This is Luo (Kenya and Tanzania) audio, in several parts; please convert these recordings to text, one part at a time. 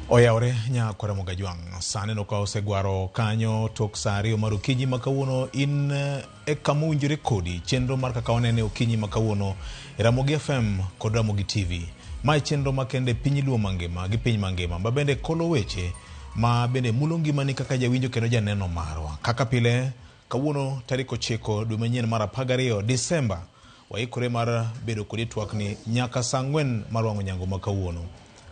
Oyawore nya Kwaramoga Jwang'. Sani no ka osegwaro kanyo tok saa 2 mar okinyi ma kawuono in e kama owinjore kodi chenro mar kaka wanene okinyi ma kawuono e Ramogi FM kod Ramogi TV. Mae chenro makende piny Luo mangima gi piny mangima ma bende kolo weche ma bende mulo ngimani kaka jawinjo kendo janeno marwa. Kaka pile kawuono tarik 9 dwe manyien mar 12 Disemba waikore mar bedo kodi e twakni nyaka saa 4 mar wang'o nyango ma kawuono.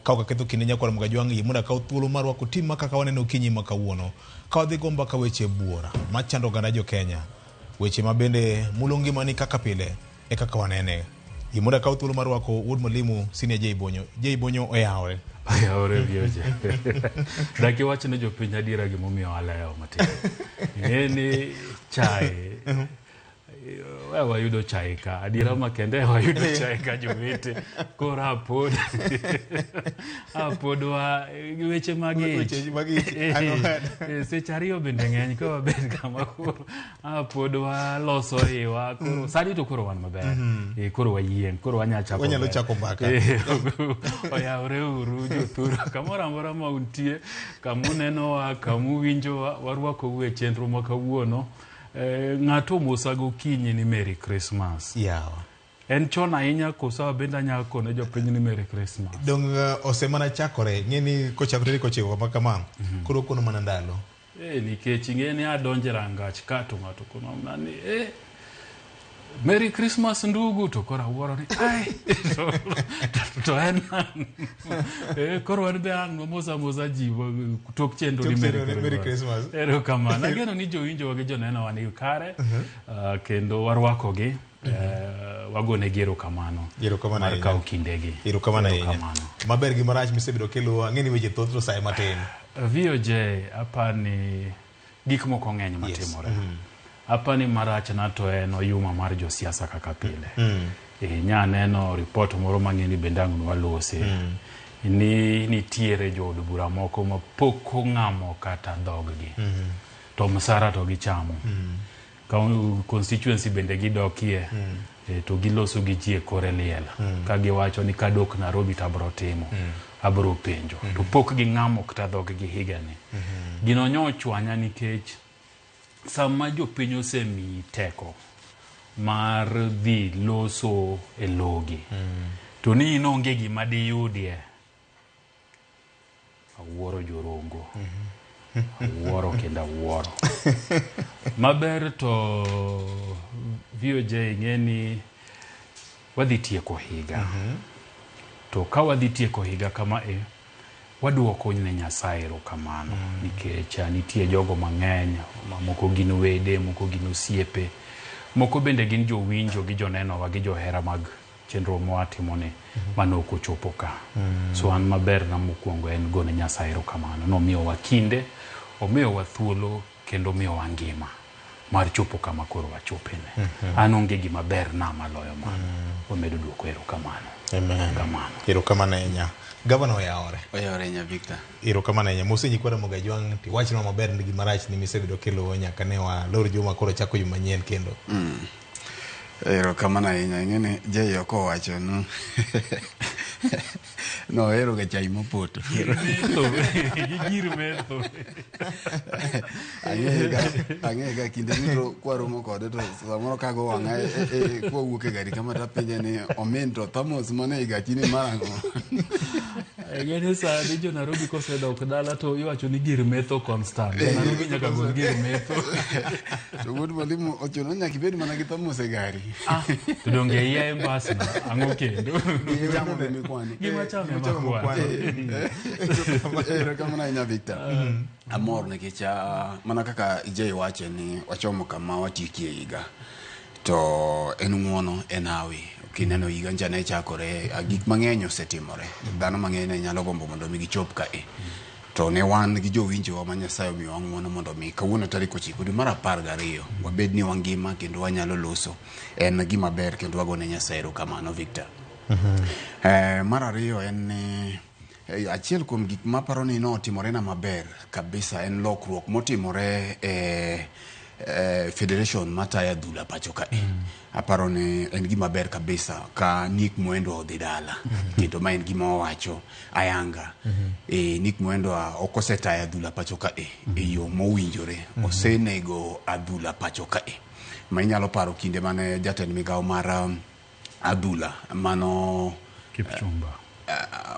Ka ok aketho kinde nyakwar Ramogi Ajwang', yie mondo akaw thuolo mar rwako tim ma kaka waneno okinyi ma kawuono ka wadhi go mbaka weche buora machando oganda jo Kenya, weche ma bende mulo ngimani kaka pile e kaka wanene. Yie mondo akaw thuolo mar rwako wuod mwalimu Senior J Bonyo. J Bonyo oyawore. Oyawore vioje. Dak iwach ne jopiny adiera gimomiyo alewo matin. Ing'e ni chae We wayudo chai ka adiera makende wayudo chai ka jowete koro apod apod wa weche mag ich Weche mag ich, Eh, seche 2 bende ng'eny ka wabed kama koro apod waloso iwa koro sani to koro wan maber. Eh, koro wayieng' koro wanya chako Wanyalo ber. chako mbaka. Eh, oyawre uru jothuru kamoro amora ma untie kamunenowa kamuwinjowa warwakou e chenro ma kawuono. Ng'ato omosa gokinyi ni Merry Christmas. Yawa. En chon ahinya koso bende anyalo kone jopiny ni Merry Christmas. Dong osemana chakore, ng'e ni kochakore tarik 9 kama kama, koro okono mana ndalo. Nikech ing'e ni adonjo e rangach ka to ng'ato kono mana ni Merry Christmas ndugu, to koro awuoro ni ai to en ang'o? Koro wan be ang' wamosa amosa ji tok chenro ni Tok Merry chenro ni Merry Christmas. Erokamano. Ageno ni jowinjowa gi jonenowa ni kare, kendo warwakogi, wagonegi erokamano Erokamano mar ahinya. kawo kindegi. Erokamano ahinya. Erokamano. Maber gi marach misebedo kiluwo, ang'e ni weche thoth to saye matin. VOJ apani gik moko ng'eny matimore. Apani marach na to en oyuma mar josiasa kaka pile. Nya neno report moro mang'e ni bende ang' nwalose. Ni nitiere jood bura moko ma pok ong'amo kata dhoggi. To msara to gichamo. Constituency bende gidokie, to giloso gi ji e kore liel. Ka giwacho ni kadok Nairobi to abro timo, abro penjo. To pok ging'amo kata dhoggi higani. Gino nyochwanya nikech sama jopiny osemiyi teko mar dhi loso e logi, to ni in onge gima diyudie. Awuoro jorongo. Awuoro kendo awuoro. Maber to VOJ ng'e ni wadhi tieko higa. To ka wadhi tieko higa kama e, waduoko ne Nyasaye erokamano. Nikech nitie jogo mang'eny, moko gin wede, moko gin osiepe, moko bende gin jowinjo gi jonenowa gi johera mag chenro mwatimoni mane ok ochopo ka. So an maber na mokwongo en gone Nyasaye erokamano. Nomiyowa kinde, omiyowa thuolo kendo omiyowa ngima mar chopo kama koro wachopene. An onge gima ber na maloyo mano. Wamedo duoko erokamano. Amen. Kamano. Erokamano ahinya. Gavana oyawore. Oyawore ahinya Victor. Erokamano ahinya. Mosenyi kwara Ramogi Ajwang' tiwachnwa maber ni gima rach ni misebedo kiluwo nyaka ne walor juma koro chako juma manyien kendo. Erokamano ahinya. Ing'e ni Jay ok owacho no. Nohero ga chai mopoto. Gi gir metho. Ang'e ga kinde duto kwaromo kode to samoro kago wang'a kwawuok e gari kama tapenje ni omin to thamos mane e gachi ni mar ang'o? Ing'e ni sani jo Nairobi kosedok dala to iwacho ni gir metho constant. Jo Nairobi nyaka gol gir metho. To wuod mwalimu ochuno nyaka ibed mana gi thamos e gari. To donge iya e mbas no, ang'o kendo? Gima be mikwano. Gima chamo ema kwano. Erokamano ahinya Victor. Amor nikech mana kaka Jay wache ni wachomo kama watiekie higa. To en ng'uono, en hawi. Kineno higa ncha ne chakore, gik mang'eny osetimore. Dhano mang'eny ne nyalo gombo mondo mi gichop ka e. To ne wan gi jowinjowa ma Nyasaye omiyowa ng'uono mondo mi kawuono tarik 9 dwe mar 12 wabed ni wangima kendo wanyalo loso. En gima ber kendo wagone Nyasaye erokamano Victor. Mar ariyo en ni achiel kuom gik maparo ni notimore na maber kabisa en lokruok motimore e federation matayo adhula pacho kae. Aparo ni en gima ber kabisa ka Nick Mwendwa odhi dala, kendo ma en gima wawacho ayanga. Nick Mwendwa ok osetayo adhula pacho kae e yo mowinjore. Osenego adhula pacho kae. Ma inyalo paro kinde mane jatend migawo mar adhula mano Kipchumba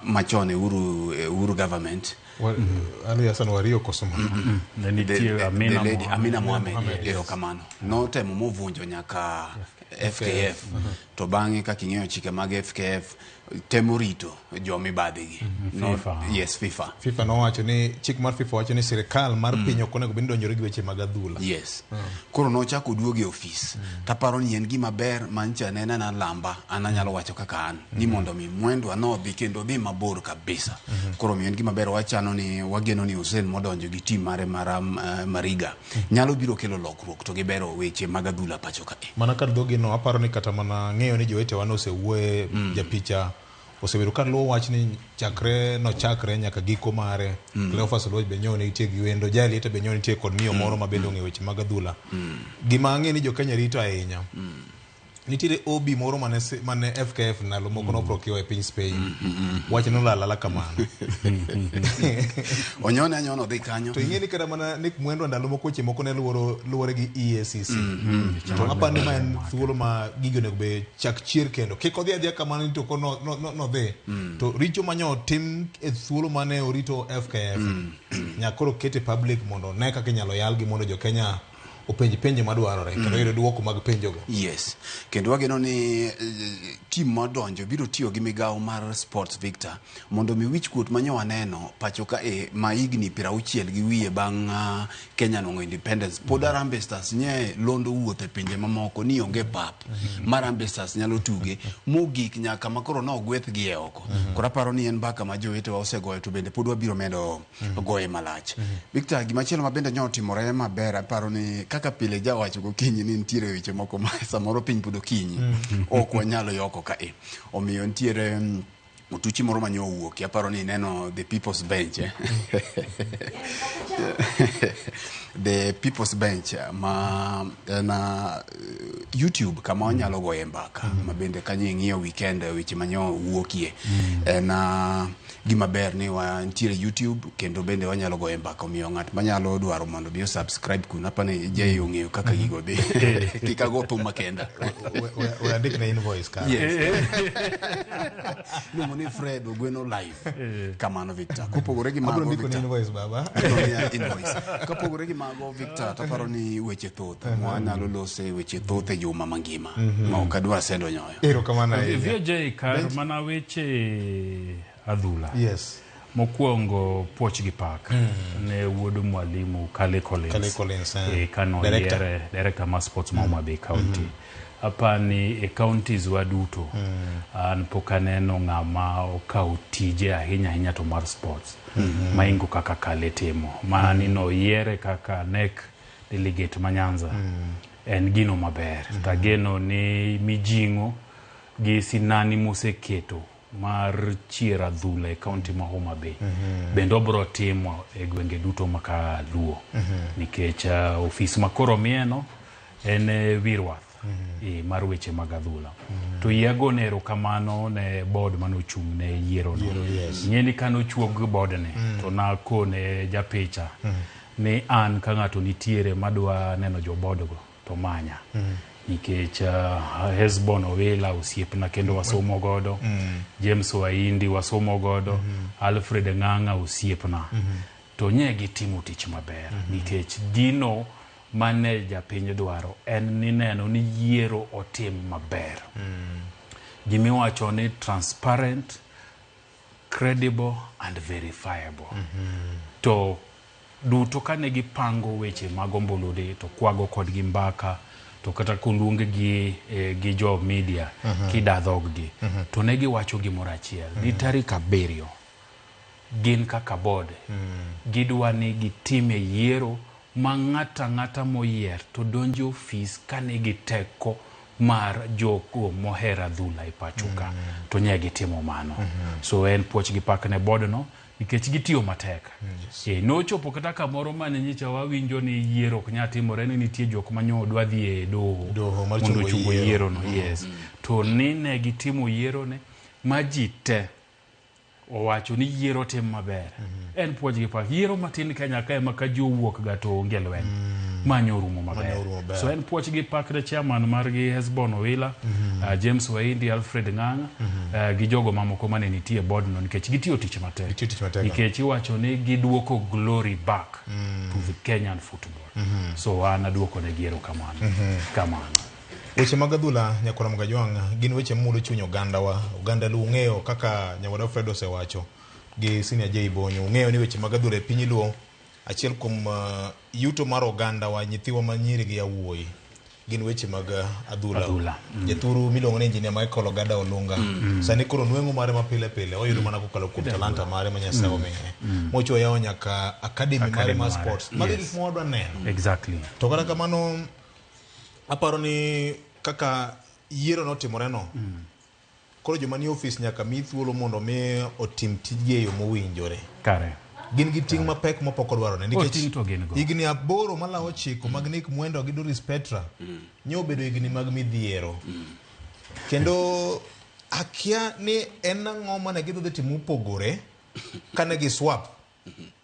machon e Uhuru government. Ali Hassan Wario koso Ne nitie Amina the lady, Mohamed. Amina Mohamed, erokamano. Notemo movunjo nyaka FKF. To bang'e kaka ing'eyo chike mag FKF temo rito jomibadhigi. FIFA. Yes, FIFA. FIFA nowacho ni chik mar FIFA wacho ni sirikal mar piny ok onego bed ni donjore gi weche mag adhula. Yes. Koro nochako oduogo e ofis. Taparo ni en gima ber mancha ne en lamba, an anyalo wacho kaka an ni mondo mi Mwendwa nodhi kendo dhi mabor kabisa. Koro mi en gima ber wachano ni wageno ni Hussein modonjo gi team mare mar Mariga nyalo biro kelo lokruok to gibero weche mag adhula pacho kae. Mana kar dhogi no aparo ni kata mana ng'eyo ni jowetewa nosewuoye, japicha osebedo ka luwo wach ni chakre nochakre nyaka giko mare. Cleophas Oluoch be nyo nitie gi wendo, Jael be nyo nitie kod miyo moro ma bende ong'eyo weche mag adhula. Gima ang'e ni jo-Kenya rito ahinya. Nitiere OB moro mane FKF ndalo moko noprokiwa e piny Spain. Wach nolal ala kamano. Onyone anyona odhi kanyo. To ing'e ni kata mana Nick Mwendwa ndalo moko weche moko ne luwore gi EACC. To aparo ni ma en thuolo ma gigi onego be chak chier kendo. Kik odhi adhiya kamano ni to ko nodhi. To richo manyo tim e thuolo mane orito FKF. Nyaka koro kete public mondo ne kaka inyalo yalgi mondo jo-Kenya openj penjo madwarore kendo yudo duoko mag penjogo. Yes. Kendo wageno ni team modonjo biro tiyo gi migawo mar Sports Victor mondo mi wich kuot manyo waneno pacho ka ma higni 60 gi wiye bang' Kenya nwang'o independence pod Harambee Stars nye londo wuoth e pinje mamoko ni onge pap mar Harambee Stars nyalo tuge mogik nyaka makoro nogwethgi e oko. Koro aparo ni en mbaka ma jowetewa osegoyo to bende pod wabiro medo goye malach. Victor, gimachielo ma bende nyo otimore maber aparo ni kaka pile jawacho gokinyi ni nitiere weche moko ma samoro piny pod okinyi ok wanyalo yoko kae. Omiyo nitiere otuchi moro manyo owuok aparo ni ineno The People's Bench The People's Bench ma en YouTube kama wanyalo goye mbaka ma bende kanyo ing'iyo weekend weche manyo wuokie en gima ber ni wantiere YouTube kendo bende wanyalo goye mbaka. Omiyo ng'at manyalo dwaro mondo bi subscribe kuno apani Jay ong'eyo kaka gigo dhi. Kik ago thum makenda. We andik na invoice ka. Yes. Iluongo ni Fred Ogweno Live. Kamano Victor. Kopogore gi mago Abiro ndiko ni Victor. invoice baba. Invoice. Kopogore gi mago Victor taparo ni weche thoth. Mwanyalo lose weche thoth e juma mangima. Ma ok adwa sendo nyoyo. Erokamano ahinya. VJ kar mana weche adhula. Yes. Mokwongo puoch gi pak ne wuod mwalimu Kale Collins. Kale Collins, Kano Director. yiere director mar sports ma Homa Bay County. Apani e counties wa duto an pok aneno ng'ama okawo tije ahinya ahinya to mar sports maingo kaka Kale timo. Mani noyiere kaka NEC delegate ma Nyanza. En gino maber. Tageno ni mijing'o gi sinani moseketo mar chiero adhula e county ma Homa Bay bende obro timo e gwenge duto maka Luo nikech ofis makoro mieno en Wirwath mar weche mag adhula. To yie agone erokamano ne board manochung' ne yiero no. Ing'e ni kanochuog board ni to nakone japicha ni an ka ng'ato nitiere madwa neno jo board go to manya. Nikech Hesbon Owila osiepna kendo wasomo godo, James Waindi wasomo godo, Alfred Ng'ang'a osiepna. To nye gitimo tich maber nikech gino mane japiny dwaro en ni neno ni yiero otim maber. Gimiwacho ni transparent, credible and verifiable. To duto kane gipango weche mag ombulu to kwago kodgi mbaka to kata koluong gi gi jo media kida dhog-gi to ne giwacho gimoro achiel ni tarik 7 gin kaka board gidwa ni gitime yiero ma ng'ata ng'ata moyier to donjo ofis ka nigi teko mar jogo mohero adhula e pacho ka to nye gitimo mano. So en puoch gi pak ne board no nikech gitiyo matek. Nochopo kata kamoro mane nyicha wawinjo ni yiero ok nyal timore ni nitie jok manyo dwa dhi e doho Doho mar mondo chungo ochungo yiero. yiero no. Yes. To ni ne gitimo yiero ne ma ji te owacho ni yiero tim maber. En puoch gi pak. Yiero matin Kenya ka ema ka ji owuok ga to onge lweny. Manyo orumo maber. Manyo orumo maber. So en puoch gi pak ne chairman margi Hesbon Owila, James Waindi, Alfred Ng'ang'a, gi jogo mamoko mane nitie e board no nikech gitiyo tich matek. Gitiyo tich matek. Nikech iwacho ni giduoko glory back to the Kenyan football. So an aduoko negi erokamano. Kamano. Weche mag adhula Nyakwar Mgajwang' gin weche mamulo chuny ogandawa. Oganda Luo ung'eyo kaka Nyawadwa Fred osewacho gi Senior J Bonyo. Ung'eyo ni weche mag adhula e piny Luo achiel kuom yuto mar ogandawa, nyithiwa ma nyiri gi yawuoyi gin weche mag adhula. Adhula, Jathuru miluongo ni Engineer Michael Ogada Olunga. Sani koro nweng'o mare ma pile pile oyudo mana kokalo kuom talanta mare ma Nyasaye omiye. Mocho oyawo nyaka academy mare Academy mar mare. sports. Mago e Yes. gik ma wadwa neno. Exactly. To kata kamano aparo ni kaka yiero notimore no koro joma nie ofis nyaka mi thuolo mondo mi otim tijgi e yo mowinjore. Kare. Gin gi ting' mapek mapok odwarore ting' to gin go. higni 8 malawo 9 mag Nick Mwendwa gi Doris Petra nye obedo higni mag midhiero. Kendo akia ni en ang'o mane gidhi timo mopogore kane gi swap.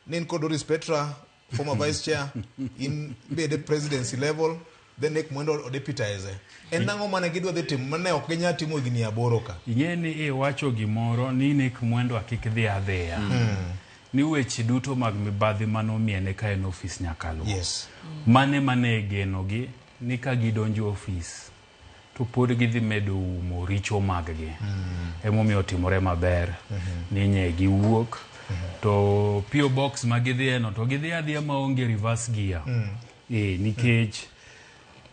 Ne in kod Doris Petra former vice chair in bede presidency level then Nick Mwendwa odeputize. En ang'o mane gidwa dhi timo mane ok ginyal timo higni 8 ka? Ing'e ni iwacho gimoro ni Nick Mwendwa kik dhi adhiya. Ni weche duto mag mibadhi manomiene ka en ofis nyaka luw. Yes. Mane mane genogi ni ka gidonjo ofis to pod gidhi medo umo richo maggi. Emomiyo otimore maber ni nye giwuok to PO box ma gidhiye no to gidhi adhiya maonge reverse gear. Nikech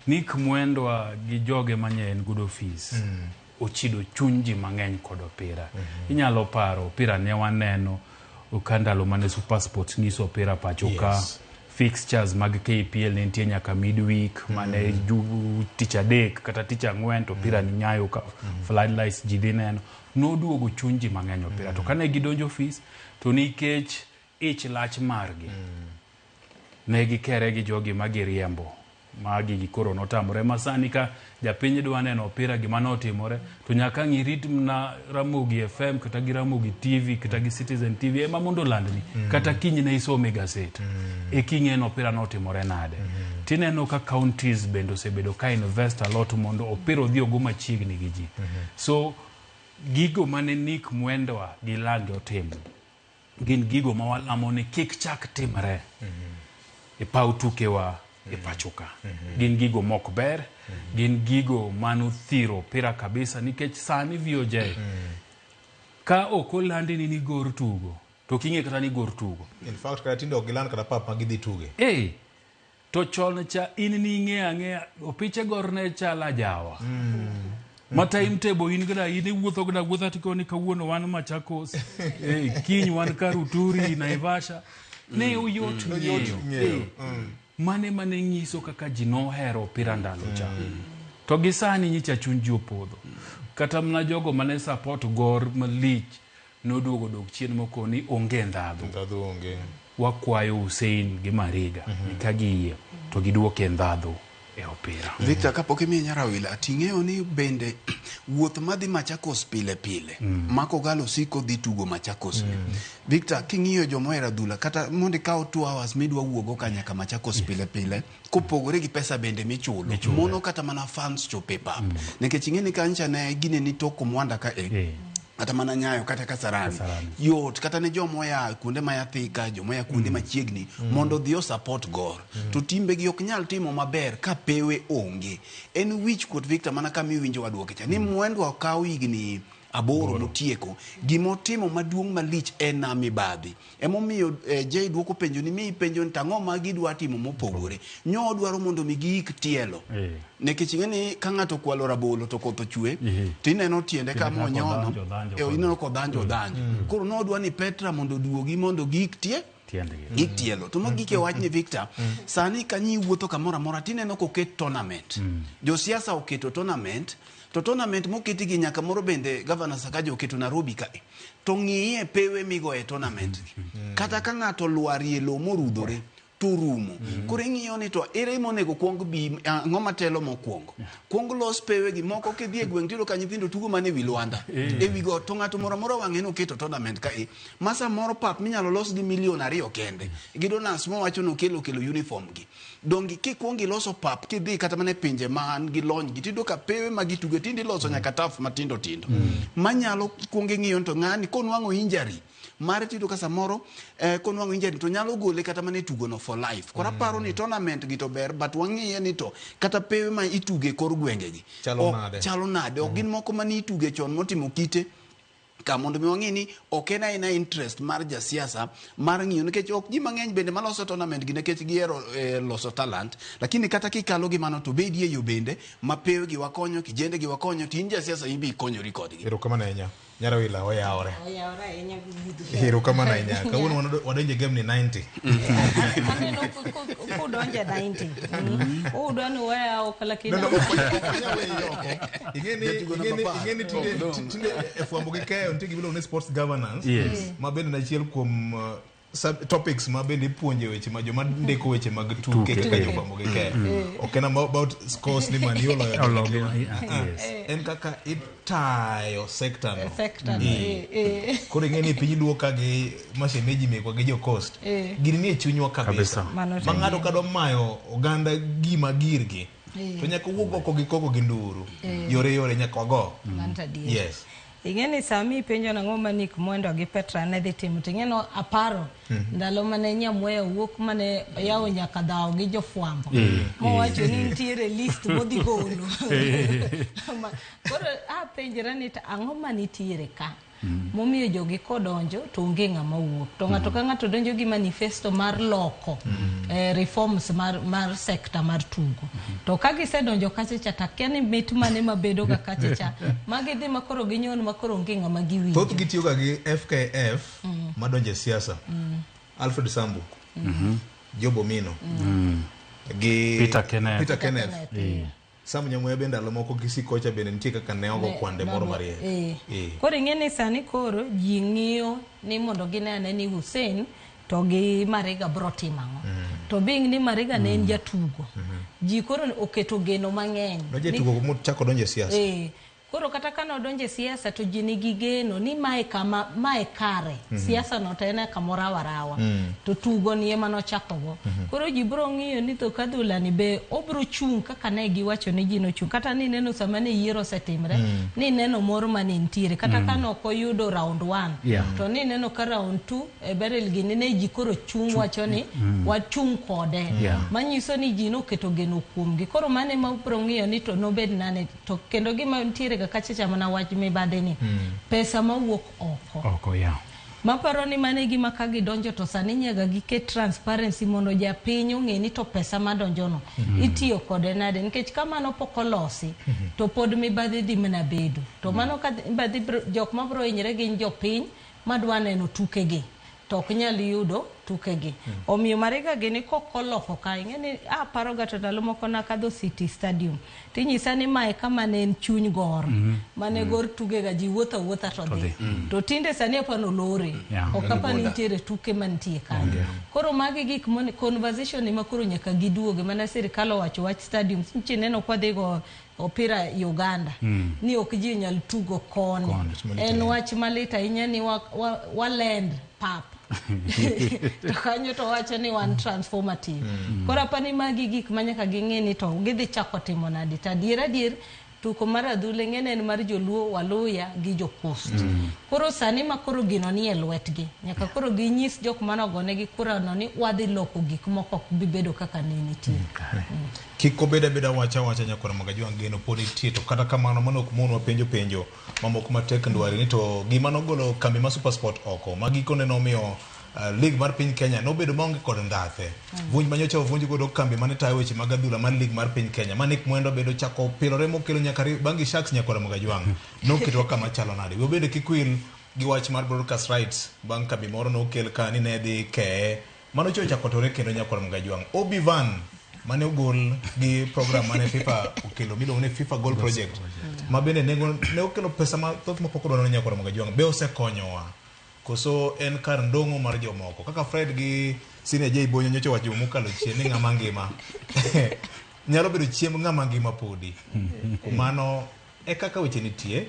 Nick Mwendwa gi joge manye en good office ochido chuny ji mang'eny kod opira. Inyalo paro opira ne waneno ka ndalo mane Super Sports nyiso opira pacho ka. Yes. Fixtures mag KPL ne nitie nyaka midweek mane tich adek kata tich ang'wen to opira ni nyayo ka floodlights ji dhi neno. Noduogo chuny ji mang'eny opira. To kane gidonjo office to nikech ich lach margi ne gikere gi jogi ma giriembo ma gigi koro notamore ma sani ka japiny dwa neno opira gima notimore to nyaka ang' irit mana Ramogi FM kata gi Ramogi TV kata gi Citizen TV ema mondo olandni kata kiny ne isome gaset e king'e ni opira notimore nade. Tineno ka counties bende osebedo ka invest a lot mondo opira odhi ogo machiegni gi ji. So gigo mane Nick Mwendwa gi Lange otimo gin gigo ma walamo ni kik chak timre e paw tukewa e pacho ka. Gin gigo mok ber, gin gigo manothiro opira kabisa nikech sani VOJ ka ok olandi ni Gor tugo to ok ing'e kata ni Gor tugo. In fact kata tinde ok giland kata pap ma gidhi tuge. To chon cha in ning'e ang'eya opiche Gor ne chalo ajawa. Ma timetable in gada in iwuotho gada wuotha tikoni kawuono wan Machakos, kiny wan Karuturi, Naivasha. Ne oyot ng'eyo. Ng'eyo. Mane mane nyiso kaka ji nohero opira ndalo cha. To gi sani nyicha chuny ji opodho. Kata mana jogo mane support Gor malich noduogo dok chien mokoni onge ndhadhu. Ndhadhu onge. Wakwayo Hussein gi Mariga ni ka giyie to giduoke ndhadhu e opira. Victor, kapok imiye Nyarawila, ting'eyo ni bende wuoth madhi Machakos pile pile Mako Galo siko dhi tugo Machakos ni. Victor, king'iyo joma ohero adhula kata mondo ikaw 2 hours midwa wuogo ka nyaka Machakos pile pile kopogore gi pesa bende michulo mono kata mana fans chope pap. Nikech ing'e ni kancha ne gine ni toko Mwanda ka kata mana Nyayo kata Kasarani. Yot kata ne joma oya kuonde ma Thika, joma oya kuonde machiegni mondo odhi o support Gor. To timbe gi ok nyal timo maber ka pewe onge. En wich kuot Victor mana kama iwinjo waduoke cha. Ni Mwendwa okaw higni 8 motieko. Gimotimo maduong' malich en mibadhi. Emomiyo Jay duoko penjo ni mi penjo ni tang'o ma gidwa timo mopogore. Nyo odwaro mondo mi giik tielo. Nikech ing'e ni ka ng'ato okwalo rabolo to koth ochwe, tineno tiende kama onyono, ineno kodhanjo odhanjo. Koro nodwa ni Petra mondo oduogi mondo giik tie. Tiendgi. Gi tielo. To mogik e wachni Victor, sani kanyi iwuotho kamoro amora tineno koket tournament. Josiasa oketo tournament, to tournament moketi gi nyaka moro bende Governor Sakaja oketo Nairobi kae. To ng'iye pewe migoye tournament gi. Kata ka ng'ato lwarie lowo morudhore, to orumo. Koro ing'iyo ni to ere monego kuong bi, ang'o matelo mokwongo. Kuong los pewe gi moko kidhi e gweng' tiyudo ka nyithindo tugo mana e wi lwanda. E wi got to ng'ato moro amora wang'e ni oketo tournament kae. Ma samoro pap minyalo los gi milion 2 kende. Gi donors mowacho ni okelo kelo uniform gi. Donge kikuongo iloso pap kidhi kata mana e pinje man gi lony gi tiyudo ka pewe ma gituge tinde iloso nyaka turf matindo tindo. Manyalo kuongo ing'iyo ni to ng'ani konwang'o injury mare tiyudo ka samoro konwang'o injury to nyalo gole kata mana e tugo no for life. Koro aparo ni tournament gi to ber but wang'iye ni to kata pewe ma ituge e kor gwenge gi Chalo nade? Chalo nade? Ok gin moko mane ituge chon motimo kite ka mondo mi wang'e ni ok en aena interest mar jasiasa mar ng'iyo nikech ok ji mang'eny bende maloso tournament gi nikech gihero loso talent, lakini kata kikalo gi mano to bedie yo bende ma pewe gi wakonyo, kijende gi wakonyo, to in jasiasa in be ikonyori kodgi. Erokamano ahinya. Nyarawila oyawore. Oyawore ahinya gi Erokamano ahinya. Kawuono wadonjo e game ni 90. Aneno kudonjo e 90. Udwa ni weya oko lakini No, no, ok wanyal weyi oko. Ing'eni Jatugo namba 10. ing'eni tinde e fwambo gi keyo nitie gima iluongo ni sports governance. Ma bende en achiel kuom topics ma bende ipuonje weche ma joma ndiko weche mag tuke Tuke. kaka jofwambo gi keyo. Ok en about scores ni Man U oloyo. Oloyo, yes. En kaka itayo sector no. Sector no, Koro ing'e ni piny luo ka gi mashemeji mekwa gi jo coast. Gini nie chunywa kabisa. Kabisa. Mano Ma ng'ato kadwa mayo oganda gima girgi. To nyaka wuog oko gi koko gi nduru. Yore yore nyaka wago. Mano to adier. Yes. Ing'e ni sama ipenjo nang'o ma Nick Mwendwa gi Petra ne dhi timo, to ing'e no aparo ndalo mane Nyamweya wuok mane oyawo nyaka dhawo gi jofwambo. Mowacho ni nitiere list modhi golo. Koro apenjra ni to ang'o manitiere ka? Momiyo jogi kodonjo to onge ng'ama wuok. To ng'ato ka ng'ato donjo gi manifesto mar loko reforms mar sector mar tugo. To ka gisedonjo kacha cha, to akia ni mit mane mabedo ga kacha cha. Ma gidhi ma koro ginyon ma koro onge ng'ama giwinjo. Thoth gi tiyo ga gi FKF madonjo e siasa. Alfred Sambu. Job Omino. Gi Peter Kenneth. Peter Kenneth. Kenneth. Sam Nyamweya bende ndalo moko Kisii kocha bende nitie kaka ne ogo kwande moro mariek. Koro ing'e ni sani koro ji ng'iyo ni mondo gine ane ni Hussein to gi Mariga bro timo ang'o. To being ni Mariga ne en jatugo. Ji koro oketo geno mang'eny. Nojatugo mochako donjo e siasa. Koro kata ka nodonjo e siasa to ji nigi geno ni mae kama, mae kare. Siasa no to en e kamoro awarawa. To tugo ni ema nochako go. Koro ji bro ng'iyo ni to kadhula ni be obro chung' kaka ne giwacho ni ji nochung'. Kata ni neno sama ne yiero osetimre, ni neno mor mane nitiere. Kata ka ne ok oyudo round 1, to ni neno ka round 2, e Beryl gini ne ji koro chung' wacho ni wachung' kode. Manyiso ni ji noketo geno kuomgi. Koro mano ema obro ng'iyo ni to nobed nane. To kendo gima nitiere ga kacha cha mana wach mibadhi ni pesa mawuok oko. Oko, yeah. Maparo ni mano e gima ka gidonjo to sani nyaka giket transparency mondo japiny ong'e ni to pesa madonjo no itiyo kode nade, nikech ka mano pok olosi to pod mibadhi dhi mana bedo. To mano ka mibadhi bro, jok mabro hinyre gin jopiny madwa neno tukegi to ok nyal yudo tukegi. Omiyo Mariga gini kok oloko ka, ing'e ni aparo ga to ndalo moko nakadho City Stadium tinyisa ni mae kama ne en chuny Gor. Mane Gor tugega ji wuotho awuotha to dhi. To tinde sani apani olore. Ok apani nitiere tuke mantie kanyo. Koro magi gik mone conversation ni makoro nyaka giduoge mana sirikal owacho wach stadium. Nchi neno kwa dhi go opira Uganda. Ni ok ji nyal tugo koni. Koni. En wach malit ahinya ni walend pap. To kanyo to wacho ni wan transformative. Koro apani magi gik ma nyaka ging'e ni to gidhi chako timo nade. To adier adier tuko mar adhula ing'e ni en mar joluo, Waluya gi jo Coast. Koro sani ma koro gino nie lwetgi, nyaka koro ginyis jok mane ogonegi kura no ni wadhi loko gik moko ok bi bedo kaka ne nitie. Kik obed abeda wacha wacha nyakwar Magajwang' geno pod nitie, to kata kamano mano ok monwa penjo penjo mamoko matek ndwari ni to gima nogolo kambi mar SuperSport oko ma gikone nomiyo league mar piny Kenya nobedo maonge kod ndhathe. Vunj manyocha ovunj godo kambi mane tayo weche mag adhula mar league mar piny Kenya ma Nick Mwendwa bedo chako pilore mokelo nyaka Bangi Sharks nyakwar Magajwang' noketwa kama chalo nade. We bende kik wil Gi wach mar broadcast rights bang' kambi moro nokel ka ni ne dhi keye. Mano cho ochako tore kendo nyakwar Mgajwang'. Obi Van mane ogol gi program mane FIFA okelo miluongo ni FIFA Goal Project ma bende nengo ne okelo pesa mathoth mapok odwaro ne nyakwar Mgajwang' be osekonyowa koso en kar ndong'o mar jomoko kaka Fred gi Senior J Bonyo nyocha owacho juma mokalo chien ni ng'ama ngima nyalo bedo chiemb ng'ama ngima podi. Kuom mano e kaka weche nitie.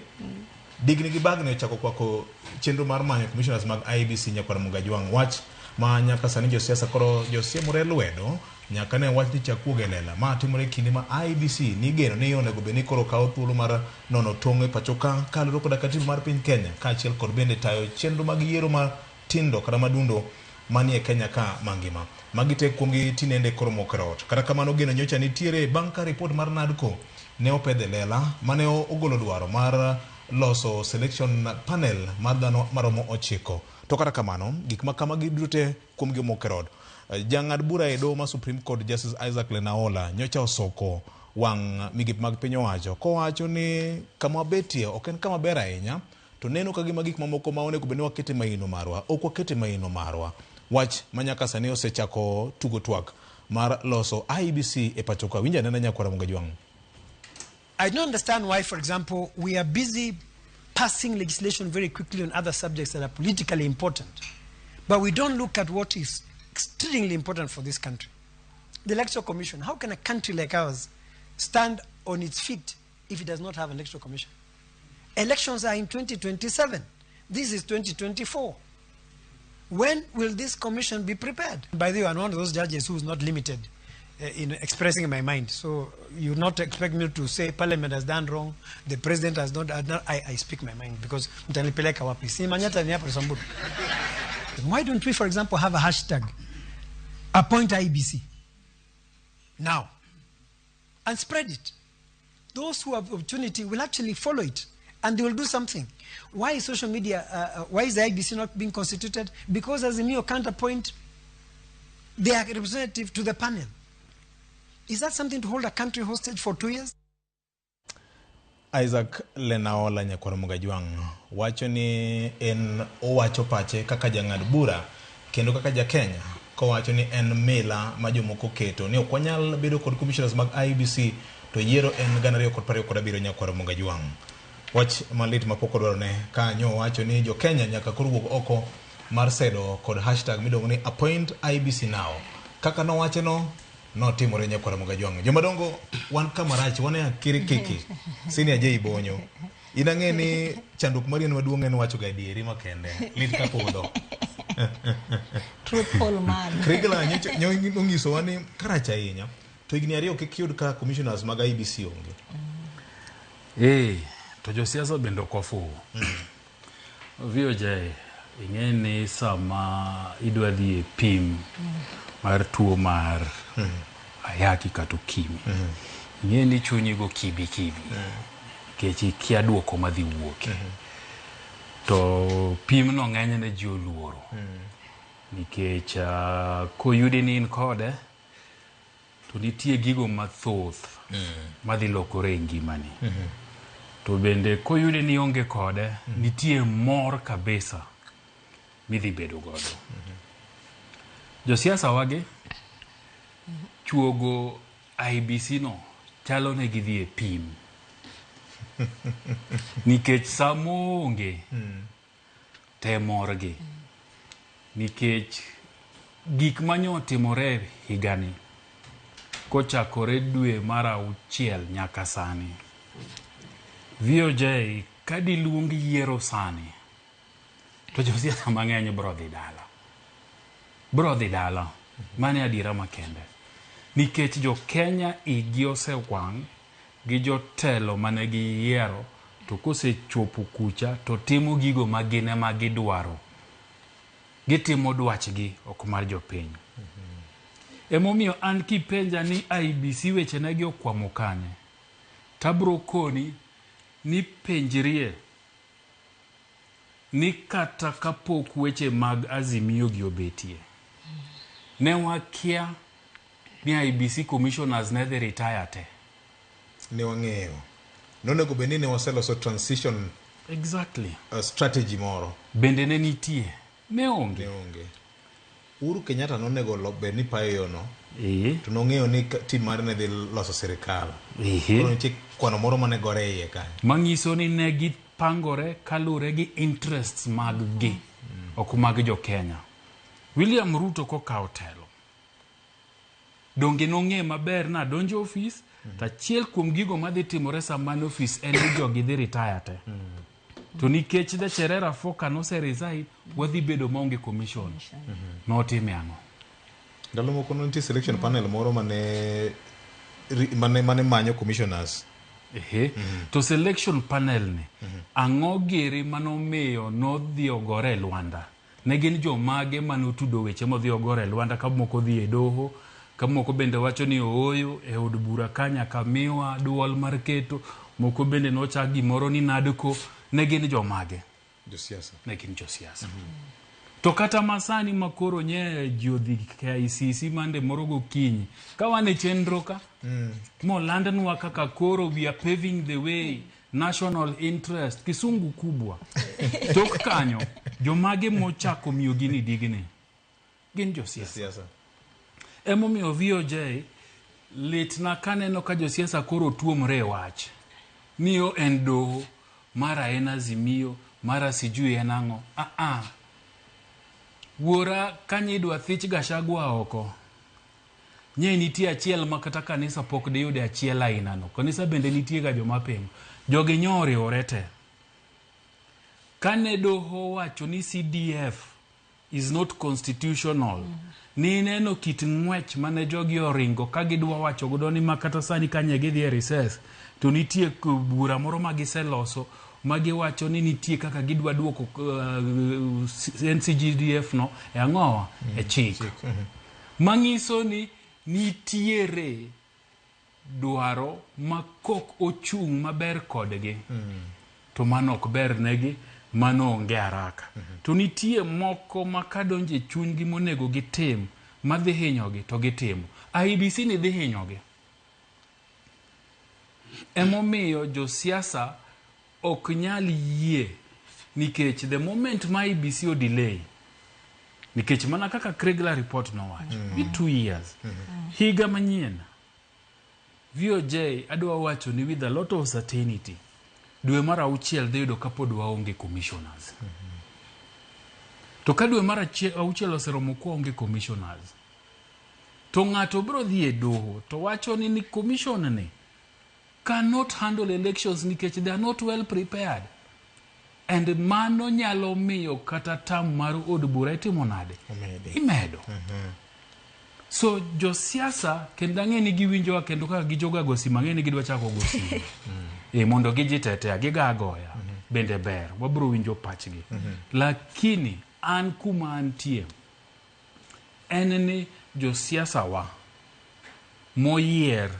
Digni gi bagni ochako kwako chenro mar manyo commissioners mag IEBC nyakwar Mugajwang'. Wach ma nyaka sani josiasa koro josiemore lwedo nyaka ne wach ni chak wuog e lela. Ma timore e kinde ma IEBC nigeno ni onego bed ni koro kawo thuolo mar nono tong' e pacho ka kaluwore koda katiba mar piny Kenya kaachiel kod bende tayo chenro mag yiero matindo kata madundo manie Kenya ka mangima. Magi te kuomgi tinende koro moko e ot. Kata kamano geno nyocha nitiere bang' ka ripot mar NADCO ne opedh e lela mane ogolo dwaro mar loso selection panel mar dhano maromo 9. To kata kamano, gik ma kamagi duto te kuomgi omok e rod. Jang'ad bura e doho ma Supreme Court Justice Isaac Lenaola nyocha osoko wang' migepe mag piny owacho kowacho ni kama wabetie ok en kama ber ahinya to neno ka gima gik mamoko ma onego bed ni wakete maino marwa ok wakete maino marwa. Wach ma nyaka sani osechako tugo twak mar loso IEBC e pacho ka. Winj anena nyakwara Mugajwang'. I don't understand why, for example, we are busy passing legislation very quickly on other subjects that are politically important, but we don't look at what is extremely important for this country. The Electoral Commission. How can a country like ours stand on its feet if it does not have an Electoral Commission? Elections are in 2027. This is 2024. When will this commission be prepared? By the way, I'm one of those judges who is not limited in expressing my mind. So you not expect me to say parliament has done wrong, the president has not done. I speak my mind because mtanipeleka wapi? Si Manyata ni hapo Samburu. Why don't we, for example, have a hashtag, appoint IEBC now, and spread it? Those who have opportunity will actually follow it, and they will do something. Why is social media, why is the IEBC not being constituted? Because Azimio can't appoint their representative to the panel. Is that something to hold a country hostage for 2 years? Isaac Lenaola nyakwar Mugajwang' wacho ni en owacho pache kaka jang'ad bura kendo kaka ja Kenya kowacho ni en mila ma jomoko keto ni ok wanyal bedo kod commissioners mag IEBC to yiero en 2027 nyakwar Mugajwang'. Wach malit mapok odwarone ka nyo wacho ni jo Kenya nyaka koro wuog oko mar sedo kod hashtag miluongo ni appoint IEBC now. Kaka nowache no notimore nyakwar Mugajwang'. Jomadongo wan kama rach, wan e akirikiki. Senior J Bonyo. In ang'e ni chandruok mari en maduong' en wacho ga adieri makende. Lit ka podho. Truthful man. Krigla nyocha nonyisowa ni karach ahinya to higni 2 kik yud ka commissioners mag IEBC onge. To josiasa bende ok ofuwo. VOJ, ing'e ni sama idwa dhi e pim mar tuo mar ayaki kata ukimwi, ing'e ni chunyi go kibi kibi nikech ikia duoko madhi wuoke. To pimno ng'enyne ji oluoro nikech koyudi ni in kode to nitie gigo mathoth madhi lokore e ngimani. To bende koyudi ni onge kode, nitie mor kabisa midhi bedo godo. Josiasa wagi chuogo IEBC no chalo ne gidhi e pim. Nikech samoonge te morgi. Nikech gik manyotimore higani kochakore dwe mar 6 nyaka sani. VOJ kadiluong yiero sani to josiasa mang'eny bro dhi dala. Bro dhi dala. Mano e adiera makende. Nikech jo Kenya igi osewang' gi jotelo mane giyiero to kosechopo kucha to timo gigo ma gin ema gidwaro. Gitimo dwachgi ok mar jopiny. Emomiyo an kipenja ni IEBC wechene gi okwamo kanye, tabro koni ni penjrie ni kata kapok weche mag Azimio gi obetie, ne wakia ni IEBC commissioners ne dhi retire te. Ne wang'eyo. Nonego bed ni ne waseloso transition Exactly. Strategy moro. Bende ne nitie? Ne onge. Ne onge. Uhuru Kenyatta nonego bed ni payo yo no. Eh. To nong'eyo ni tim mare ne dhi loso sirikal. Ehe. Koro nitie kwano moro mane gore e iye kanyo. Manyiso ni ne gipangore kalure gi interests mag gi, ok mag jo Kenya. William Ruto kokawo telo, donge nong'e maber na donjo ofis, to achiel kuom gigo madhi timore sama en ofis en ni jogi dhi retire te. To nikech the Cherera Foka nose resign, wadhi bedo maonge commission. Notime ang'o? Ndalo moko ne nitie selection panel moro mane manyo commissioners. Ehe. To selection panel ni, ang'o giri manomiyo nodhi ogore e lwanda? Ne gin jomage manotudo weche modhi ogore e lwanda, ka moko dhi e doho, ka moko bende wacho ni ooyo e od bura ka nyaka miwa duol mar keto, moko bende nochak gimoro ni NADCO. Ne gin jomage? Josiasa. Ne gin josiasa. To kata masani makoro nye ji odhi KICC mande moro gokinyi, ka wan e chenro ka, molandnwa kaka koro we are paving the way, national interest, kisungu kubwa. Tok kanyo, jomage mochako miyo gini digni? Gin josiasa. Siasa. Emomiyo VOJ litna kaneno ka josiasa koro tuomre e wach. Miyo en doho, mara en Azimio, mara sijui en ang'o. Ah ah. Wuora kanye idwa thich Gachagua oko. Nye nitie achiel ma kata kanisa pok diyude achiel aina no. Kanisa bende nitie ga joma pingo. Jogi nyo oriwore te. Kane doho wacho ni CDF is not constitutional, ni neno kit ng'wech mane jogi oringo ka gidwa wacho godo ni ma kata sani kanye gidhi e recess to nitie bura moro ma giseloso ma giwacho ni nitie kaka gidwa duoko NCGDF no e ang'owa e chik. Manyiso ni nitiere dwaro ma kok ochung' maber kodgi, to mano ok ber negi, mano onge haraka. To nitie moko ma kadonjo e chunygi monego gitim madhi hinyogi to gitimo. IEBC ni dhi hinyogi. Emomiyo josiasa ok nyal yie, nikech the moment ma IEBC o delay, nikech mana kaka Kriegler report nowacho ni 2 years, higa manyien VOJ adwa wacho ni with a lot of certainty dwe mar auchiel dhi yudo kapod waonge commissioners. To ka dwe mar auchiel oseromo kwaonge commissioners, to ng'ato biro dhi e doho to wacho ni commission ni cannot handle elections nikech they are not well prepared. And mano nyalo miyo kata term mar od bura itimo nade? Omedi. Imedo. So josiasa kendo ang'e ni giwinjowa, kendo kaka gijoga go simu, ang'e ni gidwa chako go simu mondo gijitetea giga agoya bende ber wabiro winjo pachgi. Lakini an kuma antie en ni josiasa wa moyier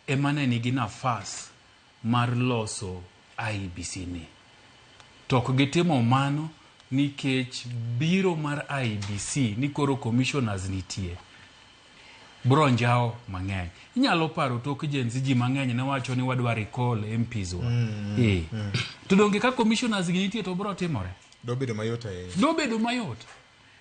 ema ne nigi nafas mar loso IEBC ni, to ok gitimo mano nikech biro mar IEBC ni koro commissioners nitie bro njao mang'eny. Inyalo paro tok Gen Z ji mang'eny ne wacho ni wadwa recall MPs wa. To donge ka commissioners gi nitie to bro timore? Dobedo mayot ahinya. Dobedo mayot.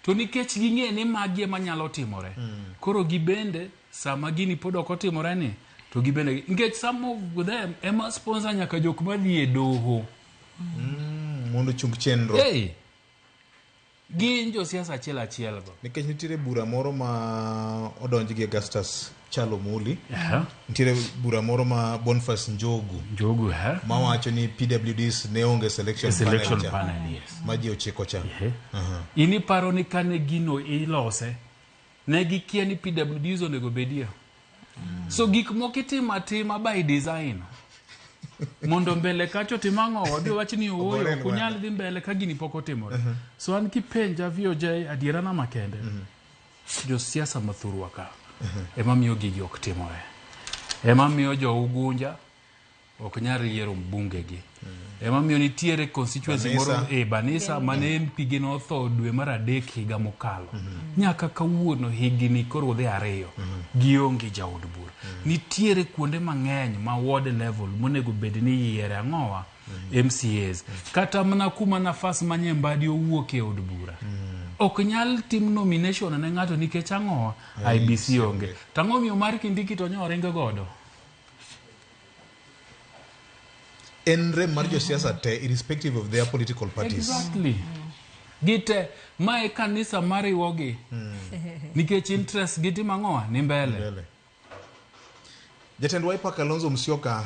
To nikech ging'e ni magi ema nyalo timore, koro gibende sama gini pod ok otimore ni to gibende, nikech some of them ema sponsor nyaka jok madhi e doho Mondo chung chenro. Hey, gin josiasa achiel achiel go. Nikech nitiere bura moro ma odonj gi Augustus Chalo Muli. Nitiere bura moro ma Boniface Njogu. Njogu, Mawacho ni PWDs ne onge selection, selection panel cha. Panel, yes. Ma ji ochiko cha. In iparo ni kane gino ilose ne gikia ni PWDs onego bedie? So gik moko itimo atima by design mondo mbele kacho tim ang'o, wadhi wach ni ooyo Ogore ok unyal dhi mbele ka gini pok otimore. So an kipenja VOJ, adierana makende, josiasa mathurwa ka ema miyo gigi ok timore, ema miyo jo Ugunja Ok nyal yiero mbunge gi. Emomiyo nitiere constituency Banisa. moro e Banisa mane MP gi notho dwe mar adek higa mokalo. Nyaka kawuono higni koro dhi 2 gionge jaod bura. Nitiere kuonde mang'eny ma ward level monego bed ni yiere ang'owa MCAs. Kata mana kuma nafas ma Nyambadi owuok e od bura. Ok nyal tim nomination ne ng'ato nikech ang'owa IEBC onge. To ang'o miyo mar Kindiki to nyo ringo godo? En rem mar josiasa te irrespective of their political parties. Exactly. Gite mae kanisa mariwogi nikech interest gitimo ang'owa ni mbele. Mbele. Jatend Wiper Kalonzo Musyoka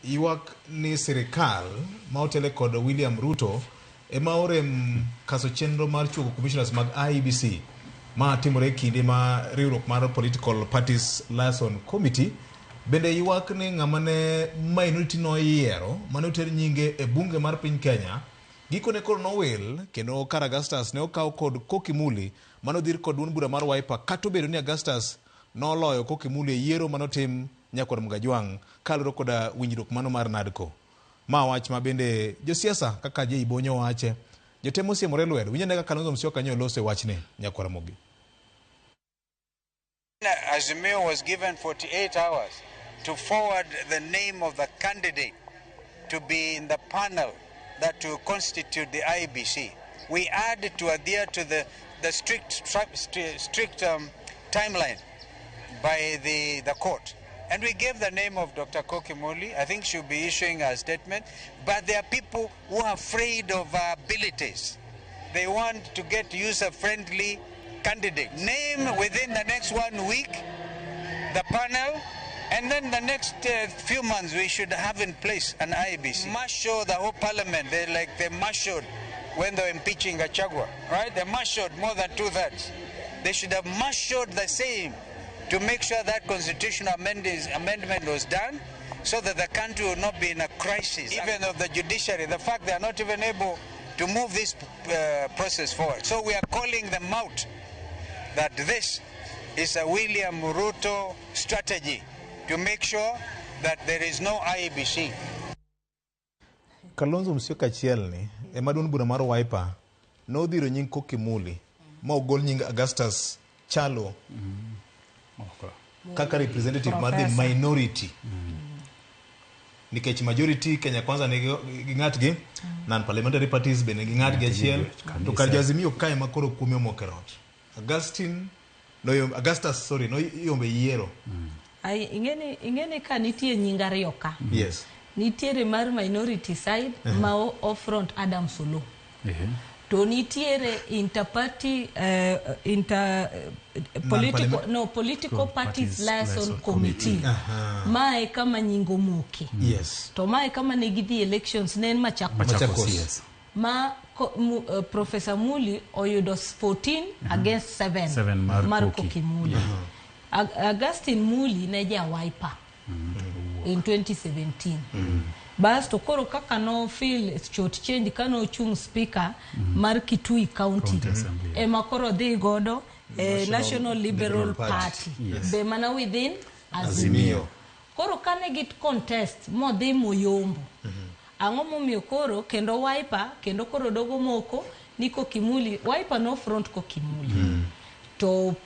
ywak ni sirikal ma otele kod William Ruto ema orem kaso chenro mar chuogo commissioners mag IEBC ma timore e kinde ma riwruok mar Political Parties Liaison Committee bende ywak ni ng'ama ne minority noyiero mane oter nyinge e bunge mar piny Kenya gikone koro nowil kendo kar Augustus ne okaw kod Koki Muli mane odhir kod duond bura mar Wiper kata obedo ni Augustus noloyo Koki Muli e yiero manotim nyakwar Mgajwang' kaluwore koda winjruok mano mar NADCO. Ma wach ma bende josiasa kaka Jay Bonyo wache jotemo siemore lwedo. Winj ane kaka Kalonzo Musyoka nyo oloso e wachni nyakwar Ramogi. Azimio was given 48 hours to forward the name of the candidate to be in the panel that will constitute the IEBC. We had to adhere to the strict timeline by the court. And we gave the name of Dr. Koki Muli. I think she'll be issuing a statement. But there are people who are afraid of our abilities. They want to get user-friendly candidate. Name within the next 1 week the panel, and then the next few months we should have in place an IEBC. Must show the whole parliament, they marshaled when they were impeaching Gachagua, right? They marshaled more than 2/3. They should have marshaled the same to make sure that constitutional amendment was done so that the country will not be in a crisis. Even of the judiciary, the fact they are not even able to move this process forward. So we are calling them out that this is a William Ruto strategy to make sure that there is no IEBC. Kalonzo Musyoka achiel ni ema duond bura mar Wiper nodhiro nying Koki Muli ma ogol nying Augustus Chalo kaka representative mar the minority. Nikech majority Kenya Kwanza nigi ng'atgi, non-parliamentary parties bende gi ng'atgi achiel, to kar jo-Azimio kae ma koro kuome omoko e rot. Augustus, sorry, noyombe yiero. Ai, ing'eni ka nitie nying ariyo ka. Yes. Nitiere mar minority side ma o front Adam Solo. To nitiere interparty political, no, political parties liaison committee. Mae kama nying omoke. Yes. To mae kama ne gidhi elections ne en Machakos. Machakos, yes. Ma Professor Muli oyudo 14 against 7, 7 mar Koki. Koki Muli. Augustine Muli ne ja Wiper in 2017. Bas to koro kaka no feel short change kano chung speaker mar Kitui County. Assembly. Ema koro dhi godo National Liberal Liberal Party. Party. Yes. Be mana within Azimio. Azimio. Koro kane gi contest modhi moyombo. Ang'o momiyo koro kendo Wiper kendo koro dogo moko ni Koki Muli, Wiper no front Koki Muli. To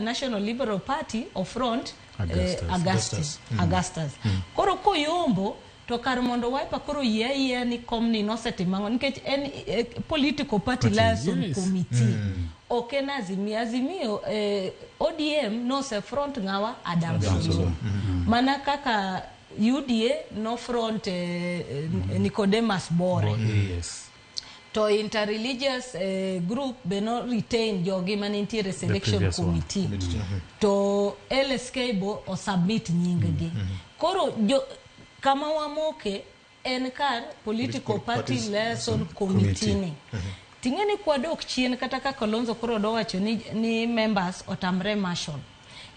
National Liberal Party o front Augustus. Augustus. Augustus. Koro koyombo to kar mondo Wiper koro yie ayieya ni komni nosetimo ang'o nikech en political party liaison yes. committee. Ok en Azimio. Azimio ODM nose front ng'awa Adam Solo. Mana kaka UDA no front Nicodemus Bore. Yes. To interreligious group be no retain jogi manentiere selection previous one. committee. To LSK bo osubmit nying gi. Koro jo, kama wamoke en kar political party liaison committee ni. Ting'e ni kwadok chien kata ka Kalonzo koro dowacho ni members otamre marshal.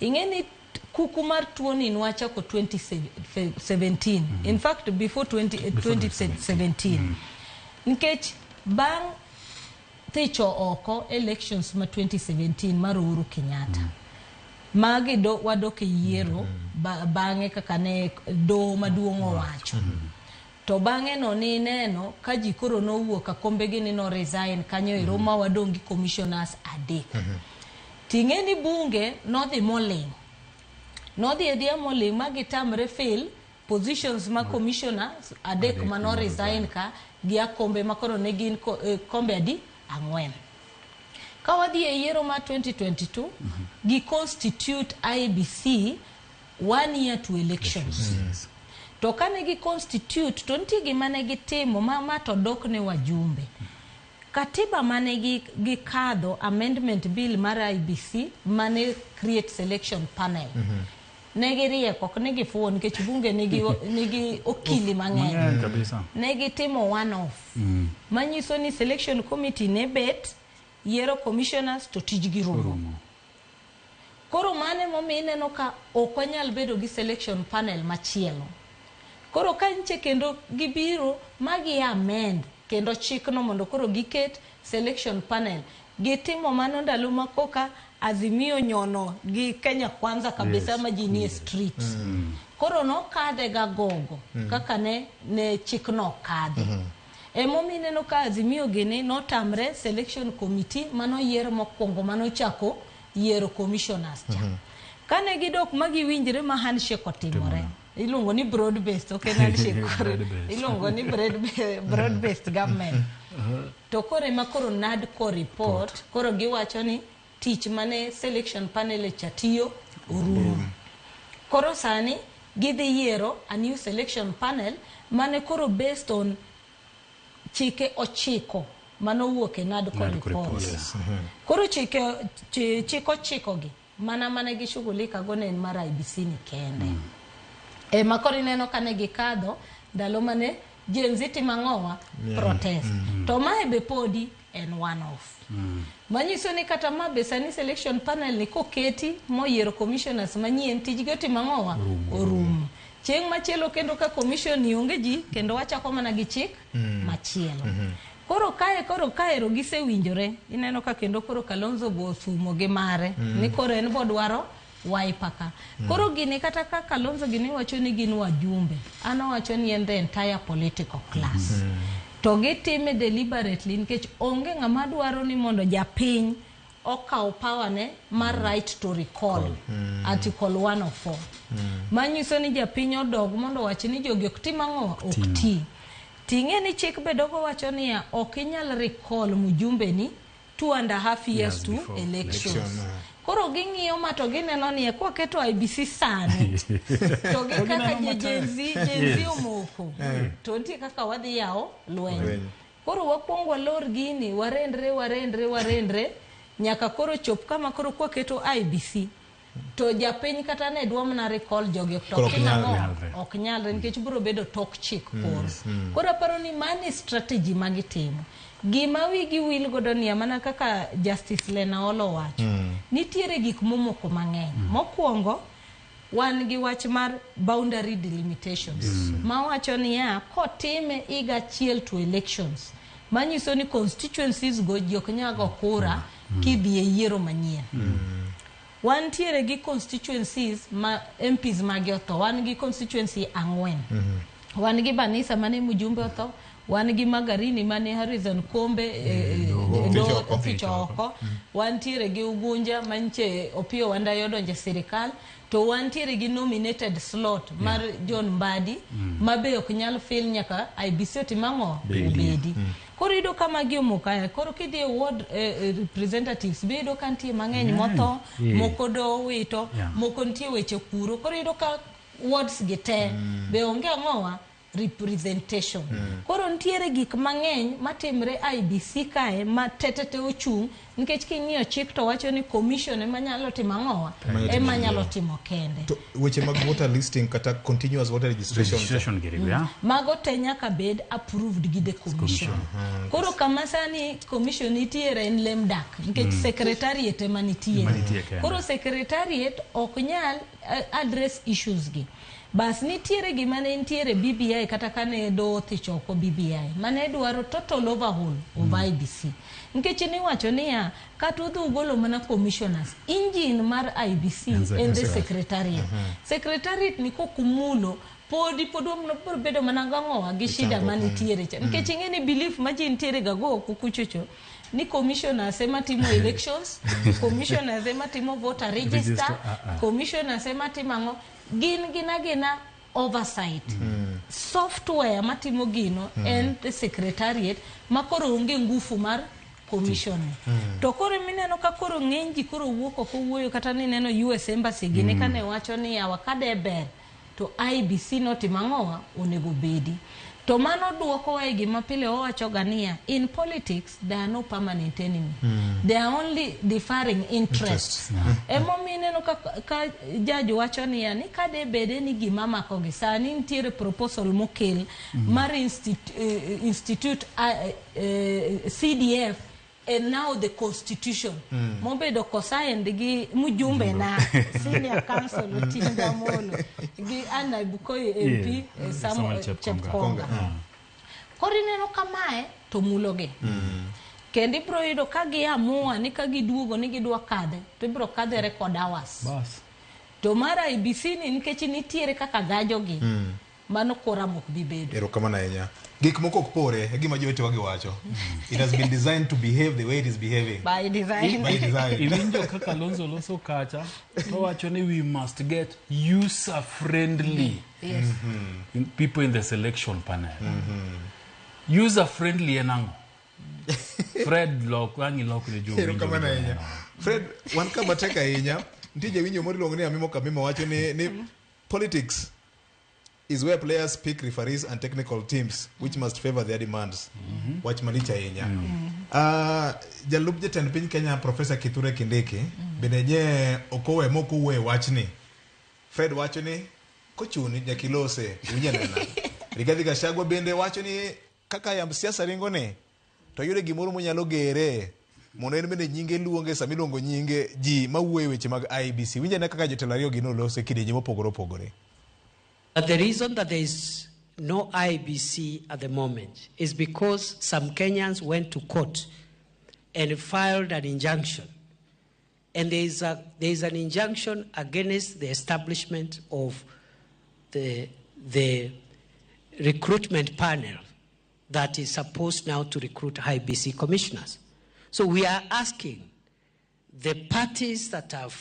Ing'e ni kuku mar tuoni nwachako 2017. In fact before 2017. Nikech bang' thicho oko elections ma 2017 mar Uhuru Kenyatta. Magi do, wadok e yiero bang'e kaka ne doho maduong' owacho. To bang'e no nineno ka ji koro nowuok akombegi ni no resign kanyo ero ma wadong' gi commissioners 3. Ting'e ni bunge nodhi moling'. Nodhi adhiya moling' ma gitamre fill positions ma commissioners 3 mano resign ka gi akombe ma koro ne gin kombe adi? 4. Ka wadhi e yiero mar 2022, gi constitute IEBC 1 year to elections. To kane gi constitute to nitie gima ne gitimo ma to dok ne wajumbe. Katiba mane gikadho amendment bill mar IEBC mane create selection panel. Ne giriek, ok ne gifuwo nikech bunge nigi okili mang'eny. Ne gitimo one off. Manyiso ni selection committee ne bet yiero commissioners to tijgi rumo. Koro mane momiyo ineno ka ok wanyal bedo gi selection panel machielo. Koro ka nche kendo gibiro ma gi amend kendo chikno mondo koro giket selection panel. Gitimo mano ndalo ma koka Azimio nyono gi Kenya Kwanza kabisa ma ji nie street. Koro nokadhe ga gogo kaka ne chikno kadhe. Emomiyo ineno ka Azimio gini notamre selection committee manoyier mokwongo manochako yiero commissioners cha. Kane gidok ma giwinjre ma handshake otimore. Iluongo ni broad based, ok en handshake. Iluongo ni broad based government. To koro ema koro NADCO report, koro giwacho ni tich mane selection panel cha tiyo orumo. Koro sani gidhi yiero a new selection panel mane koro based on chike 9 manowuok e NADCO report. Koro chike 9 gi mana gishughulika go ne en mar IEBC ni kende. Ema koro ineno kane gikadho ndalo mane Gen Z timo ang'owa? Protest. To mae be podi en one off. Manyiso ni kata ma be sani selection panel ni koketi moyiero commissioners manyien tijgi otimo ang'owa? Orumo. Chieng' machielo kendo ka commission ni onge ji kendo wachako mana gi chik machielo. Koro kae koro kaero gisewinjore ineno ka kendo koro Kalonzo bo osumo gi mare ni koro en bodwaro Wiper ka. Koro gini kata ka Kalonzo gini wacho ni gin wajumbe, an owacho ni en the entire political class. To gitime deliberately nikech onge ng'ama dwaro ni mondo japiny okaw power ne mar right to recall Article 104. Manyiso ni japiny odog mondo owach ni jogi ok tim ang'o? Ok ti. Ting'e ni chik be dogo wacho niya ok inyal recall mjumbe ni 2.5 years to elections. Koro ging'iyo ma to gineno ni kwaketo IEBC sani to gi kaka Gen Z omoko to nitie kaka wadhi yawo lweny. Koro wakwong walor gini warendre nyaka koro chop kama koro kwaketo IEBC to japiny kata ne dwa mana recall jogi ok nyalre nikech biro bedo tok chik koro. Koro aparo ni mano strategy magitimo. Gima wigi wil godo niya mana kaka Justice Lena Olo wacho. Nitiere gik momoko mang'eny. Mokwongo wan gi wach mar boundary delimitations. Mawacho niya kotime higa achiel to elections. Manyiso ni constituencies go ji ok nyal go kura kidhi e yiero manyien. Wantiere gi constituencies ma MPs magi otho. Wan gi constituency 4. Wan gi Banisa mane mjumbe otho. Wan gi Magarini mane Harrison Kombe oficho oko. Wantiere gi Ugunja manche Opiyo Wandayi odonje sirikal. To wantiere gi nominated slot mar John Mbadi ma be ok nyal fill nyaka IEBC otim ang'o? Obedi. Koro iyudo ka magi omoko ahinya. Koro kidhi e ward representatives be iyudo ka nitie mang'eny motho, moko do wito, moko nitie weche kuro. Koro iyudo ka wards gi te be onge ang'owa? Representation. Koro nitiere gik mang'eny matimre IEBC kae ma tetete ochung' nikech king'iyo chik to wacho ni commission ema nyalo timo ang'owa? Ema nyalo timo kende. To weche mag voter listing kata continuous voter registration mago te nyaka bed approved gi the commission. Koro kama sani commission nitiere en lem dak nikech secretariat ema nitiere. Koro secretariat ok nyal address issues gi. Bas nitiere gima ne nitiere BBI kata kane doho othicho oko BBI mane dwaro total overhaul of IEBC. Nikech niwacho niya, kata udhi ugolo mana commissioners, engine mar IEBC en the secretariat. Secretariat ni kokumulo podi pod wabiro bedo mana gang'owa gi shida manitiere cha. Nikech ing'e ni belief ma ji nitiere ga go oko kuchocho ni commissioners ema timo elections, commissioners ema timo voter register, Register, commissioners ema timo ang'o, gin gina gina oversight. Software matimo gino en the secretariat ma koro onge ngufu mar commission. To koro mineno ka koro ng'eny ji koro wuok oko wuoyo kata nineno US Embassy gini kane wacho ni yawa kade ber to IEBC notimo ang'owa onego bedi. To mano duokowa e gima pile wawacho ga niya, in politics there are no permanent enemy. They are only differing interests. Emomiyo ineno ka judge wacho niya ni kade bede ni gima makogi sani nitiere proposal mokel mar institute CDF and now the constitution mobedo kosigned gi mjumbe na senior counsel Otiende Amolo gi Anna Bukoyi MP Samuel Samuel Chepkonga. Chepkonga. Koro ineno kamae to mulogi. Kendo ibiro yudo ka giamua ni ka giduogo ni gidwa kadhe to ibiro kadhe record hours. Bas. To mar IEBC ni nikech nitiere kaka gajogi mano quorum ok bi bedo. Erokamano ahinya. Gik moko ok pore e gima jowetewa giwacho. It has been designed to behave the way it is behaving. By design. By design. Iwinjo kaka Kalonzo loso kacha to wacho ni we must get user friendly Yes. people in the selection panel. User friendly en ang'o? Fred lok ang' ilok ne jowinjo. Erokamano ahinya. Fred, wan ka matek ahinya. Nitie jawinjo moro iluongo ni Amimo Kamimo wacho ni politics is where players pick referees and technical teams which must favor their demands. Wach malich ahinya. Jalup jatend piny Kenya Professor Kithure Kindiki bende nye ok owe mok owuoyo e wachni. Fred wacho ni kochuni nyaka ilose winj anena. Rigathi Gachagua bende wacho ni kaka yamb siasa ringo ni to yude gimoro monyalo gere mondo en bende nyinge luonge sama iluongo nyinge ji mawuoyo e weche mag IEBC. Winj ane kaka jotelo ariyo gi noloso e kidienje mopogore opogore. But the reason that there is no IEBC at the moment is because some Kenyans went to court and filed an injunction. And there is an injunction against the establishment of the recruitment panel that is supposed now to recruit IEBC commissioners. So we are asking the parties that have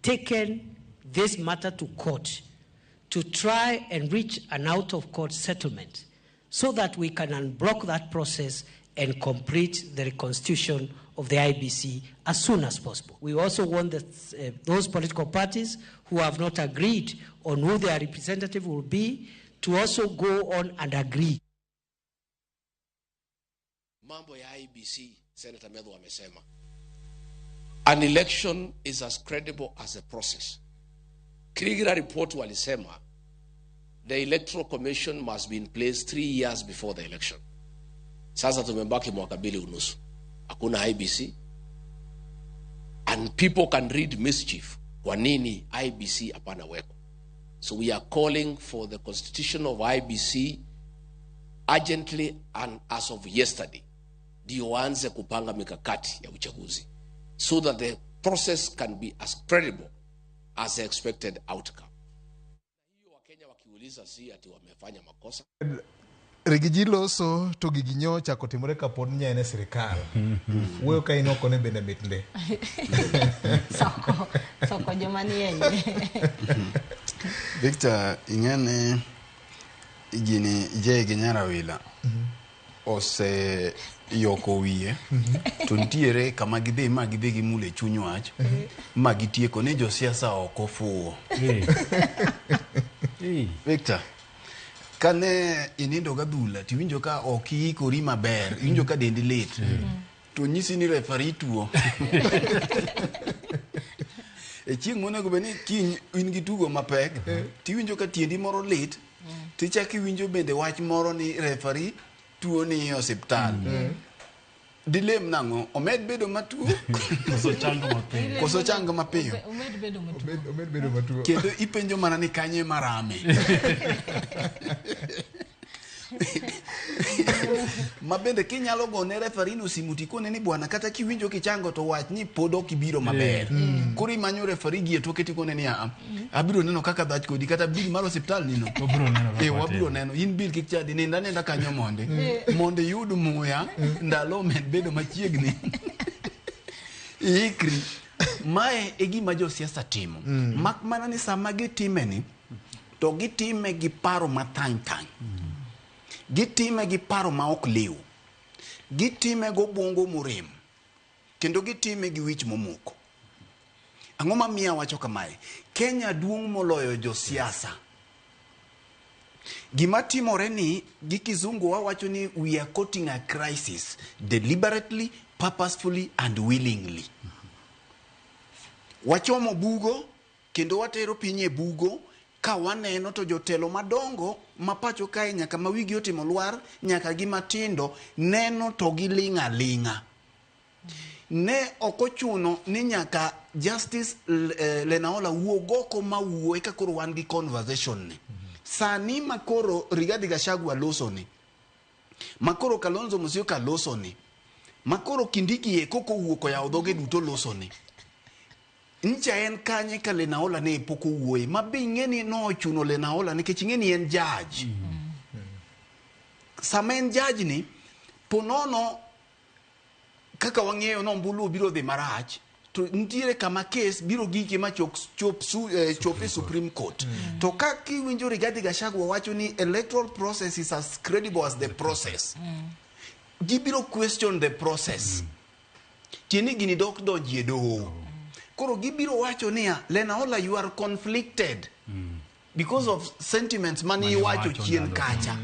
taken this matter to court to try and reach an out-of-court settlement so that we can unblock that process and complete the reconstitution of the IEBC as soon as possible. We also want those political parties who have not agreed on who their representative will be to also go on and agree. Mambo ya IEBC, Senator Methu amesema, an election is as credible as a process. Kriegler report walisema the Electoral Commission must be in place 3 years before the election. Sasa tumebaki mwaka mbili unusu. Hakuna IEBC. And people can read mischief. Kwa nini IEBC hapana weko? So we are calling for the constitution of IEBC urgently and as of yesterday. Ndio waanze kupanga mikakati ya uchaguzi so that the process can be as credible as the expected outcome. Hiyo Wakenya wakiuliza si ati wamefanya makosa. Riggy G loso to gigi nyocha kotimore kapod ne en e sirikal. Wuoyo ka in oko ne bende mit nde. Soko, soko joma ni e iye. Victor, ing'e gini Jay gi Nyarawila ose yoko wiye to nitiere kama gidhi ma gidhi gimule chuny wach ma gitieko ni josiasa ok ofuwo. Victor, kane inindo gadhula tiwinjo ka ok iikori maber, iwinjo ka dendi lit, to nyisi ni referee tuo. E chieng' monego bed ni kiny in gi tugo mapek, tiwinjo ka tiendi moro lit, tichak iwinjo bende wach moro ni referee tuo ni e osiptal. Dilem nang'o? Omed bedo matuo? Koso chango mapiyo. Koso chango mapiyo? Omed bedo matuo. Omed bedo matuo. Kendo ipenjo mana ni kanye marame. Ma bende kinyalo gone referee no simu tikone ni bwana kata kiwinjo kichango to wach ni pod ok ibiro maber. Koro imanyo referee gi e toke tikone ni aa, abiro neno kaka dhach kodi kata bill mar osiptal ni no. Wabiro neno kaka Eh, wabiro watimo. neno. In bill kik chadi, nind aninda kanyo monde. Mondo iyud muya, ndalo omed bedo machiegni. Iikri. Mae e gima josiasa timo. Mak mana ni sama gitime ni, to gitime gi paro mathany thany. Gitime gi paro ma ok liw. Gitime gobwongo morem. Kendo gitime gi wich momoko. Ang'o mamiyo awacho kamae? Kenya duong' moloyo josiasa. Gima timore ni gi kizungu wawacho ni we are courting a crisis deliberately, purposefully and willingly. Wachomo bugo kendo watero piny e bugo ka waneno to jotelo madongo ma pacho kae nyaka ma wigi otimo lwar nyaka gi matindo neno to giling' aling'a. Ne ok ochuno ni nyaka Justice Lenaola wuog oko ma wuo eka koro wan gi conversation ni. Sani makoro Rigathi Gachagua loso ni, makoro Kalonzo Musyoka loso ni, makoro Kindiki eko kowuok oyawo dhoge duto loso ni. Ncha en kanye ka Lenaola ne pok owuoye ma be ing'e ni nochuno Lenaola nikech ing'e ni en judge. Sama en judge ni, ponono kaka wang'eyo ni ombulu biro dhi marach to nitiere kama case biro gike ma chop, chop, chop e Supreme Court. To ka kiwinjo Rigathi Gachagua wacho ni electoral process is as credible as the process. Gibiro question the process. Tiende ni gini dok donji e doho. Koro gibiro wacho niya, Lenaola you are conflicted because of sentiments mane Mane iwacho iwacho chien ndalo. kacha.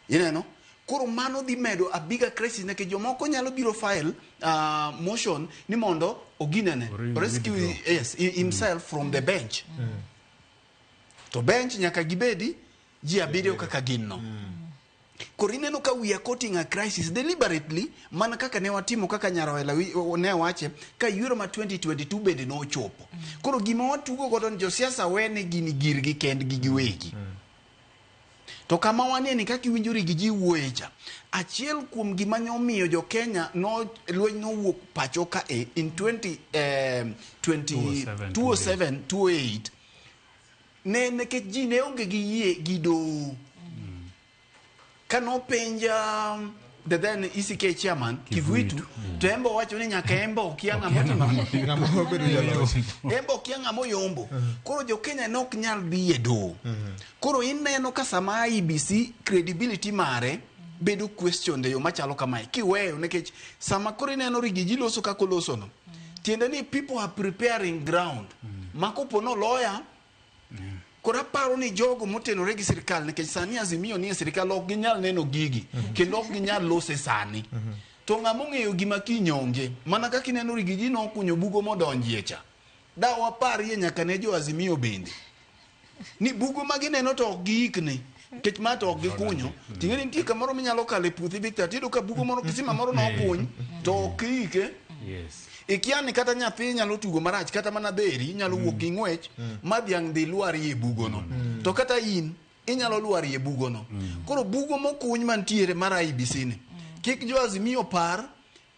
Ineno? Koro mano dhi medo a bigger crisis nikech jomoko nyalo biro file motion ni mondo oginene rescue withdraw. yes, himself from the bench. To bench nyaka gibedi ji abiriyo kaka gin no. Koro ineno ka we are courting a crisis deliberately mana kaka ne watimo kaka Nyarawela ne wache ka yiero ma 2022 bende nochopo. Koro gima watugo godo ni josiasa wene gini girgi kendgi giwegi. To kama wanie ni kaka iwinjo gi ji wuoye cha, achiel kuom gima ne omiyo jo Kenya no lweny nowuok pacho ka e in 20, 20, 2007, 2007 2008 ne nikech ji ne onge gi yie gi doho. Kanopenja the then ECK chairman Kivuitu, to embe owacho ni nyaka embe okia ng'ama otimo ang'o. Ng'ama obedo jaloch. Embe okia ng'ama oyombo. Koro jo Kenya ne ok nyal dhi e doho. Koro ineno ka sama IEBC credibility mare bedo questioned e yo machalo kamae kiweyo nikech sama koro ineno Rigiji loso kaka oloso no tiende ni people are preparing ground ma kopo noloya. Koro aparo ni jogo motenore gi sirikal nikech sani Azimio nie sirikal ok ginyal neno gigi kendo ok ginyal lose sani. To ng'ama ong'eyo gima kiny onge mana kaka ineno Rigiji nokunyo bugo modonjie cha. Da waparie nyaka ne jo Azimio bende. Ni bugo ma gineno to ok giikni nikech ma to ok gikunyo. Ting'e ni nitie kamoro minyalo kalo e puothi Victor tiyudo ka bugo moro kisima moro nokuny to ok iike. Yes. Ikia ni kata nyathi nyalo tugo marach kata mana dheri nyalo wuok gi ng'wech ma dhiang' dhi lwarie e bugono. To kata in inyalo lwarie e bugono. Koro bugo mokuny mantiere mar IEBC ni kik jo Azimio par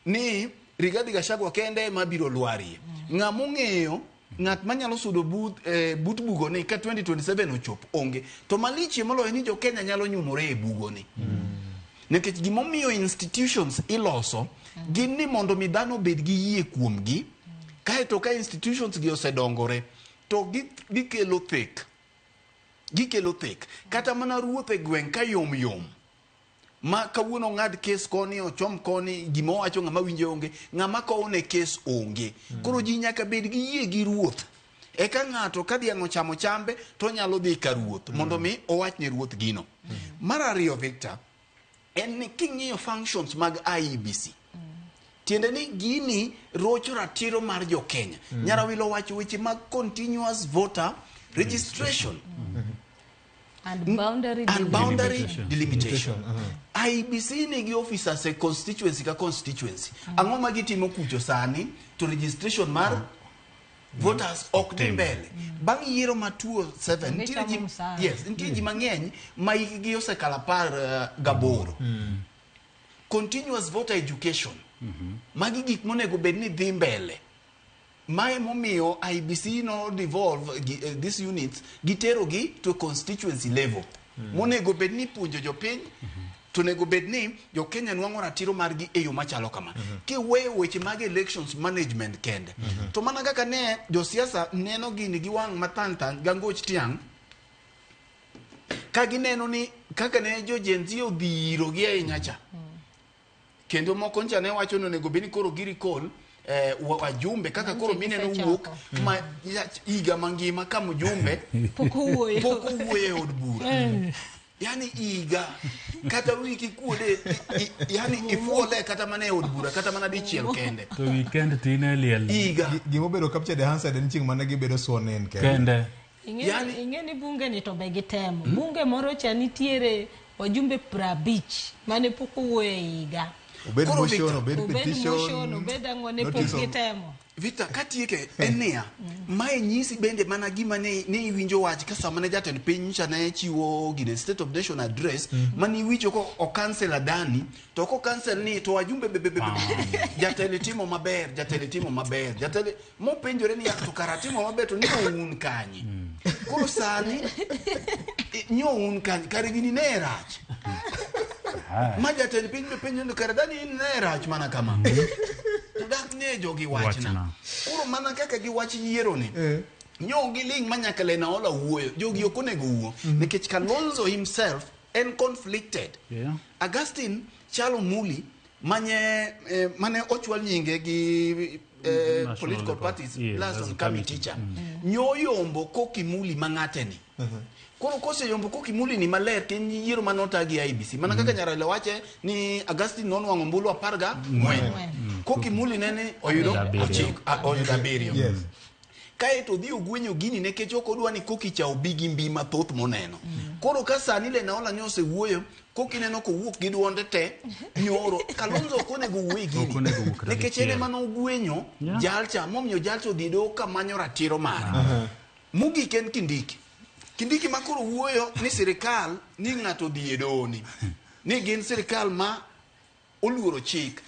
ni Rigathi Gachagua kende ema biro lwarie. Ng'ama ong'eyo ng'at manyalo sudo but bugoni ka 2027 ochop onge. To malichie moloyo ni jo Kenya nyalo nyumore e bugoni. Nikech gimomiyo institutions iloso gin ni mondo mi dhano obed gi yie kuomgi kaeto ka institutions gi osedongore to gikelo thek. Gikelo thek. Kata mana ruoth e gweng' ka yom yom ma kawuono ng'ad kes koni ochom koni gima owacho ng'ama winje onge ng'ama kowne kes onge. Koro ji nyaka bed gi yie gi ruoth. Eka ng'ato ka dhiang' ochamo chambe to onyalo dhi ka ruoth mondo mi owach ne ruoth gino. Mar ariyo Victor, en ni king'iyo functions mag IEBC tiende ni gini rocho ratiro mar jo Kenya. Nyarawilo owacho weche mag continuous voter registration And boundary and boundary Delimitation. delimitation. IEBC nigi officers e constituency ka constituency. Ang'o ma gitimo kucho sani to registration mar voters ok dhi mbele. Bang' yiero ma 2007 nitiere ji, Gichamo msara. yes, nitie ji mang'eny ma hikgi osekalo 18. Continuous voter education. Magi gik monego bed ni dhi mbele. Mae momiyo IEBC no devolve these units giterogi to constituency level. Monego bed ni puonjo jopiny to onego bed ni jo-Kenya nwang'o ratiro margi e yo machalo kama. Kiweyo weche mag elections management kende. To mana kaka ne josiasa neno gini gi wang' mathan-than gangoch tiang' ka gineno ni kaka ne jo Gen Z odhiro gi ahinya cha. Kendo moko ncha ne wacho ni onego bed ni koro gi recall wajumbe kaka koro mineno wuok ma higa mangima ka mjumbe Pok owuoyo. pok owuoyo e od bura. Yani higa kata wiki kuode yani ifuole kata mana e od bura kata mana dichiel kende. To weekend tine liel Higa. Gimobedo captured e Hansard en chieng' mane gibedo sworn in kende. kende. Yani- Ing'e ni bunge ni to be gitemo. Bunge moro cha nitiere wajumbe 50 mane pok owuoyo e higa. Obed Koro motion, Victor, obed Obed petition. motion, obed ang'o ne pok notice of- gitemo. Victor, katieke en niya, mae nyisi bende mana gima ne iwinjo wach ka sama ne jatend piny cha ne chiwo gine State of Nation address mane iwinjo ko okansel Adani to ok okansel ni to wajumbe be jatelo timo maber, jatelo timo maber, jatelo mopenjore ni to kara timo maber to ni un kanye. Koro sani nyo un kanye kare gini ne rach. Ma jatend piny be penjo ni kare Adani in ne rach mana kama. To dak ne jogi wachna. Wachna. Koro mana kaka giwach yiero ni nyo giling' ma nyaka Lenaola wuoyo jogi ok onego wuo nikech Kalonzo himself en conflicted. Yeah. Augustine Chalo Muli manye mane ochwal nyinge gi National political level. parties Yeah, last as on a Kami committee. teacher nyoyombo Koki Muli mang'ate ni. Koro koseyombo Koki Muli ni maler to en yiero mane ota gi IEBC mana kaka Nyarale wache ni Augustine nonwang'o ombulu 14. Koki Muli nene oyudo Abiriyo. ochiko, oyudo 7. Yes. Kaeto odhi ogwenyo gini nikech ok odwa ni Koki cha obi gi mbi mathoth moneno. Koro ka sani Lenaola nyo osewuoyo, Koki neno kowuok gi duonde te nyoro. Kalonzo ok onego wuo e gini. Ok onego wuo kata Nikech en dichiel. ema nogwenyo Yeah. jalcha momiyo jalcha odhi doho kamanyo ratiro mare. Mogik en Kindiki. Kindiki ma koro wuoyo ni sirikal ni ng'ato odhi e doho ni. Ni gin sirikal ma oluoro chik.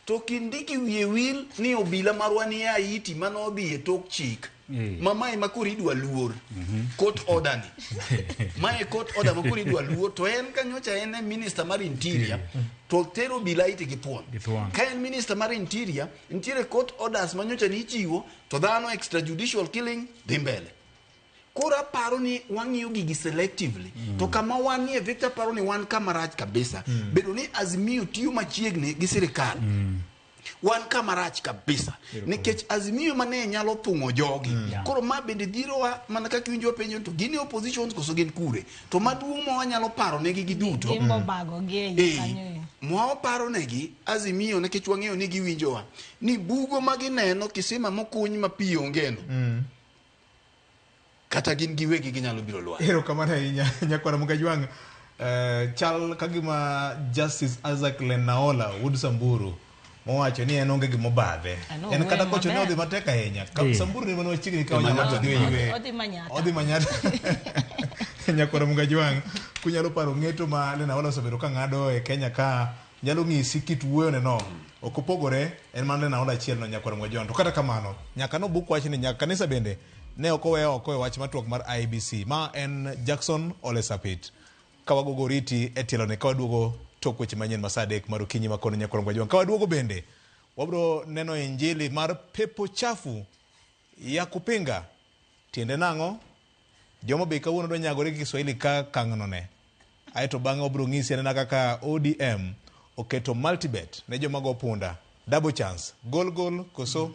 To Kindiki wiye wil ni obila marwa ni e Haiti mane odhi e tok chik. Ma mae ma koro idwa luor. Court order ni. Mae court order ma koro idwa luor to en kanyocha en e minister mar interior to tero obila Haiti gi thuon. Gi thuon. Ka en minister mar interior, nitiere court orders ma nyocha nichiwo to dhano extrajudicial killing dhi mbele. Koro aparo ni wang'iyo gigi selectively. To kama wanie Victor paro ni wan kama rach kabisa. Bedo ni Azimio tiyo machiegni gi sirikal. Wan kama rach kabisa. Nikech Azimio mane nyalo thung'o jogi. Koro ma bende dhirowa mana kaka iwinjo wapenjo ni to gin e opposition koso gin kure. To maduong' ma wanyalo paro negi giduto. Gimbo bago gi e iye kanyo e. Mwaparo negi Azimio nikech wang'eyo ni giwinjowa ni bugo ma gineno kisima mokuny ma pi onge no. Kata gin giwegi ginyalo biro lwar. Erokamano ahinya nyakwara Mugajwang'. Chal ka gima Justice Isaac Lenaola wuod Samburu mowacho ni en onge gimobadhe. Ano, En kata wuoyo kocho ne maber. odhi matek ahinya. Samburu ne mana machiegni ka Manyatta. onyalo dhi ywe. Odhi Manyatta. Odhi Manyatta. Nyakwara Mugajwang', kunyalo paro ng'eto ma Lenaola osebedo ka ng'ado e Kenya ka nyalo ng'isi kit wuoyone no. Ok opogore, en mana Lenaola achiel no nyakwara Mugajwang'. To kata kamano, nyaka nobuk wachni, nyaka kanisa bende ne ok owe oko e wach matwak mar IEBC. Ma en Jackson Ole Sapit. Ka wagogo oriti e tielone ka waduogo tok weche manyien ma saa 3 mar okinyi ma kono nyakwara Mugajwang'. Ka waduogo bende, wabiro neno injili mar pepo chafu ya kupinga. Tiende nang'o? Joma be kawuono dwa nyagore gi Kiswahili ka kang'none. Aeto bang'e wabiro ng'isi anena kaka ODM oketo multibet ne joma go punda. Double chance. Gol gol koso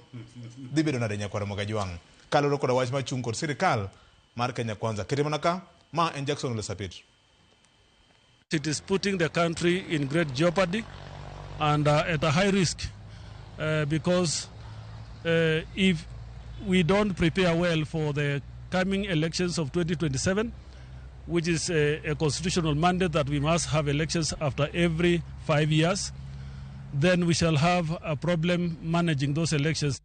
dhi bedo nade nyakwara Mugajwang'. Kaluwore koda wach machung' kod sirikal mar Kenya Kwanza. Kete mana ka, ma en Jackson Ole Sapit. It is putting the country in great jeopardy and at a high risk because if we don't prepare well for the coming elections of 2027, which is a constitutional mandate that we must have elections after every 5 years, then we shall have a problem managing those elections.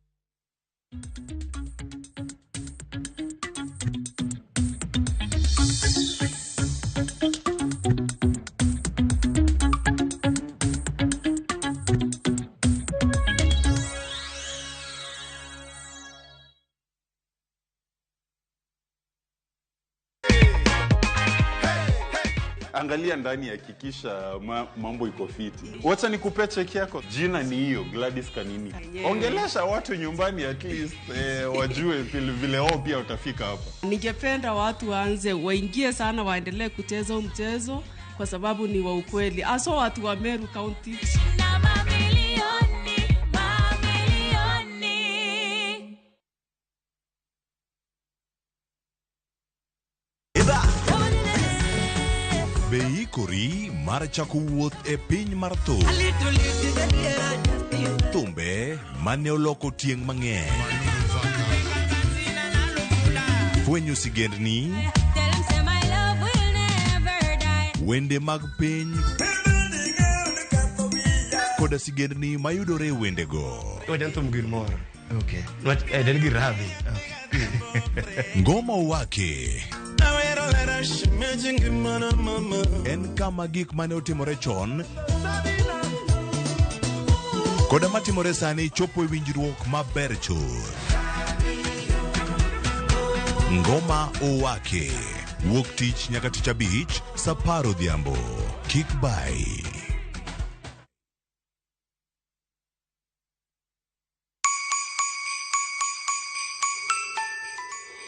Angalia ndani, hakikisha mambo iko fiti. Wacha nikupe cheki yako. Jina ni hiyo Gladys Kanini. Ongelesha watu nyumbani at least wajue vile wao pia utafika hapa. Ningependa watu waanze waingie sana, waendelee kucheza mchezo kwa sababu ni wa ukweli. Aso watu wa Meru County. Beikori mar chako wuoth e piny mar thum. Thumbe mane oloko tieng' mang'eny. Fwenyo sigendni, wende mag piny, koda sigendni mayudore e wendego. Ngoma Owake en kama gik mane otimore chon koda matimore sani chopo e winjruok maber chuth. Ngoma Owake wuok tich nyaka tich abich saa 10 odhiambo. Kik bai.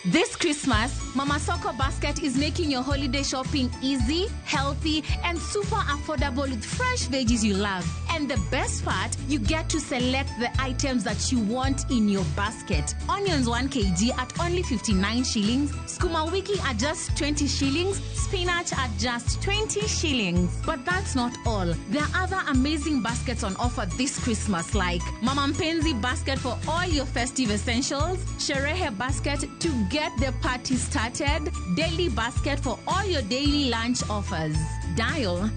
This Christmas, Mama Soko Basket is making your holiday shopping easy, healthy, and super affordable with fresh veggies you love. And the best part, you get to select the items that you want in your basket. Onions 1 kg at only 59 shillings, skuma wiki at just 20 shillings, spinach at just 20 shillings. But that's not all. There are other amazing baskets on offer this Christmas, like Mama Mpenzi basket for all your festive essentials, Sherehe basket to get the party started, daily basket for all your daily lunch offers. Dial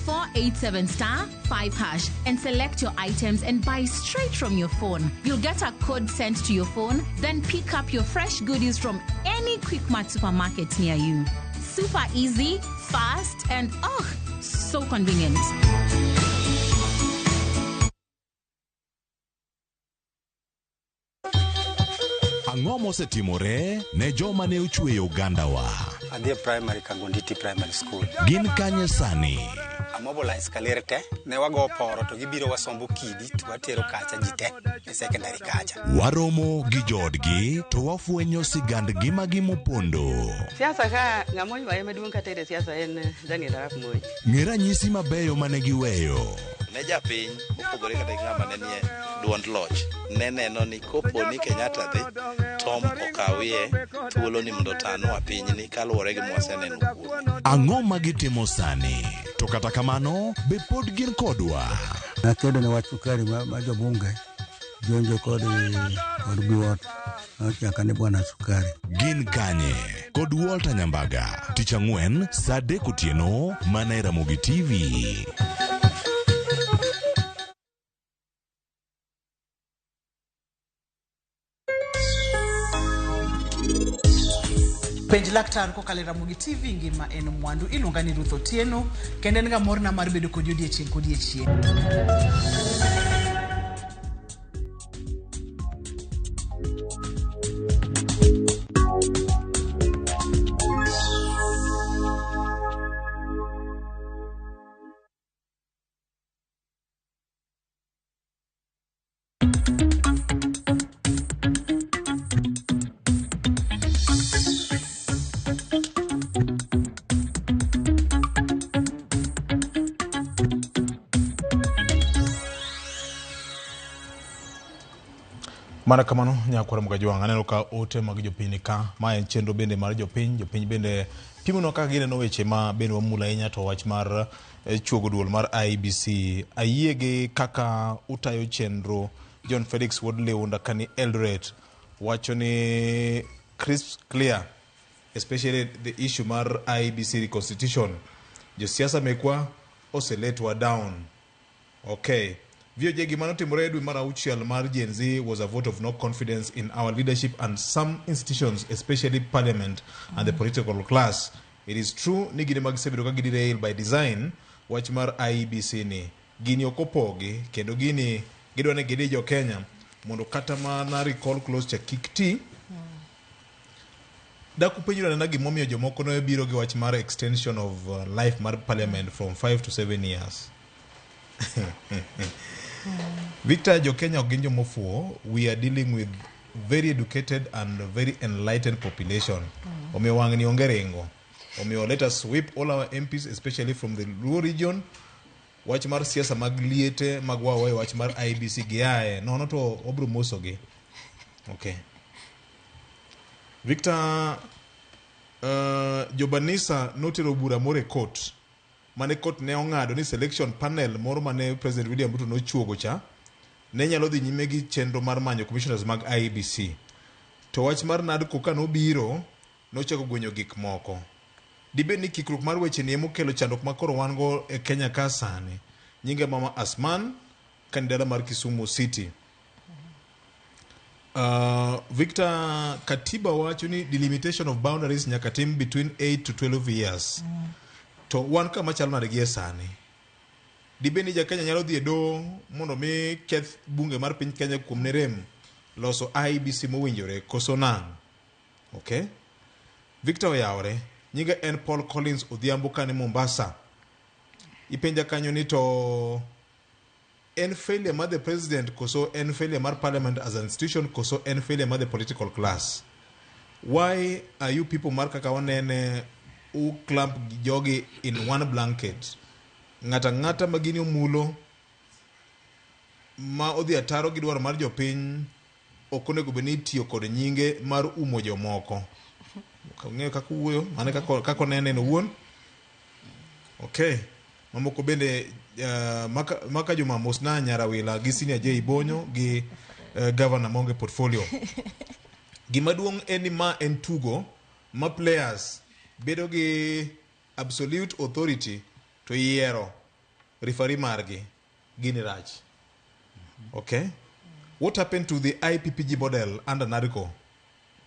*487*5# and select your items and buy straight from your phone. You'll get a code sent to your phone, then pick up your fresh goodies from any Quickmart supermarket near you. Super easy, fast, and oh, so convenient. Ang'o mosetimore ne joma ne ochweyo ogandawa? Adhi e primary Kangonditi Primary School. Gin kanye sani? Amobilize kaler te, ne wago poro to gibiro wasombo kidi to watero kacha ji te e secondary kacha. Waromo gi joodgi to wafwenyo sigand ngimagi mopondo. Siasa ka ng'ama oywaye maduong' kata e siasa en Daniel Arap Moi. Ng'e ranyisi mabeyo mane giweyo. Ne japiny mopogore kata gi ng'ama ne nie duond loch ne neno ni kopo ni Kenyatta dhi Tom okawie thuolo ni mondo otanwa pinyni kaluwore gi mwaseneno kuome. Ang'o ma gitimo sani? To kata kamano, be pod gin kodwa? Nakedo ne wach sukari ma jobunge jonjo kod biwot nyaka ne bwana sukari. Gin kanye? Kod Walter Nyambaga, tich ang'wen saa 3 otieno mana e Ramogi TV. Penj laktar kokalo e Ramogi TV ngima en mwandu. Iluonga ni Ruth Otieno kendo en ga morna mar bedo kodi odiechieng' kodiechieng'. Mana kamano nyakwara Mgajwang' aneno ka ote mag jopiny ka ma en chenro bende mar jopiny, jopiny bende pimonwa kaka gineno weche ma bende wamulo ahinya to wach mar chuogo duol mar IEBC. Ayie gi kaka utayo chenro. John Felix Wuod Liunda kani Eldoret wacho ni crisp clear Especially the issue mar IEBC reconstitution. Josiasa mekwa oseletwa down. Okay. VOJ gima notimore e dwe mar auchiel mar Gen Z was a vote of no confidence in our leadership and some institutions, especially parliament and the political class. It is true ni gine mag sebedo ka giderail by design wach mar IEBC ni. Gini ok opogi kendo gini gidwa ni gidi jo Kenya mondo kata mana recall clause cha kik ti. Dakupenjra nena gimomiyo jomoko ne biro gi wach mar extension of life mar parliament from 5 to 7 years. Victor, jo Kenya ok gin jomofuwo. We are dealing with very educated and very enlightened population. Omiyo wang'ni onge ringo. Omiyo let us whip all our MPs, especially from the Luo region. Wach mar siasa mag liete mag wawae wach mar IEBC giaye nono to wabro mosogi. Okay. Victor, Jobanisa notero bura moro e court mane court ne ong'ado ni selection panel moro mane President William Ruto nochuogo cha ne nyalo dhi nyime gi chenro mar manyo commissioners mag IEBC. To wach mar NADCO ka nobiro nochako gwenyo gik moko. Dibed ni kikruok mar weche ni emokelo chandruok ma koro wan go e Kenya ka sani. Nyinge Mama Asman ka ni dala mar Kisumu City. Victor, Katiba wacho ni delimitation of boundaries nyaka tim between 8 to 12 years. To wan kama chalo nade gie sani? Dibed ni ja-Kenya nyalo dhi e doho mondo mi keth bunge mar piny Kenya kuom ne rem loso IEBC mowinjore koso nang'? Okay. Victor oyawore. Nyinga en Paul Collins Odhiambo kani Mombasa. Ipenja kanyo ni to en failure mar the president koso en failure mar parliament as an institution koso en failure mar the political class? Why are you people mar kaka wanene u clump jogi in one blanket? Ng'ata ng'ata ma gini omulo ma odhi ataro gi dwaro mar jopiny ok onego bed ni itiyo kod nyinge mar umo jomoko. Ok ang'eyo kaka uwuoyo, mano e kaka onene en owuon. Okay. Mamoko bende maka Juma mosna Nyarawila gi Senior J Bonyo gi governor maonge portfolio. Gima duong' en ni ma en tugo ma players bedo gi absolute authority to yiero referee margi. Gini rach. Okay. What happened to the IPPG model under NADCO?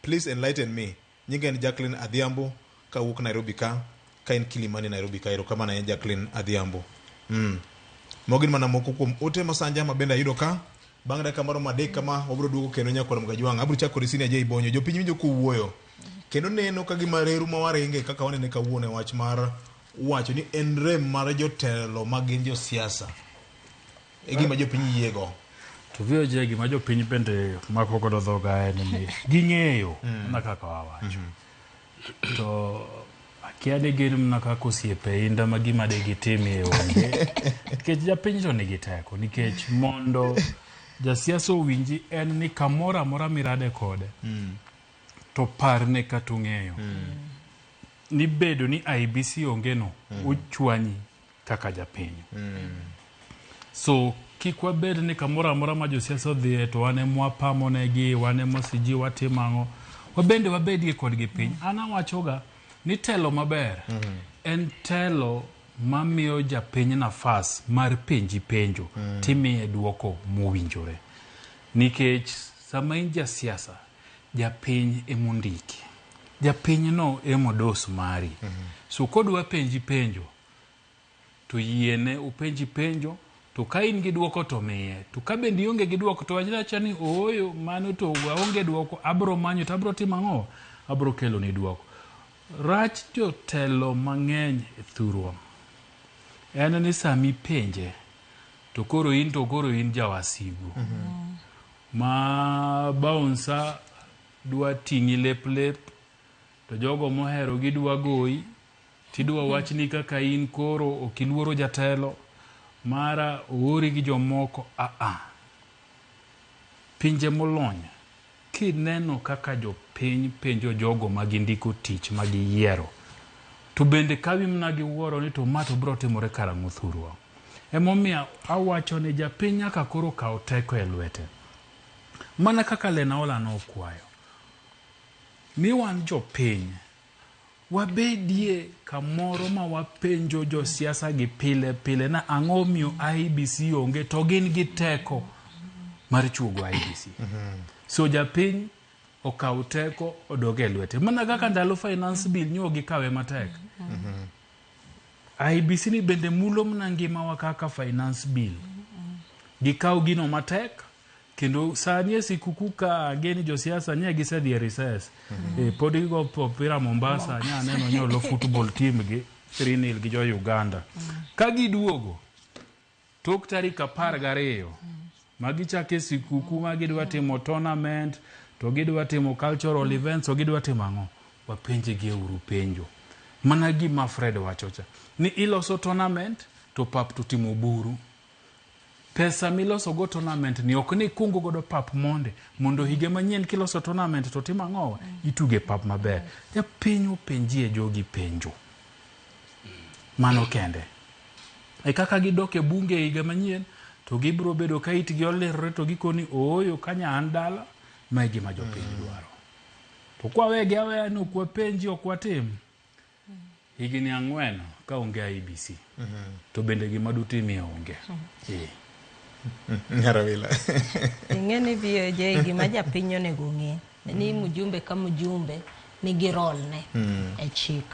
Please enlighten me. Nyinga en Jacqueline Adhiambo kawuok Nairobi ka en Kilimani Nairobi ka. Erokamano ahinya Jacqueline Adhiambo. Mago gin mana moko kuom ote masanja ma bende ayudo ka. Bang' dakika maromo adek kama wabiro duogo kendo nyakwar Mgajwang'. Abiro chako kod Senior J Bonyo. Jopiny winjo kowuoyo. Kendo neno ka gima reru ma waringe kaka wanene kawuono e wach mar wacho ni en rem mar jotelo ma gin josiasa. E gima jopiny yiego. To VOJ gima jopiny bende mako godo dhoga en ni ging'eyo mana kaka wawacho. To akia ni gin mana kaka osiepe inda ma gima de gitimie onge. Nikech japiny to nigi teko. Nikech mondo jasiasa owinji en ni kamoro amora mirade kode to parne kata ong'eyo ni bedo ni IEBC onge no ochwanyi kaka japiny. So kik wabed ni kamoro amora ma josiasa odhiye to wan ema wapamonegi, wan ema siji watimo ang'o. Wabende wabedie kodgi piny. An awachoga ni telo maber en telo mamiyo japiny nafas mar penji penjo timiye duoko mowinjore. Nikech sama in jasiasa, japiny emondiki. Japiny no emodos mari. So kodwa penji penjo, to yiene openji penjo, to ka in gi duoko to miye. To ka bende ionge gi duoko to wach awacha ni ooyo mano to aonge duoko, abro manyo to abro timo ang'o? Abro kelo ni duoko. Rach jotelo mang'eny e thurwa en ni sami penje to koro in to koro in jawasigu. Ma bouncer dwa ting'i lep lep to jogo mohero gidwa goyi tidwa wachni kaka in koro ok iluoro jatelo mara oori gi jomoko. Pinje molony kineno kaka jopiny penjo jogo ma gindiko tich ma giyiero to bende kawi mana gi wuoro ni to ma to biro timore karang'o thurwa. Emomiyo awacho ni japiny nyaka koro kaw teko e lwete. Mana kaka Lenaola nokwayo ni wan jopiny Wabedie kamoro ma wapenjo josiasa gi pile pile na ang'o miyo IEBC onge to gin gi teko mar chuogo IEBC. So japiny okaw teko odog e lwete. Mana kaka ndalo finance bill nyo gikawe matek. IEBC ni bende mulo mana ngimawa kaka finance bill. Gikaw gino matek kendo sani e sikuku ka ang'e josiasa nye gisedhi e recess. Pod gigo opira Mombasa nya aneno nyolo football team gi 3-0 gi jo Uganda. Ka giduogo tok tarik 12 ma gichako sikuku ma gidwa timo tournament to gidwa timo cultural events to gidwa timo ang'o wapenj gi uru penjo mana gima Fred wacho cha ni iloso tournament to pap to timo buru pesa miloso go tournament ni ok ni ikungo godo pap monde mondo higa manyien kiloso tournament to timo ang'owa ituge pap maber japiny openjie jogi penjo mano kende e kaka gidok e bunge e higa manyien to gibiro bedo ka itgi olirore to gikoni ooyo kanya an dala ma e gima jopiny dwaro to kwawegi aweya ni ok wapenji ok watim higni 4 ka onge IEBC to bende gima dutimie onge. Nyarawila. Ing'e ni VOJ gima japiny onego ng'e ni mjumbe ka mjumbe nigi role ne e chik.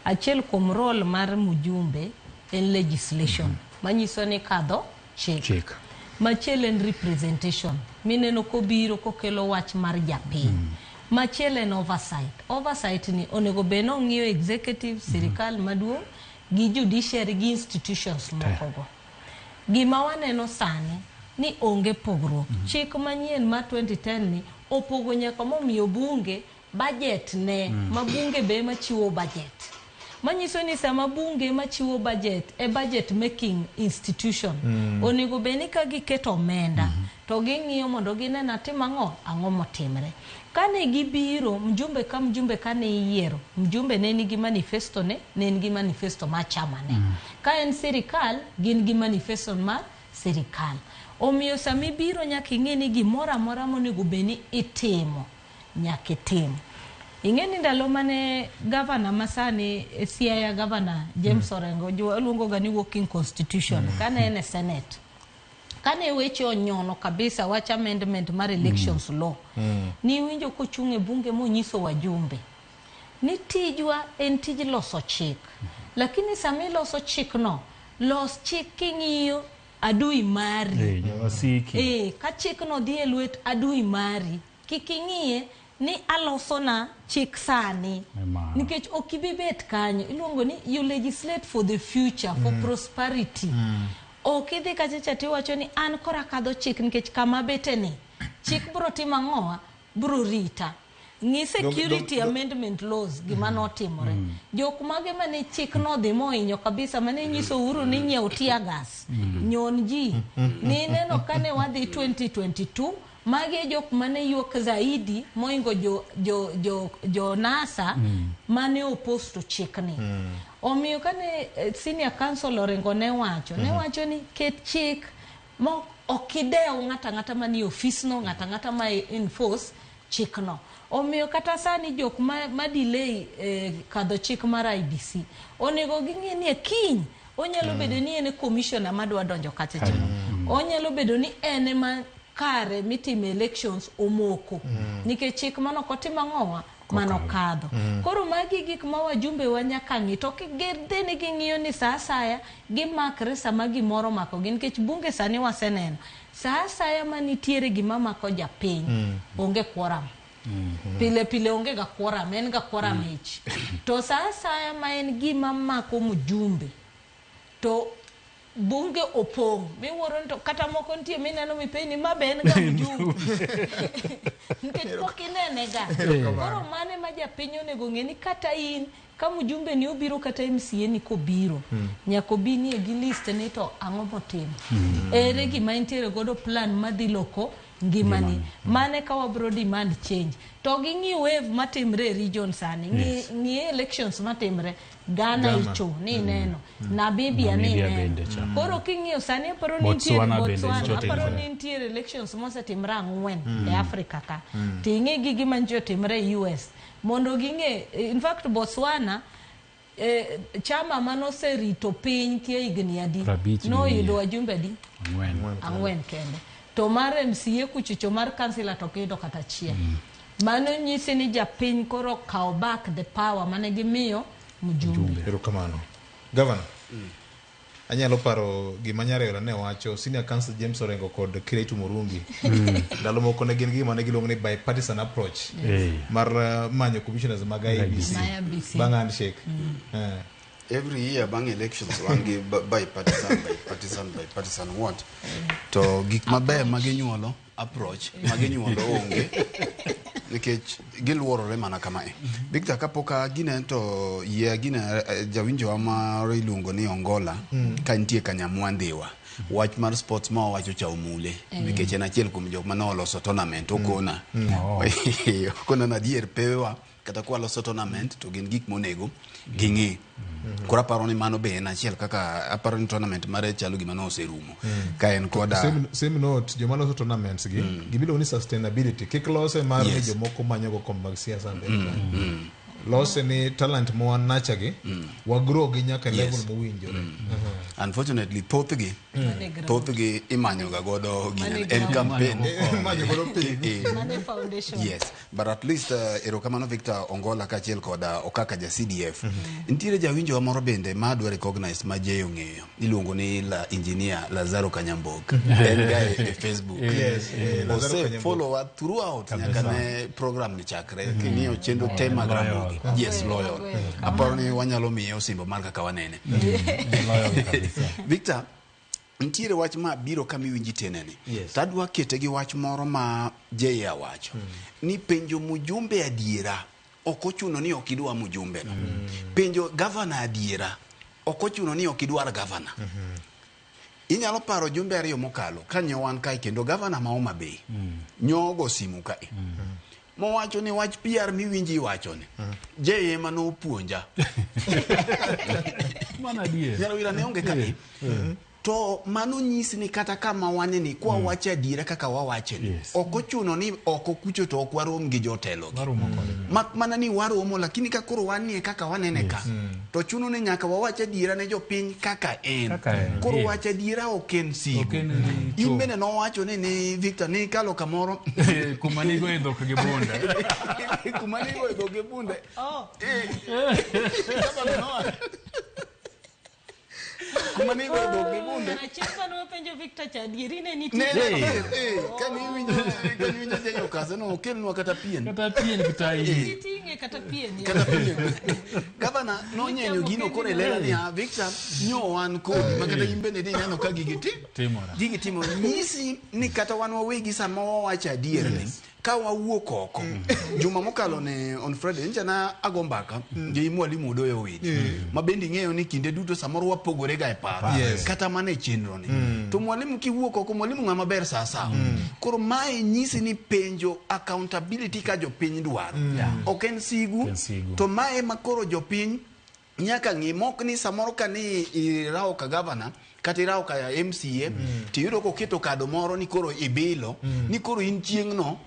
Achiel kuom role mar mjumbe en legislation manyiso ni kadho chik. Chik. Machielo en representation mineno kobiro kokelo wach mar japiny. Machielo en oversight. Oversight ni onego bed ni ong'iyo executive, sirikal maduong' gi judiciary gi institutions moko go. Gima waneno sani ni onge pogruok. Chik manyien mar 2010 ni opogo nyaka momiyo bunge budget ne ma bunge be ema chiwo budget. Manyiso ni sama bunge ema chiwo budget e budget making institution onego bed ni ka giketo omenda to ging'iyo mondo gine natim ang'o ang'o motimre. Kane gibiro mjumbe ka mjumbe kane iyiero mjumbe ne nigi manifesto ne nigi manifesto mar chama ne. Ka en sirikal gin gi manifesto mar sirikal. Omiyo sama ibiro nyaka ing'e ni gimoro amora monego bed ni itimo nyaka itim. Ing'e ni ndalo mane gavana masani Siaya gavana James Orengo waluongo ga ni working constitution kane en e senate kane weche onyono kabisa wach amendment mar elections law niwinjo kochung' e bunge monyiso wajumbe ni tijwa en tij loso chik lakini sama iloso chikno los chik king'iyo adui mari Jawasiki. Ka chikno dhi e lwet adui mari kik ing'iye ni aloso na chik sani Emano. nikech ok ibi bet kanyo iluongo ni you legislate for the future for prosperity ok idhi kacha cha tiwacho ni an kora kadho chik nikech kama bete ni chik bro timo ang'owa bro rita ng'i security amendment laws gima notimore jok mage mane chik nodhi mohinyo kabisa mane nyiso Uhuru ni nyiew tear gas nyon ji nineno kane wadhi 2022 magi e jok mane ywak zaidi moingo jo NASA mane oposto chikni omiyo kane senior counsel Orengo ne wacho ne wacho ni ket chik ma ok idew ng'ato ang'ata manie ofisno ng'ato ang'ata ma enforce chikno omiyo kata sani jok ma delay kadho chik mar IEBC onego ging'e ni e kiny onyalo bedo ni en e commissioner madwa donjo kacha cha onyalo bedo ni en ema kare mitime elections omoko nikech chik mano ok otimo ang'owa manokadho koro magi gik ma wajumbe wa nyaka ng'i to gidhi ni ging'iyo ni sa asaya gimakre sama gimoro omakogi nikech bunge sani waseneno sa asaya manitiere gima mako japiny onge quorum pile pile onge ga quorum en ga quorum ich to sa asaya ma en gima mako mjumbe to bunge opong' miwuoro ni to kata moko nitie mineno mipenj ni ma be en ga mjumbe nikech pok inene ga koro mano ema japiny onego ng'e ni kata in ka mjumbe ni obiro kata MCA ni kobiro nyaka obi nie gi list ni to ang'o motimo ere gima entiere godo plan madhi loko ngimani mane ka wabro demand change to ging'i wave matimre e region sani ng'i Yes. ng'i elections matimre Ghana Ghana. icho ni ineno Namibia ni Namibia ineno bende cha. koro king'iyo sani aparo ni nitiere Botswana bende Botswana nyicha aparo otimore. ni nitiere elections mosetimre 4 e Africa ka to ing'i gi gima nyicha otimre e US Mondo ging'e, in fact Botswana chama manoserito piny kia higni adi 50 gi noyudo wiye. wajumbe adi Ang'wen. ang'wen kende to mar MCA kuchocho mar kansila to ok yudo kata achiel. Mano nyisi ni japiny koro kawo back the power mane gimiyo mjumbe. Erokamano. Governor, anyalo paro gima Nyarera ne wacho, Senior Counsel James Orengo kod Kiraitu Murungi. Ndalo moko ne gin gi gima ne giluongo ni bipartisan approach Eh. mar manyo commissioners mag IEBC Ma IEBC. bang' handshake. Every year bang' elections wan gi bipartisan, bipartisan, bipartisan what? To gik mabeyo ma ginyuolo, approach ma ginyuolo onge nikech giluorore mana kamae. Victor, kapok gine to yie gine jawinjowa moro iluongo ni Ongola ka nitie Kanyamwa Ndhiwa. Wach mar sports ma owacho cha omule nikech en achiel kuom jok mane oloso tournament okona. Okona na adier pewewa kata kwaloso tournament to gin gik monego ging'i. Koro aparo ni mano be en achiel kaka aparo ni tournament mare chalo gima noserumo ka en koda Same note, joma loso tournaments gi, gimiluongo ni sustainability. Kik lose mar ni Yes. jomoko manyogo kom mag siasa mbele ka. Lose ni talent ma wan gi, wa grow gi nyaka e level mowinjore. Unfortunately thothgi Mane ground. thothgi imanyoga godo Mane gine en ground. campaign. Imanyo godo piny. Mane foundation. Yes, but at least erokamano Victor Ongola kaachiel kod Okaka ja CDF. Nitiere jawinjowa moro bende ma adwa recognize ma Jay ong'eyo iluongo ni la engineer Lazaro Kanyambok. En ga e Facebook. Yes, Lazaro Ose Kanyambok. follow wa throughout nyaka ne program ni chakre. King'iyo chenro te mag Loyal. Ramogi. Yes, loyal. Aparo ni wanyalo miye osimbo mar kaka wanene. Loyal kabisa. Victor, nitiere wach ma biro kama iwinji teneni. Yes. To adwa kete gi wach moro ma Jay wacho. Ni penjo mjumbe adiera ok ochuno ni ok idwa mjumbe no. Penjo gavana adiera ok ochuno ni ok idwar gavana. Inyalo paro jumbe ariyo mokalo ka nyo wan kae kendo gavana ma Homa Bay nyogo simu kae. Mowacho ni wach PR miwinji iwacho ni. Jay ema nopuonja. Mano adier. Nyalowira ne onge kae. To mano nyisi ni kata kama wane ni kwa wacho adiera kaka wawache ni. Yes. Ok ochuno ni oko kucho to ok warom gi jotelo gi. Waromo kodgi. Mak mana ni waromo lakini ka koro wanie kaka wanene ka. To chuno ni nyaka wawach adiera ne jopiny kaka en. Kaka en, Koro yes. wach adiera ok en sigu. Ok en richo. In bende nowacho ni Victor ni kalo kamoro Kuma nigo e dhok gi bunda. kuma nigo e dhok gi bunde. Oh. Gavana nowacho. Kuma nigo e dhok gi bunde. Achiel mane wapenjo Victor cha adieri ne nitie. Ne, kaniwinjo Jay Okase no okelnwa kata pien. Kata pien kata iyi. Niting'e kata pien. Kata pien. Gavana nonyenyo gino koro elera ni ah Victor nyo wan kodi ma kata in bende nineno ka gigi ti Timore. gigi timo nyisi ni kata wan wawegi sama wawacho adier ni ka wawuok oko juma mokalo ne on Friday nyicha na ago mbaka gi mwalimu Odoyo Owiti ma bende ing'eyo ni kinde duto samoro wapogore ga e paro Yes. kata mana e chenro ni to mwalimu kiwuok oko mwalimu ng'ama ber sa sawa koro mae nyisi ni penjo accountability ka jopiny dwaro ok en sigu Ok en sigu. to mae ma koro jopiny nyaka ng'i mok ni samoro ka ni irawo ka gavana kata irawo ka MCA tiyudo koketo kado moro ni koro ibilo ni koro in chieng'no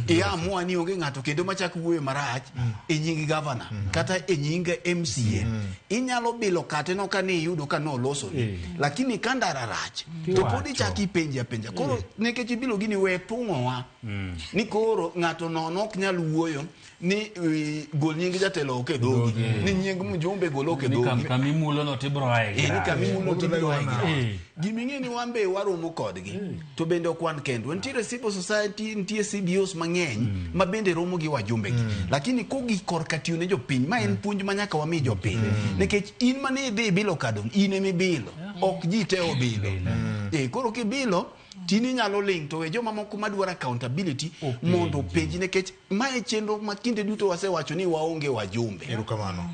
iamua ni onge ng'ato kendo machak wuoyo marach e nying gavana kata e nying MCA inyalo bilo kate no ka ni iyudo ka nolosoni lakini ka ndara rach to pod Tiwacho. ichako ipenji apenja koro nikech ibilo gini we thung'owa ni koro ng'ato nono ok nyal wuoyo ni gol nying jatelo oko e dhogi ni nying mjumbe gol oko e Ni dhogi kamimulo no tibro ae Eh, ni kamimulo tibiro ae gi rach. Eh. Giming'e ni wan be waromo kodgi to bende ok wan kendwa nitiere civil society nitie CBOs mang'eny ma bende romo gi wajumbe gi lakini kogik korka tiyo ne jopiny ma en puonj ma nyaka wami jopiny nikech in mane idhi ibilo kado in emibilo ok ji te obilo koro kibilo tini nyalo ling to we joma moko madwaro accountability mondo openji nikech mae chenro ma kinde duto wasewacho ni waonge wajumbe. Erokamano.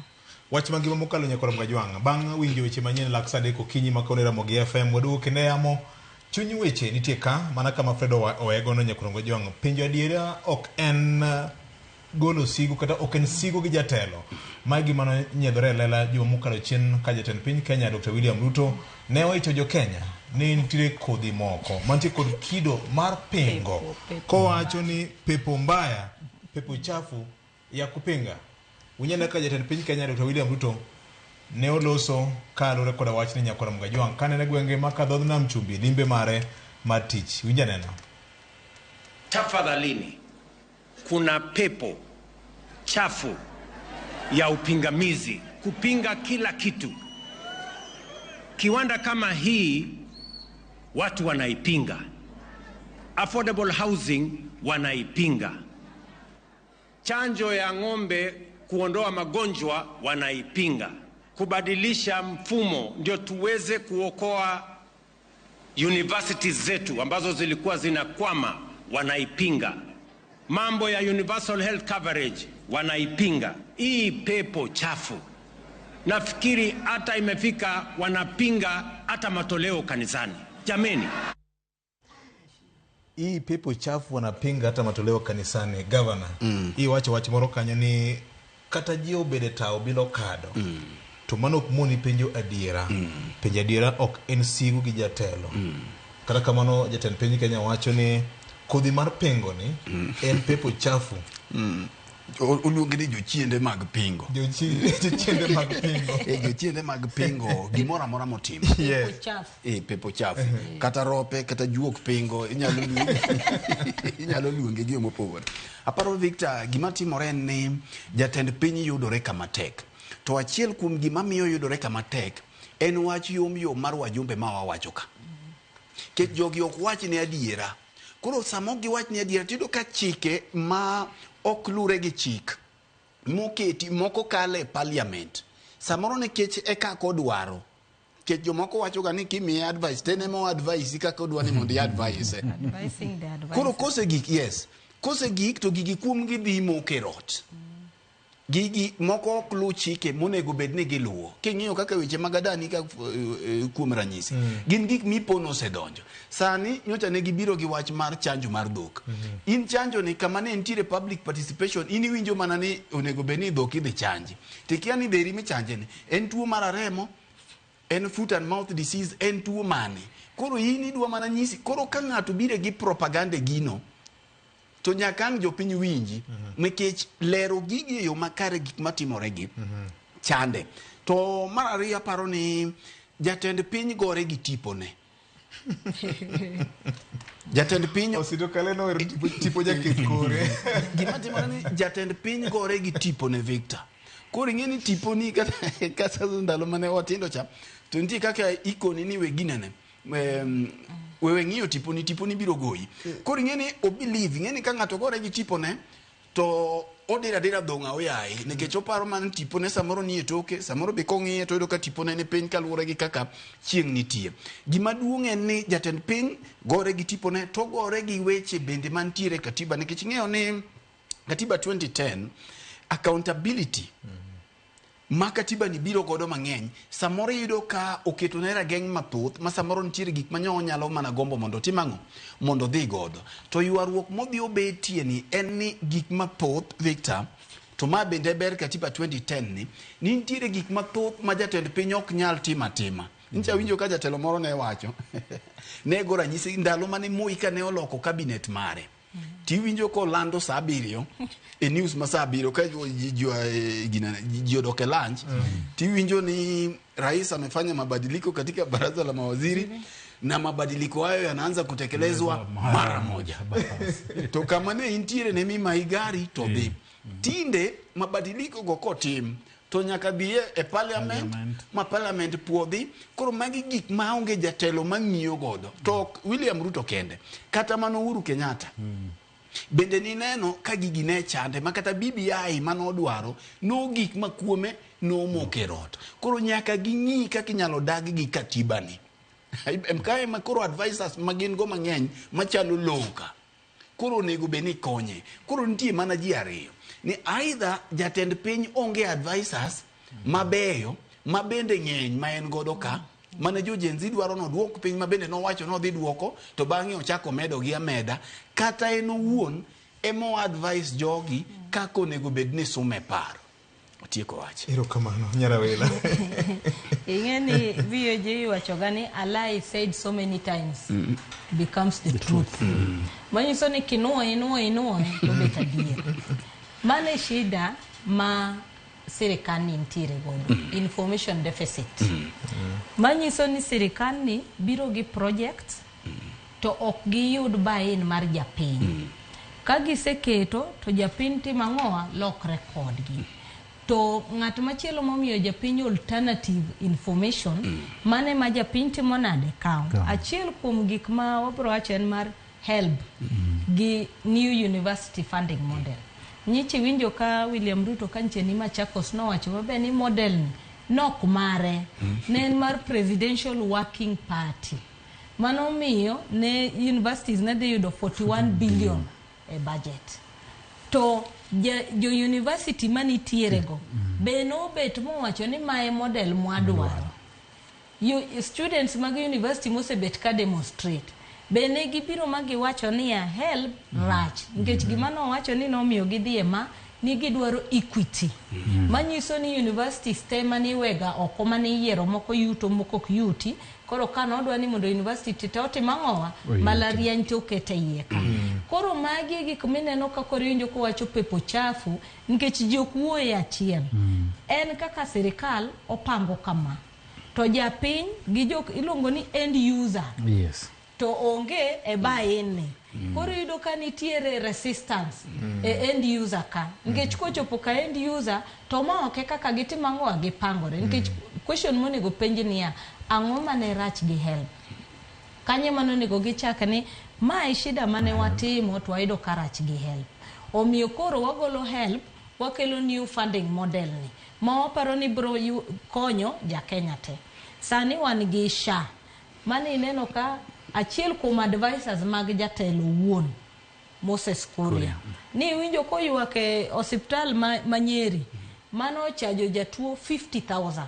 Wach mangima mokalo nyakoro Mgajwang'. Bang' winjo weche manyien lak sa 3 okinyi ma kawuono Ramogi FM waduogo kendo e yamo chuny weche nitie ka mana kama Fred owegono nyakoro Mgajwang'. Penjo adiera ok en golo sigu kata ok en sigu gi jatelo. Mae gima nonyiedhore e lela juma mokalo chien ka jatend piny Kenya Dr. William Ruto ne oito jo Kenya ni nitiere kodhi moko mantie kod kido mar pingo Pepo, pepo. kowacho ni pepo mbaya pepo chafu ya kupinga. Unyalo ka jatend piny Kenya Dr. William Ruto ne oloso kaluwore koda wachni nyakwar Mgajwang' kanene gwenge ma kadhodh nam chumbi limbe mare mar tich. Winj anena. Tafadhalini, kuna pepo chafu ya upingamizi kupinga kila kitu. Kiwanda kama hii watu wanaipinga, affordable housing wanaipinga, chanjo ya ng'ombe kuondoa magonjwa wanaipinga, kubadilisha mfumo ndio tuweze kuokoa universities zetu ambazo zilikuwa zinakwama wanaipinga, mambo ya universal health coverage wanaipinga. Hii pepo chafu nafikiri hata imefika wanapinga hata matoleo kanisani. Jameni, Hii pepo chafu wanapinga hata matoleo kanisani. Governor, hii wacho wach moro kanyo ni kata ji obedo e tawo bilo kado to mano ok moni penjo adiera. Penjo adiera ok en sigu gi jatelo. Kata kamano jatend piny Kenya wacho ni kodhi mar pingo ni en pepo chafu. Oluongi ni jochiende mag pingo. Jochiende mag pingo. Jochiende mag pingo gimoro amora motimo. Yes. Pepo chafu. Kata rope, kata juok pingo, inyalo luonge gi yo mopogore. Aparo Victor, gima timore en ni jatend piny yudore kama tek. To achiel kuom gima miyo yudore kama tek en wach yom yom mar wajumbe ma wawacho ka. Nikech jogi ok wach ni adiera. Koro sama ok giwach ni adiera, tiyudo ka chike ma ok lure gi chik moketi moko kale e parliament. Samoro nikech e kaka odwaro. Nikech jomoko wacho ga ni kimiye advice, to en ema o advise kaka odwa ni mondo i advise. Advising the advisor. Koro kose gik, yes. Kose gik to gigi kuom gidhi moke rot. Gigi moko ok luw chike monego bed ni giluwo. King'iyo kaka weche mag Adani ka kuom ranyisi, gin gik mipono osedonjo. Sani nyocha ne gibiro gi wach mar chanjo mar dhok. In chanjo ni kama ne nitiere public participation, in iwinjo mana ni onego bed ni dhok idhi chanji. To ikia ni dheri michanje ni en tuo mar aremo, en foot and mouth disease, en tuo mane. Koro in idwa mana nyisi, koro ka ng'ato biro gi propaganda gino, to nyaka ang' jopiny winji, nikech lero gigi e yo makare gik matimore gi chande. To mar ariyo aparo ni jatend piny gore gi tipone. Jatend piny Osito Kale nohero tipo jaketh kore. Gima timore ni jatend piny gore gi tipone Victor. Koro ing'e ni tiponi kata ndalo mane watindo cha, to nitie kaka ikoni ni we ginene. Wewe ng'iyo tiponi, tiponi biro goyi. Koro ing'e ni o believe, ing'e ni ka ng'ato gore gi tipone, to odira adira dhong'a oyaye, nikech oparo mana tipone samoro nie toke, samoro be kong'iye to oyudo ka tipone ni piny kaluwore gi kaka chieng' nitie. Gima duong' en ni jatend piny gore gi tipone, to gore gi weche bende mantiere e katiba, nikech ing'eyo ni katiba 2010 accountability ma katiba ni biro godo mang'eny, samoro iyudo ka oketo ne rageng' mathoth ma samoro nitiere gik ma nyo onyalo mana gombo mondo otim ang'o, mondo odhi godo. To ywaruok modhi obetie ni en ni gik mathoth Victor, to ma bende ber katiba 2010 ni nitiere gik mathoth ma jatend piny ok nyal timo atima. Nyicha winjo ka jatelo moro ne wacho, ne go ranyisi ndalo mane Moi ka ne oloko cabinet mare. Tiwinjo kolando saa 7 e news ma saa 7 ka ji odok e lunch, tiwinjo ni rais amefanya mabadiliko katika baraza la mawaziri na mabadiliko hayo yanaanza kutekelezwa mara moja. To kama ne intiere ne mimayi gari to dhi. Tinde mabadiliko go kotim to nyaka dhiye e parliament, ma parliament puodhi. Koro magi gik maonge jatelo mang'iyo godo. To William Ruto kende, kata mano Uhuru Kenyatta bende nineno ka gigi ne chande, ma kata BBI manodwaro no gik ma kuome nomoke rot. Koro nyaka ging'i kaka inyalo dag gi katiba ni. Kae ma koro advisors ma gin go mang'eny machalo loka. Koro onego bed ni konye. Koro nitie mana ji ariyo. Ni either jatend piny onge advisors mabeyo ma bende ng'eny ma en godo ka, mane jo Gen Z dwaro noduok piny ma bende nowacho nodhi duoko, to bang'e ochako medo gi ameda, kata en owuon ema o advise jogi kaka onego bed ni sume paro. Otieko wach. Erokamano, Nyarawela. Ing'e ni VOJ iwacho ga ni a lie said so many times becomes the truth. Manyiso ni kinuoye, inuoye, inuoye, to bet adier. Mano e shida ma sirikal ni nitiere godo, information deficit. Manyiso ni sirikal ni biro gi projects to ok giyud buy-in mar japiny. Ka giseketo to japiny timo ang'owa lokre kodgi. To ng'at machielo momiyo japiny alternative information, mane ma japiny timo nade kawo. Achiel kuom gik ma wabiro wacho en mar HELB gi new university funding model. Nyichi winjo ka William Ruto ka nche ni Machakos nowacho maber ni model ni nok mare ne en mar presidential working party. Mano miyo ne universities ne dhi yudo 41 billion e budget. To jo university manitiere go be nobet mowacho ni mae model mwadwaro. Students mag university mosebet ka demonstrate be ne gibiro ma giwacho niya HELB rach nikech gima nowacho ni nomiyo gidhi e ma ni gidwaro equity manyiso ni universities te maniwega oko maniyiero moko yuto moko ok yuti koro ka nodwa ni mondo university te otim ang'owa Oyuti. mbalariany to okete iye ka koro magi e gik mineno ka koro iwinjo kowacho pepo chafu nikech ji ok wuoye achiel en kaka sirikal opango kama to japiny gi jok iluongo ni end user Yes. to onge e buy-in ni koro iyudo ka nitiere resistance e end user ka nikech kochopo ka end user to ma ok e kaka gitimo ang'owa gipangore nikech question monego penj niya ang'o mane rach gi HELB kanye mane onego gichak ni mae shida mane watimo to wayudo ka rach gi HELB omiyo koro wagolo HELB wakelo new funding model ni ma waparo ni biro konyo jakenya te sani wan gi SHA mane ineno ka achiel kuom advisors mag jatelo wuon Moses Kuria ni iwinjo koywak e osiptal ma Nyeri mano ochajo jatuo 50,000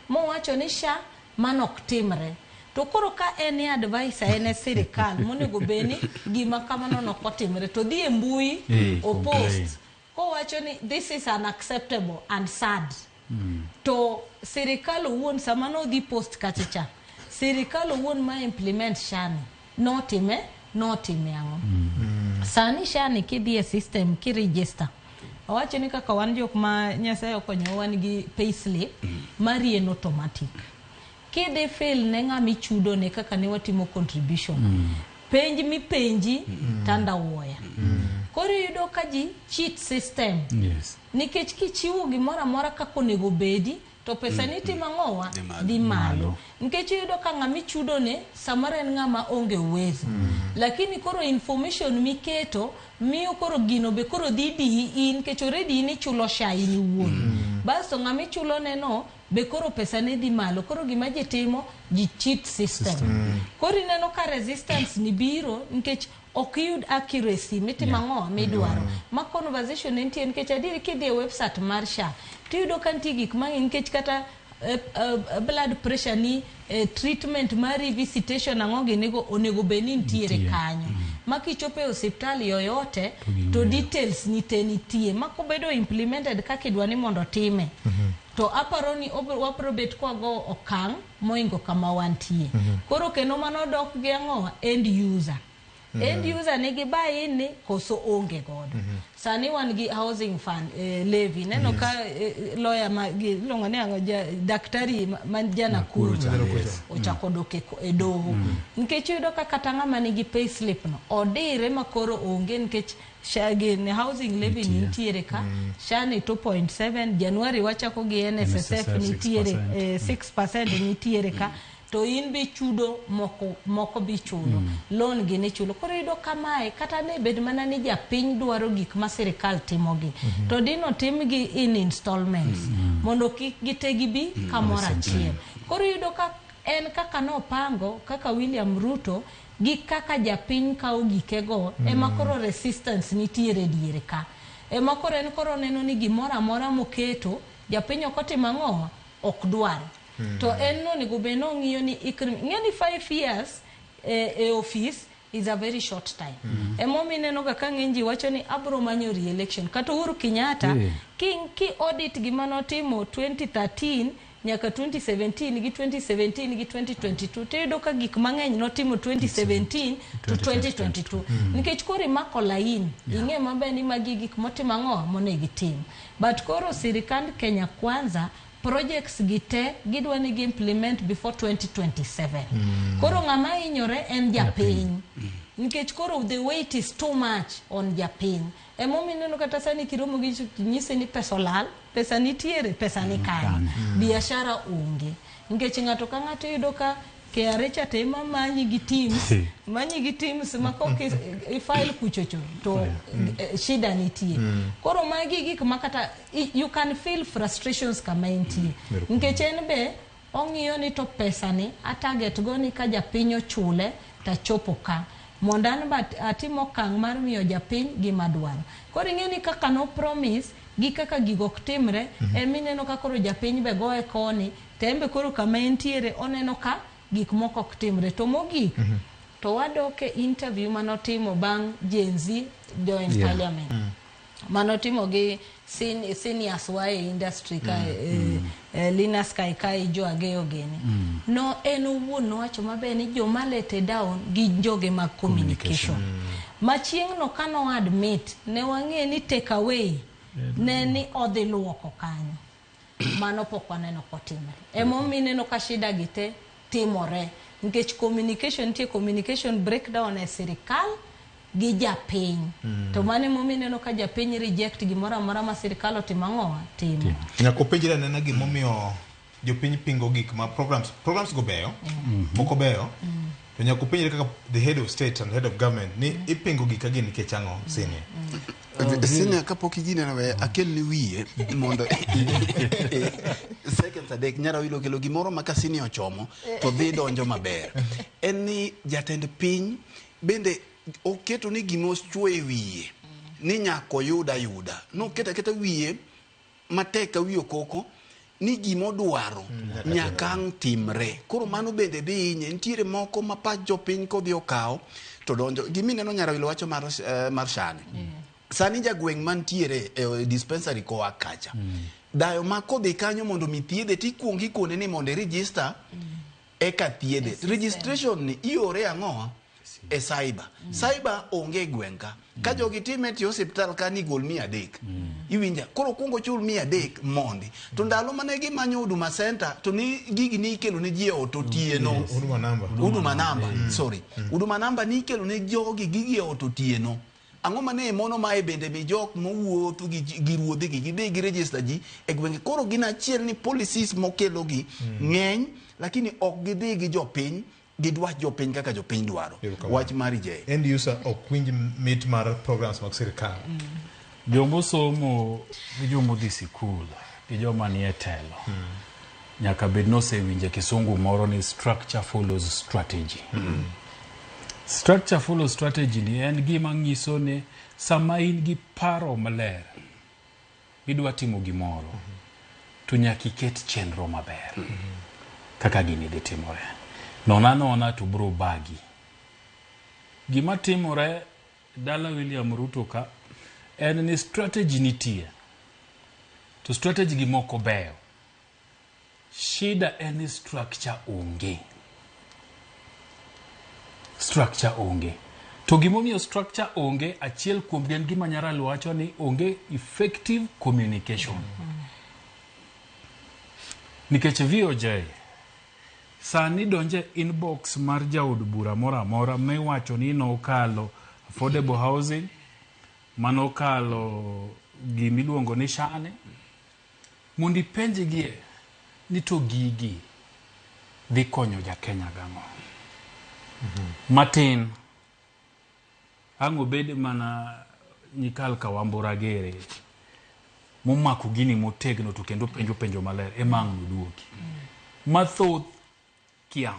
mowacho ni SHA mano ok timre to koro ka en e advisor en e sirikal monego bed ni gima kamano nok otimre to dhi e mbui complain. opost kowacho ni this is unacceptable and sad to sirikal owuon sama nodhi post kacha cha sirikal owuon ma implement SHA ni notime ang'o sani SHA ni kidhi e system kiregister awacho ni kaka wan jok ma Nyasaye okonyowa wan gi payslip mari en automatic kidhi fill ne ng'ama ichudone kaka ne watimo contribution penj mipenji tandawuoya koro iyudo ka ji cheat system Yes. nikech kichiwo gimoro amora kaka onego bedi to pesa ni timo ang'owa dhi malo nikech iyudo ka ng'ama ichudone samoro en ng'ama onge uwezo lakini koro information miketo miyo koro gino be koro dhi diyi in nikech already in ichulo SHA in iwuon basto ng'ama ichulone no be koro pesa ne dhi malo koro gima ji timo ji cheat system koro ineno ka resistance ni biro nikech ok iyud accuracy mitimo ang'owa midwaro ma conversation nitie nikech adieri kidhi e website mar SHA tiyudo ka nitie gik mang'eny nikech kata blood pressure ni treatment mari visitation ang'o ginigo onego bed ni nitiere kanyo ma kichopo e osiptal yoyote to details ni te nitie ma kobedo implemented kaka idwa ni mondo time to aparo ni wabiro bet kwago okang' moingo kama wantie koro kendo mano dok gi ang'owa end user end user nigi buy-in ni koso onge godo sani wan gi housing fund levy neno ka lawyer ma iluongo ni ang'o daktari ma ja Nakuru cha, yes. ochako dok e doho nikech iyudo ka kata ng'ama nigi payslip no odire ma koro onge nikech gin housing levy nitiere ka SHA ni 2.7 January wachako gi NSSF nitiere 6% nitiere ka to in be chudo moko bi chulo loan gi nichulo koro iyudo kamae kata ne bed mana ni japiny dwaro gik ma sirikal timogi to dino timgi in installments mondo kik gite gibi kamoro achiel koro iyudo ka en kaka nopango kaka William Ruto gi kaka japiny kawo gikego ema koro resistance nitiere diere ka ema koro en koro neno ni gimoro amora moketo japiny ok otimo ang'o ok dwar to en nonego bed nong'iyo ni ng'e ni 5 years e office is a very short time emomiyo ineno ga ka ng'eny ji wacho ni abro manyo re-election kata Uhuru Kenyatta ki audit gima notimo 2013 nyaka 2017 gi 2017 gi 2022 tiyudo ka gik mang'eny notimo 2017 to 2022 nikech koro imako lain ing'e maber ni magi gik motimo ang'o monego itim but koro sirikand Kenya Kwanza projects gi te gidwa ni gi implement before 2027 koro ng'ama hinyore en japiny nikech koro the weight is too much on japiny emomiyo ineno kata sani kiromo gi ji nyise ni pesa olal pesa nitiere pesa ni kanye biashara onge nikech ng'ato ka ng'ato yudo ka KRA cha to ema manyi gi teams manyi gi teams ma kok ifile kuchocho to shida nitie koro magi gik ma kata you can feel frustrations kama entie nikech en be ong'iyo ni to pesa ni a target go ni ka japiny ochule tachopo ka mondo an be atim okang' mar miyo japiny gima dwaro koro ing'e ni kaka no promise gi kaka gigo ok timre emineno ka koro japiny be goye koni to en be koro kama entiere oneno ka gik moko ok timre to mogik to wadok e interview manotimo bang' Gen Z join parliament manotimo gi seniors wa e industry ka Linus Kaikai jo Ageyo gini no en owuon nowacho maber ni joma lete down gi joge mag communication ma chieng' no kano admit ne wang'e ni take away ne ni odhi luoko kanyo mano pok waneno kotimre emomiyo ineno ka shida gi te timore nikech communication nitie communication breakdown e sirikal gi japiny to mano emomiyo ineno ka japiny reject gimoro amora ma sirikal otimo ang'owa timo Nyaka openjre anena gimomiyo jopiny pingo gik ma programs go beyo moko beyo to nyaka openjre kaka the head of state and head of government ni ipingo gik ka gin nikech ang'o senior Senior kapok igineno we akelni wiye mondo seconds adek nyara wilo kelo gimoro ma ka senior ochomo to dhi donjo maber en ni jatend piny bende oketo ni gima ochuo e wiye ni nyaka oyud ayuda noketo aketa wiye matek ka wi okoko ni gimodwaro nyaka ang' timre koro mano bende dhi hinye nitiere moko ma pach jopiny kodhi okawo to donjo gimineno Nyarawilo wacho mar, mar shani sani jagweng' mantiere e dispensary koa kacha dayo ma kodhi kanyo mondo mi thiedhe tikuongo ikone ni mondo i-register eka thiedhe registration ni iore ang'o e cyber cyber onge e gweng' ka ka jogi time ti osiptal ka ni gol 300 iwinja koro kuongo chul 300 mondi to ndalo mane gimanyo huduma center to ni gigi ni ikelo ne ji e ot otieno Huduma number. huduma number sorry huduma number ni ikelo ne jogi gigi e ot otieno ang'o mane mono mae bende mi jok mowuotho gi ruodhi gi gidhi gi register ji e gwenge koro gin achiel ni policies mokelogi ng'eny lakini ok gidhi gi jopiny gidwach jopiny kaka jopiny dwaro wach mari je end user ok winj mit mar programs mag sirikal Jomosomo gi jomodhi sikul gi joma nie telo nyaka bed nosewinjo kisungu moro ni structure follows strategy. Structure follows strategy ni en gima nyiso ni sama in gi paro maler idwa timo gimoro to nyaka iket chenro maber kaka gini dhi timore. Nona nona to bro bagi. Gima timore dala William Ruto ka en ni strategy nitie to strategy gi moko beyo. Shida en ni structure onge. Structure onge. To gimomiyo structure onge, achiel kuom en gima Nyaralo wacho ni onge effective communication. Nikech VOJ sani donje inbox mar jaod bura moro amora miwacho ni nokalo affordable housing, manokalo gimiluongo ni shane, mondo ipenjgie ni to gigi dhi konyo jakenya gang'o. Matin ang' obed mana nyikal Kawambura gere momako gini motegno to kendo penjo penjo maler ema ang' noduoki. Mathoth kia.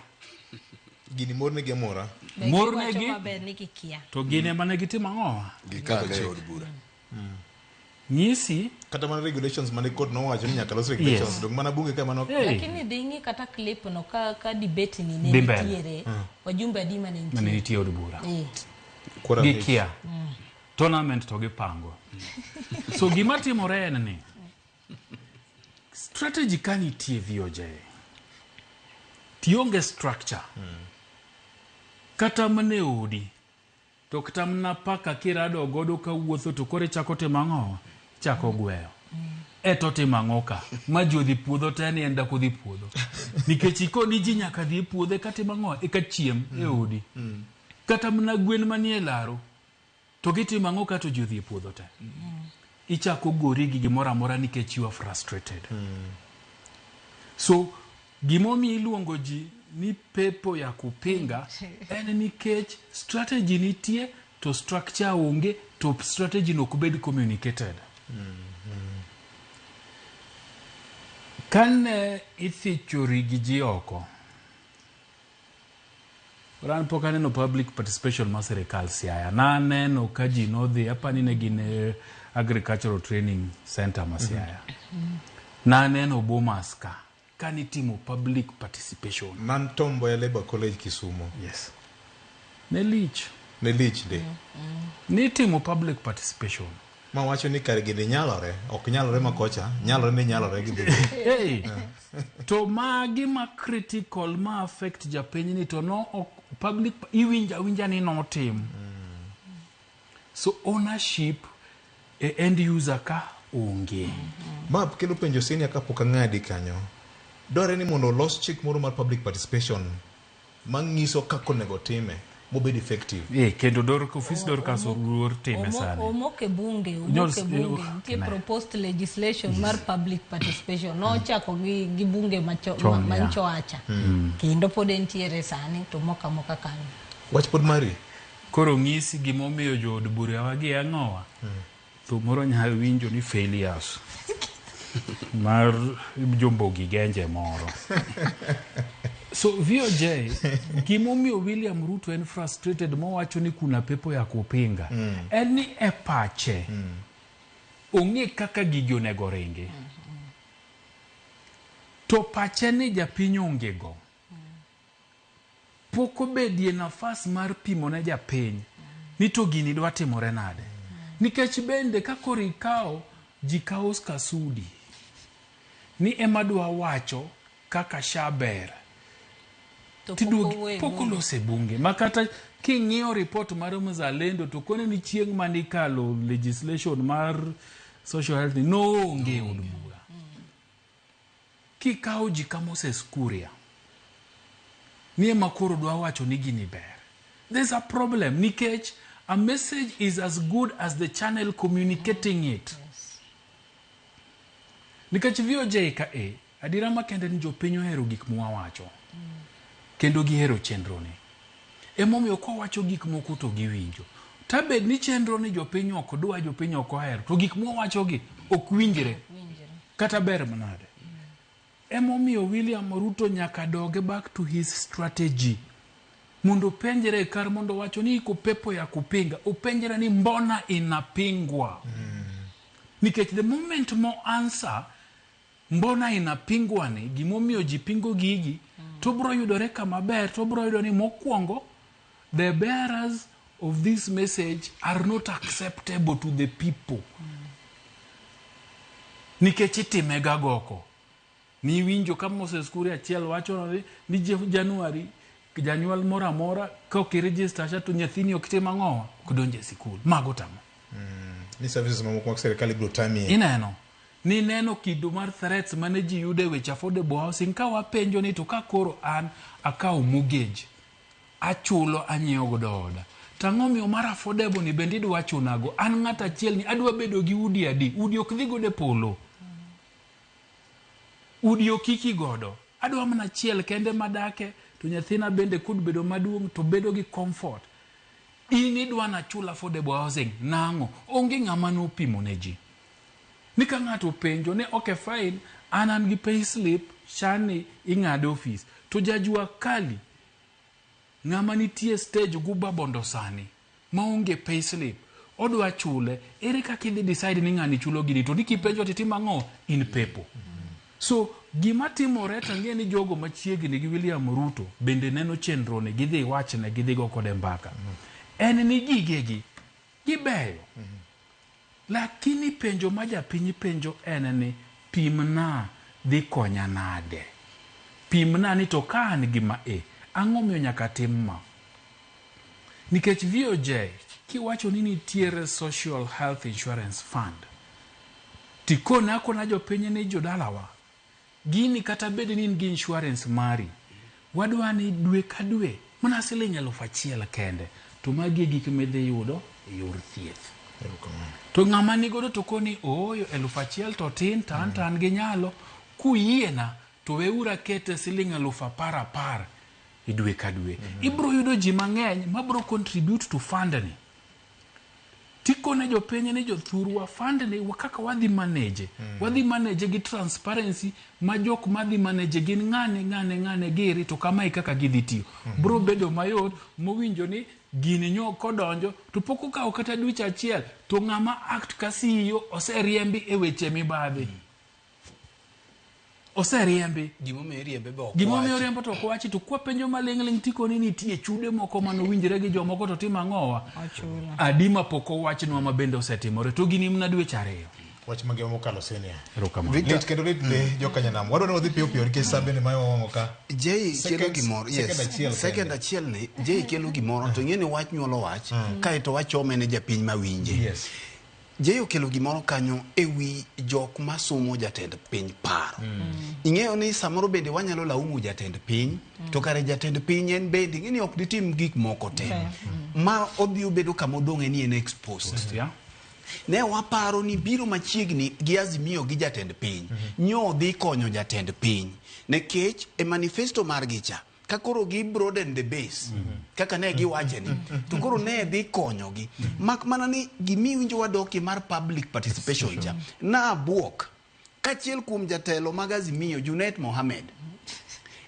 Gini mornegi amora. Mornegi maber ni gikia to gin ema ne gitimo ang'o? Gikale e od bura. Nyisi kata mana regulations mane court nowacho ni nyaka los regulations Yes. dong mana bunge ka mano Hey. lakini dhi ing'i kata clip no ka debate ni ne Dhi mbele. nitiere wajumbe adi mane Mane nitie nitie e od bura. Kura abich. Gikia. Tournament to gipango. So gima timore en ni Strategy ka nitie VOJ, tionge structure. Kata mana e odi, to kata mana paka kirado godo kawuotho to koro ichako timo ang'o? Ichako gweyo. E to timo ang'o ka? Ma ji odhi puodho te ni en dak odhi puodho. Nikech ikoni ji nyaka dhi e puodho eka tim ang'o? Eka chiem e odi. Kata mana gwen manie laro, to gitimo ang'o ka to ji odhi e puodho te? Ichako gori gi gimoro amora nikech you are frustrated. So gimomiyo iluongo ji ni pepo ya kupinga en nikech strategy nitie to structure onge to strategy no ok bed communicated. Kane ithichori gi ji oko, an pok aneno public participation mar sirikal Siaya. Naneno ka ji nodhi, apani ne gin e Agricultural Training Center ma Siaya. Naneno Bomas ka, kanitimo public participation. Man Tom Mboya Labour College Kisumo. Yes. Ne lich. Ne lich de. Nitimo public participation. Ma wacho ni kare gini nyalore, ok nyalore ma kocha, nyalore ni nyalore gi dhi. Hey, to magi ma critical ma affect japiny ni to no ok public iwinjo awinja ni notim. So ownership e end user ka onge. Ma kelo penjo senior kapok ang'adi kanyo. Dwarore ni mondo olos chik moro mar public participation manyiso kaka onego time mobed effective. Eh, kendo dor ofis Dorcas Oruor time sani. Omok e bunge, Nyol- omok e bunge. Nitie ne. proposed legislation mar public participation. Nochako gi bunge macho, Chon, ma, yeah. manchoacha. Kendo pod entiere sani to mok amoka kanyo. Wach pod mari. Koro ng'isi gimomiyo jood burawa gi ang'owa. Thum moro nyalo winjo ni failures mar Jombogi Genje moro. So VOJ, gimomiyo William Ruto en frustrated mowacho ni kuna pepo ya kupinga en ni e pache ong'e kaka gigi onego ringi. To pache ni japiny onge go. Pok obedie nafas mar pimo ne japiny ni to gini dwa timore nade. Nikech bende ka koro ikawo ji kawo Oscar Sudi ni ema dwa wacho kaka SHA ber. To pok Tiduogi owuoyo e pok bunge. olose e bunge ma kata king'iyo report mar Mzalendo to kone ni chieng' manikalo legislation mar social health ni noonge e od bura. Kikawo ji ka Moses Kuria ni ema koro dwa wacho ni gini ber. There's a problem nikech a message is as good as the channel communicating it. Nikech VOJ ka e, adiera makende ni jopiny ohero gik mwawacho. Kendo gihero chenro ni. Emomiyo kwawacho gik moko to giwinjo. Tabed ni chenro ni jopiny ok dwa, jopiny ok ohero, to gik mwawachogi ok winjre. Kata ber manade. Emomiyo William Ruto nyaka doge back to his strategy. Mondo openjre kar mondo wacho ni iko pepo ya kupinga, openjre ni mbona inapingwa. Nikech the moment mo answer mbona inapingwa ni, gimomiyo ji pingo gigi, to bro yudore kama ber, to bro yudo ni mokwongo, the bearers of this message are not acceptable to the people. Nikech itime ga goko. Niwinjo ka Moses Kuria achiel wacho ni January janyuol moro amora ka ok iregister SHA to nyathini ok tim ang'owa ok donj e sikul. Mago tamo. Ni services mamoko mag sirikal ibiro tamie. Ineno. Nineno kido mar threats mane ji yudo e weche affordable housing ka wapenjo ni to ka koro an akawo mortgage achulo anyiewo godo oda. To ang'o miyo mar affordable ni bende idwa chunago? An ng'at achiel ni adwa bedo gi udi adi? Udi ok dhi godo e polo. Udi ok iki godo. Adwa mana achiel kende madake to nyathina bende kud bedo maduong' to bedo gi comfort. In idwa nachul affordable housing nang'o? Onge ng'ama nopimo ne ji. Ni ka ng'ato openjo ni okay fine, an gi pay slip, shani ing'ade ofis. To jajua kali ng'ama nitie stage Guba Bondo sani maonge pay slip odwa chule, ere kaka idhi decide ni ng'ani chulo gini to ni kipenjo to itimo ang'o? In pepo. So gima timore to ang'e ni jogo machiegni gi William Ruto bende neno chenro ni gidhi wachne gidhi go kode mbaka. En ni gigegi gibeyo. Lakini penjo ma japiny penjo en ni pimna dhi konya nade? Pimna ni to ka an gi ma e, ang'o miyo nyaka tim ma? Nikech VOJ, kiwacho ni nitiere Social Health Insurance Fund, tikone akona jopiny ni jodalawa, gini kata bed ni in gi insurance mari, wadwa ni dwe ka dwe, mana siling 1,000 kende, to magi e gik midhi yudo e yor thieth. To ng'ama nigodo to koni ooyo 1,000 to tin to an to an gi nyalo, kuyiena to weuru akete siling 10,000 10,000 e dwe ka dwe. Ibro yudo ji mang'eny mabro contribute to fund ni. Tikone jopiny ni jothurwa fund ni kaka wadhi manage. Wadhi manage gi transparency ma jok madhi manage gin ng'ane ng'ane ng'ane giri to kamae kaka gidhi tiyo. Bro bedo mayot mowinjo ni gini nyo kodonjo to pok okawo kata dweche achiel to ng'ama act ka CEO oseriembi e weche mibadhi. Oseriembi. Gimomiyo iriembe be ok Gimomiyo wachi. oriembo to ok wachi to kwa penjo maling'ling' tikoni nitie chude moko manowinjre gi jomoko to timo ang'owa. Adi ma pok owachnwa ma bende osetimore to gini mana dweche 2. Wach mangima mokalo senior. Erokamano. Lit kendo lit ndi jokanyanam. Wadwa ni wadhi piyo piyo nikech sa bende mayo wang'o ka. Jay kelo gimoro, yes. Second achiel Second kende. achiel ni Jay kelo gimoro to ing'e ni wach nyuolo wach kaeto wachome ne japiny mawinje. Yes. Jay okelo gimoro kanyo e wi jok masomo jatend piny paro. Ing'eyo ni samoro bende wanyalo laumu jatend piny to kare jatend piny en bende ing'e ni ok ditim gik moko te. Ma odhi obedo kama odong'e ni en exposed. Yeah. Ne waparo ni biro machiegni gi Azimio gi jatend piny nyo dhi konyo jatend piny nikech e manifesto margi cha ka koro gi broaden the base kaka ne giwache ni to koro ne dhi konyogi mak mana ni gimiwinjo wadokie mar public participation cha na buok kachiel kuom jatelo mag Azimio Junet Mohamed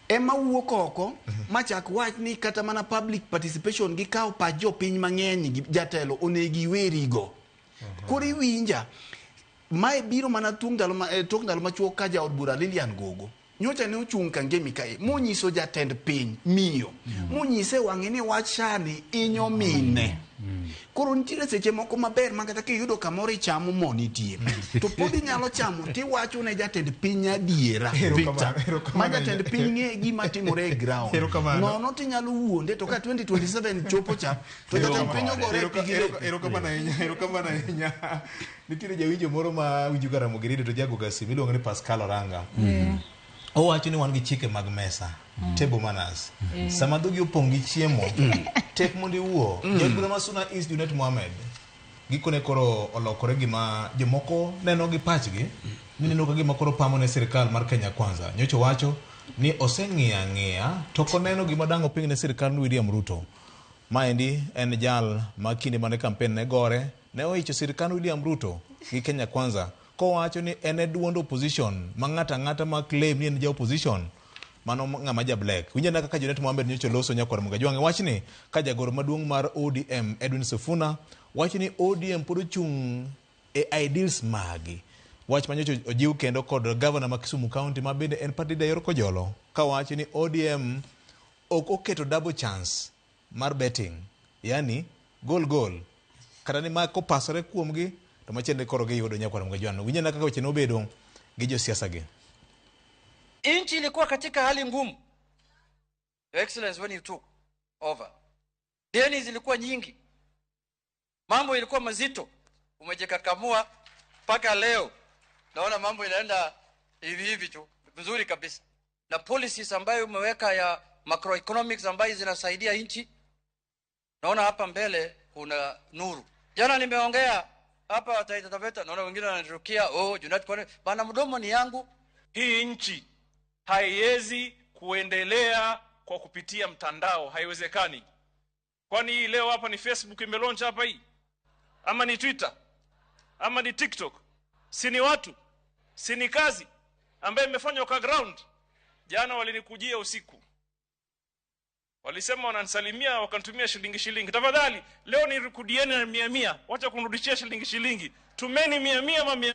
ema wuok oko machak wach ni kata mana public participation gikawo pach jopiny mang'eny gi jatelo onego iwerigo. Koro iwinja mae biro mana tung ndalo ma, tok ndalo machuok ka jaod bura Lilian Gogo nyocha ne ochung' Kangemi kae monyiso jatend piny miyo monyise wang'e ni wach shani inyo mine. Koro nitiere seche moko maber ma kata kiyudo kamoro ichamo mo nitie to pod inyalo chamo tiwacho ne jatend piny adiera Victor ma jatend piny ng'e gima timore e ground nono tinyalo wuonde to ka 2027 chopo cha to jatend piny ogore pigi. Erokamano ahinya, erokamano ahinya. Nitiere jawinjo moro ma winjo ga Ramogi Radio to jago ga simu iluongo ni Pascal Oranga. Owacho ni wan gi chike mag mesa, table manners. Sama dhogi opong' gi chiemo, tek mondo iwuo. Jaod bura ma Suna East Junet Mohamed gikone koro olokore gima jomoko neno gi pachgi ni neno ka gima koro pamo ne sirikal mar Kenya Kwanza. Nyocha owacho ni oseng'iyo ang'iya to ok oneno gima dang' oping ne sirikal William Ruto. Maendi en jal ma kinde mane kampen ne gore ne oicho sirikand William Ruto gi Kenya Kwanza kowacho ni en e duond opposition ma ng'ato ang'ata ma claim ni en ja opposition mano ng'ama ja black. Winj ane kaka Junet Mohamed nyocha oloso nyakwar Mugajwang' e wachni ka jagoro maduong' mar ODM Edwin Sifuna wacho ni ODM pod ochung' e ideals magi. Wach ma nyocha ojiw kendo kod gavana ma Kisumu County ma bende en party leader Yor Kojolo kawacho ni ODM ok oketo double chance mar betting, yani goal goal kata ni ma kopasore kuomgi to machielo koro giyudo nyakwar Mugajwang'. Winj ane kaka weche nobedo gi josiasa gi. Nchi ilikuwa katika hali ngumu. Your Excellency, when you took over, deni zilikuwa nyingi, mambo ilikuwa mazito, umejikakamua mpaka leo. Naona mambo inaenda hivi hivi tu vizuri kabisa, na policies ambayo umeweka ya macroeconomics ambayo zinasaidia nchi, naona hapa mbele kuna nuru. Jana nimeongea hapa Taita Taveta, naona wengine wananirukia, oh Junet, kwani bana mdomo ni yangu. Hii nchi haiwezi kuendelea kwa kupitia mtandao, haiwezekani. Kwani hii leo hapa ni Facebook imelaunch hapa hii? Ama ni Twitter? Ama ni TikTok? Si ni watu? Si ni kazi ambayo imefanywa kwa ground? Jana walinikujia usiku. Walisema wananisalimia wakanitumia shilingi shilingi. Tafadhali leo nirukudieni na 100. Wacha kunirudishia shilingi shilingi. Tumeni 100 ama 100.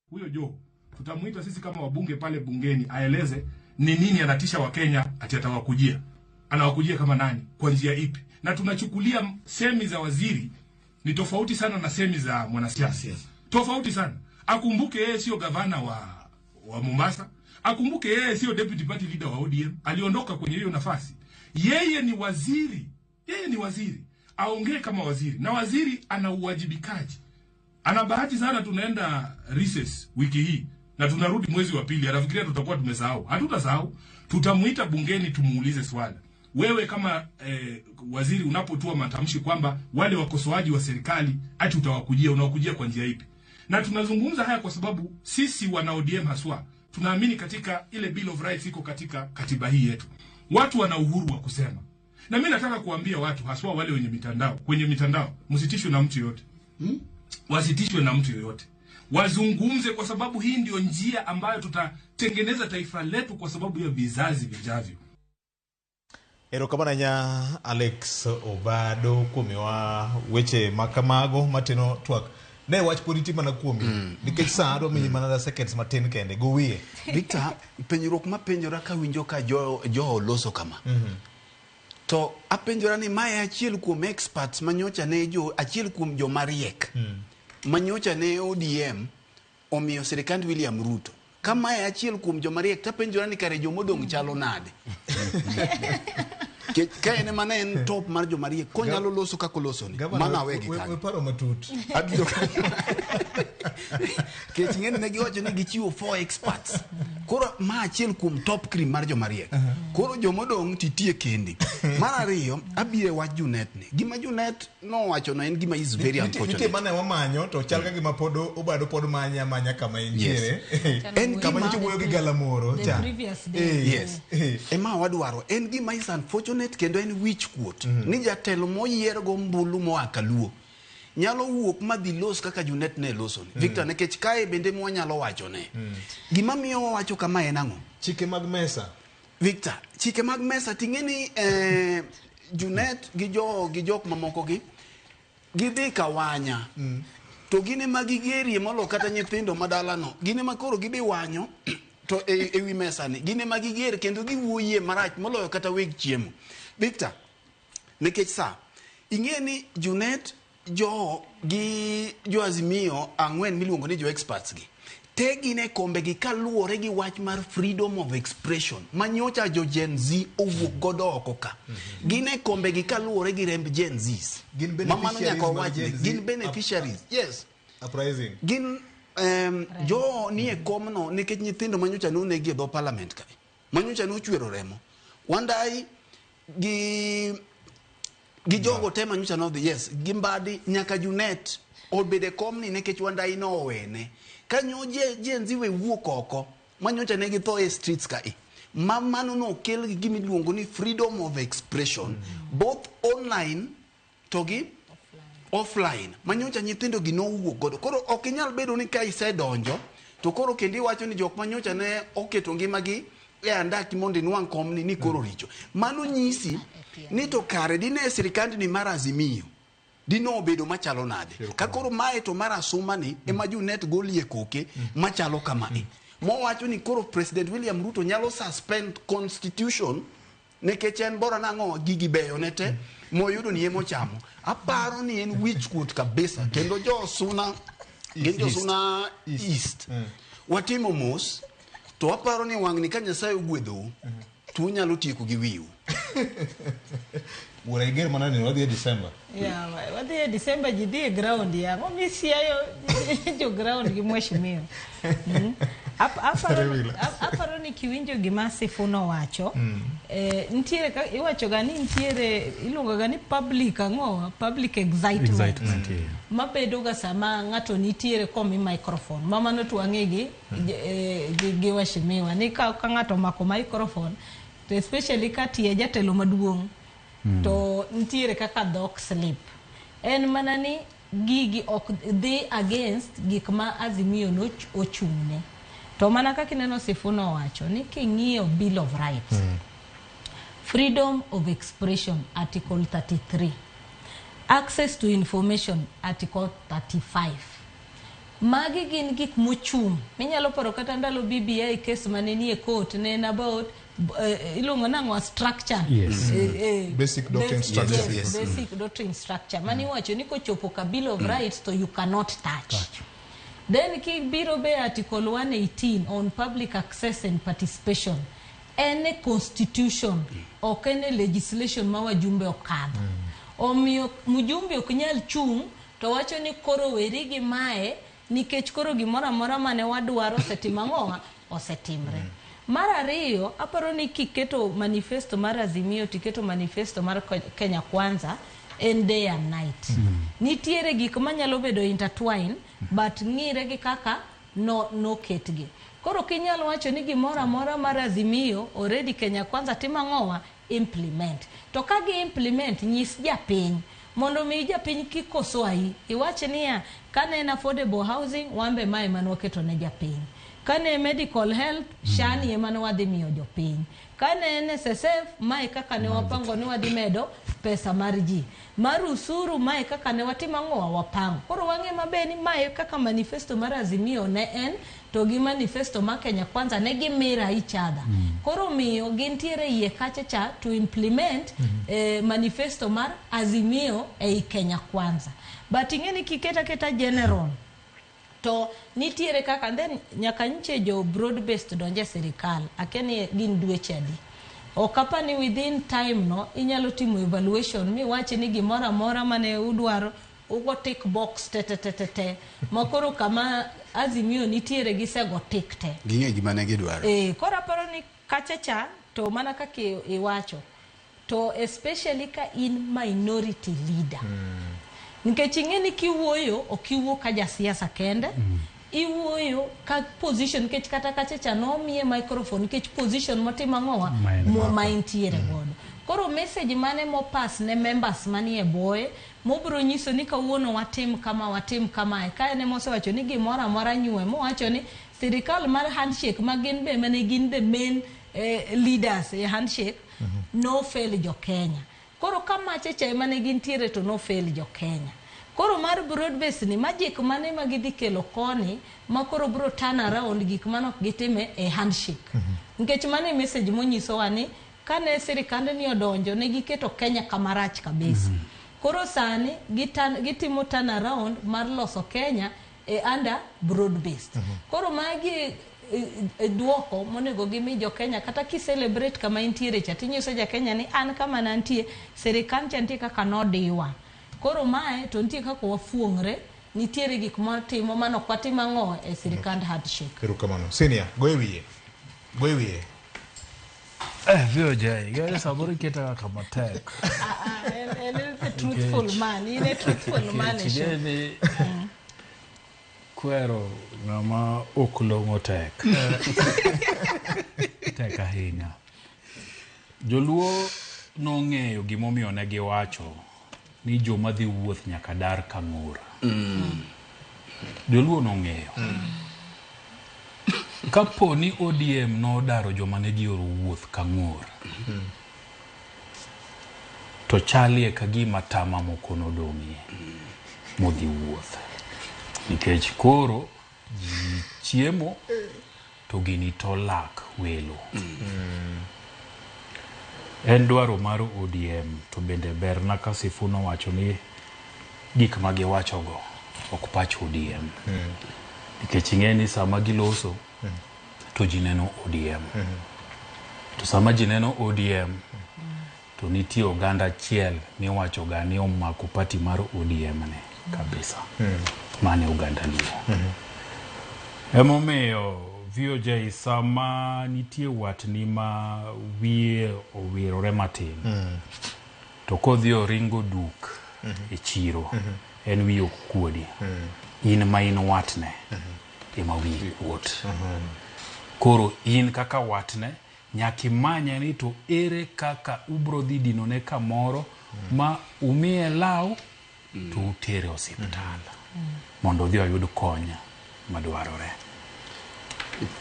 Huyo Joe tutamuita sisi kama wabunge pale bungeni aeleze ni nini anatisha Wakenya ati atawakujia. Anawakujia kama nani? Kwa njia ipi? Na tunachukulia semi za waziri ni tofauti sana na semi za mwanasiasa. Tofauti sana. Akumbuke yeye sio gavana wa Mombasa, Akumbuke yeye sio deputy party leader wa ODM, aliondoka kwenye hiyo nafasi. Yeye ni waziri, yeye ni waziri, aongee kama waziri, na waziri ana uwajibikaji. Ana bahati sana, tunaenda recess wiki hii na tunarudi mwezi wa pili, anafikiria tutakuwa tumesahau. Hatutasahau, tutamuita bungeni tumuulize swali. Wewe kama waziri unapotoa matamshi kwamba wale wakosoaji wa serikali ati utawakujia, unawakujia kwa njia ipi? Na tunazungumza haya kwa sababu sisi wana ODM haswa tunaamini katika ile Bill of Rights iko katika katiba hii yetu. Watu wana uhuru wa kusema. Na mimi nataka kuambia watu haswa wale wenye mitandao, kwenye mitandao, msitishwe na mtu yoyote. Wasitishwe na mtu yoyote. Wazungumze kwa sababu hii ndio njia ambayo tutatengeneza taifa letu kwa sababu ya vizazi vijavyo. Erokamano ahinya Alex Obado kuom miwa weche makamago mateno twak. Ne wach pod nitie mana kuomi nikech sa adwa miyi mana seconds matin kende go wiye. Victor, penjruok mapenjora kawinjo ka jo loso kama. To apenjora ni mae achiel kuom experts manyocha ne jo achiel kuom jomariek manyocha ne ODM omiyo sirikand William Ruto. Kama e achiel kuom jomariek tapenjora ni kare jomodong' chalo nade. Ka en ema ne en top mar jomariek konyalo loso kaka oloso ni mano awegi kanyo. We paro matut. Abiro kech ng'eni ne giwacho ni gichiwo 4 experts. Koro ma achiel kuom top cream mar jomariek. Koro jomodong' titie kendi. Mar ariyo abiro e wach Junet ni. Gima Junet nowacho no en gima is very unfortunate. Nitie mane wamanyo to chal ka gima pod Obado pod manya manya kama entiere. En kama nyocha wuoyo gi galamoro cha. Yes. Ema wadwaro en gima is unfortunate kendo en wich kuot. Ni jatelo moyier go ombulu moa Kaluo nyalo wuok madhi los kaka Junet ne loso ni. Victor, nikech kae bende mwanyalo wacho ne. Gima miyo wawacho kama en ang'o? Chike mag mesa. Victor, chike mag mesa ting'e ni Junet gi jo gi jok mamoko gi gidhi kawanya. To gin ema gigerie molo kata nyithindo madalano. Gin ema koro gidhi wanyo to e wi mesa ni. Gin ema giger kendo giwuoyie marach moloyo kata weg chiemo. Victor, nikech sa ing'e ni Junet jo gi jo Azimio ang'wen miluongo ni jo experts gi te gin e kombe gi kaluwore gi wach mar freedom of expression manyocha jo Gen Z owuok godo oko ka. Gin e kombe gi kaluwore gi remb Gen Zs. Gin Mamano beneficiaries nyaka mag wawach ni Gen Z gin beneficiaries. Yes. Uprising. Gin jo nie komno nikech nyithindo manyocha nonegi e dho parliament kae. Manyocha nochwero remo. Wandai gi jogo te manyocha nodhi, yes, gi Mbadi nyaka Junet obede komni nikech Wandai nowene. Kanyo Gen Z we wuok oko manyocha ne githo e streets kae. Ma mano nokel gi gima iluongo ni freedom of expression both online to gi offline. Manyocha nyithindo gi nowuok godo. Koro ok inyal bedo ni ka isedonjo to koro kendo iwacho ni jok manyocha ne oketo ngimagi e andaki mondo inwang' komni ni koro richo. Mano nyisi ni to kare dine sirikandni mar Azimio dino obedo machalo nade. Ka koro mae to mar Asuma ni ema Junet golie koke machalo kamae. Mowacho ni koro President William Ruto nyalo suspend constitution nikech en bora nang'o gigi beyo ne te moyudo ni emochamo. Aparo ni en wich kuot kabisa kendo jo Suna gin jo Suna East. Watimo mos to aparo ni wang'ni ka Nyasaye ogwedhou to unyalo tieko gi wiu. Wuora iger mana ni wadhi e December. Yeah, wadhi e December ji dhi e ground ya. Ang'o misiayo jo ground gi mheshimiwa. Aparo ni kiwinjo gima Sifuna owacho, nitiere iwacho ga ni nitiere iluongo ga ni public ang'o, public excitement. Yeah. Mabedo ga sama ng'ato nitiere komi microphone. Ma mano to wang'e gi gi mheshimiwa ni ka ng'ato omako microphone to especially ka tie jatelo maduong' to nitiere kaka dhok slip. En mana ni gigi ok dhi against gik ma Azimio no ochung'ne. To mana kaka ineno Sifuna owacho ni king'iyo Bill of Rights, freedom of expression article 33, access to information article 35. Magi gin gik mochung'. Minyalo paro kata ndalo BBI case mane nie court ne en about iluongo nang'o structure. Yes. Basic doctrine structure. Yes, basic doctrine structure. Mani iwacho ni kochopo ka Bill of Rights to you cannot touch. Then kibiro be article 118 on public access and participation, en e constitution, ok en e legislation ma wajumbe okadho. Omiyo mjumbe ok nyal chung' to wacho ni koro weri gi mae nikech koro gimoro amora mane wadwaro osetimo ang'owa osetimre. Mar ariyo, aparo ni kiketo manifesto mar Azimio tiketo manifesto mar Kenya Kwanza en day and night. Nitiere gik manyalo bedo intertwine but ng'ire gi kaka no noketgi. Koro ok inyal wacho ni gimoro amora mar Azimio already Kenya Kwanza timo ang'owa implement. To ka gi implement nyis japiny mondo mi japiny kik koso ayi. Iwach niya kane en affordable housing wan be mae mane waketo ne japiny. Kane medical health SHA ni ema ne wadhi miyo jopiny. Kane NSSF mae kaka ne wapango ni wadhi medo pesa mar ji. Mar usuru mae kaka ne watimo ang'owa wapango. Koro wang'e maber ni mae kaka manifesto mar Azimio ne en to gi manifesto mar Kenya Kwanza ne gi mirror each other. Koro miyo gintiere iye kacha cha to implement manifesto mar Azimio ei Kenya Kwanza. But ing'e ni kiketa keta general to nitiere kaka then nyaka nche jo broad based donje sirikal akia ni gin dweche adi ok apa ni within time no inyalo timo evaluation miwach ni gimoro amora mane udwaro ugo tick box te te te te te makoro kama Azimio nitiere gisego tick te. Ging'e gima ne gidwaro. Koro aparo ni kacha cha to mana kaka iwacho to especially ka in minority leader nikech ing'e ni kiwuoyo ok iwuo ka jasiasa kende iwuoyo ka position nikech kata kacha cha nomiye microphone nikech position motimo ang'owa Ma en godo. Ma entiere godo. Koro message mane mopass ne members manie bwoye mobiro nyiso ni kawuono watim kama watim kamae ka en emosewacho ni gimoro amora nyue mowacho ni sirikal mar handshake ma gin be mane gin the main leaders e handshake no fail jo Kenya. Koro ka mache cha ema ne gintiere to no fail jo Kenya. Koro mar broad base ni magic mane ma gidhi kelo koni ma koro bro turn around gik mane ok gitime e handshake. Nikech mano e message monyisowa ni kane sirikand ni odonjo ne giketo Kenya kama rach kabisa. Koro sani gitimo turn around mar loso Kenya e under broad based. Koro magi duoko monego gimi jo Kenya kata ki celebrate kama intiere cha tinyiso ja Kenya ni an kama nantie sirikal cha nitie kaka nodiwa. Koro mae to nitie kaka wafuong're nitiere gik matimo mano ok watim ang'o e sirikand handshake. Erokamano. Senior, go e wiye. Go e wiye. VOJ, gari samoro iketa kama tek. En a truthful man, in a truthful man e Nikech show. ing'e ni kwero ng'ama ok long'o tek. Tek ahinya. Joluo nong'eyo gimomiyo ne giwacho ni joma dhi wuoth nyaka dar kang'ur. Joluo nong'eyo. Kapo ni ODM nodaro joma ne gioro wuoth kang'ur, to chalie ka gima tama moko nodong'ie modhi wuoth. Nikech koro ji chiemo to gini to lak welo. En dwaro mar ODM to bende berna ka Sifuna owacho ni gik ma giwachogo ok pach ODM. Nikech ing'e ni sama giloso to ji neno ODM. To sama ji neno ODM to nitie oganda achiel miwacho ga ni omako party mar ODM ni kabisa. Mane oganda Luo. Emomiyo VOJ sama nitie watni ma wiye owirore matin to kodhi oringo duk e chiro en wiye ok kuodi. In ma in watne ema wiyi kuot. Koro in kaka watne nyaka imanye ni to ere kaka ubro dhi dinone kamoro ma umiye law to utere osiptal mondo odhi oyud kony madwarore.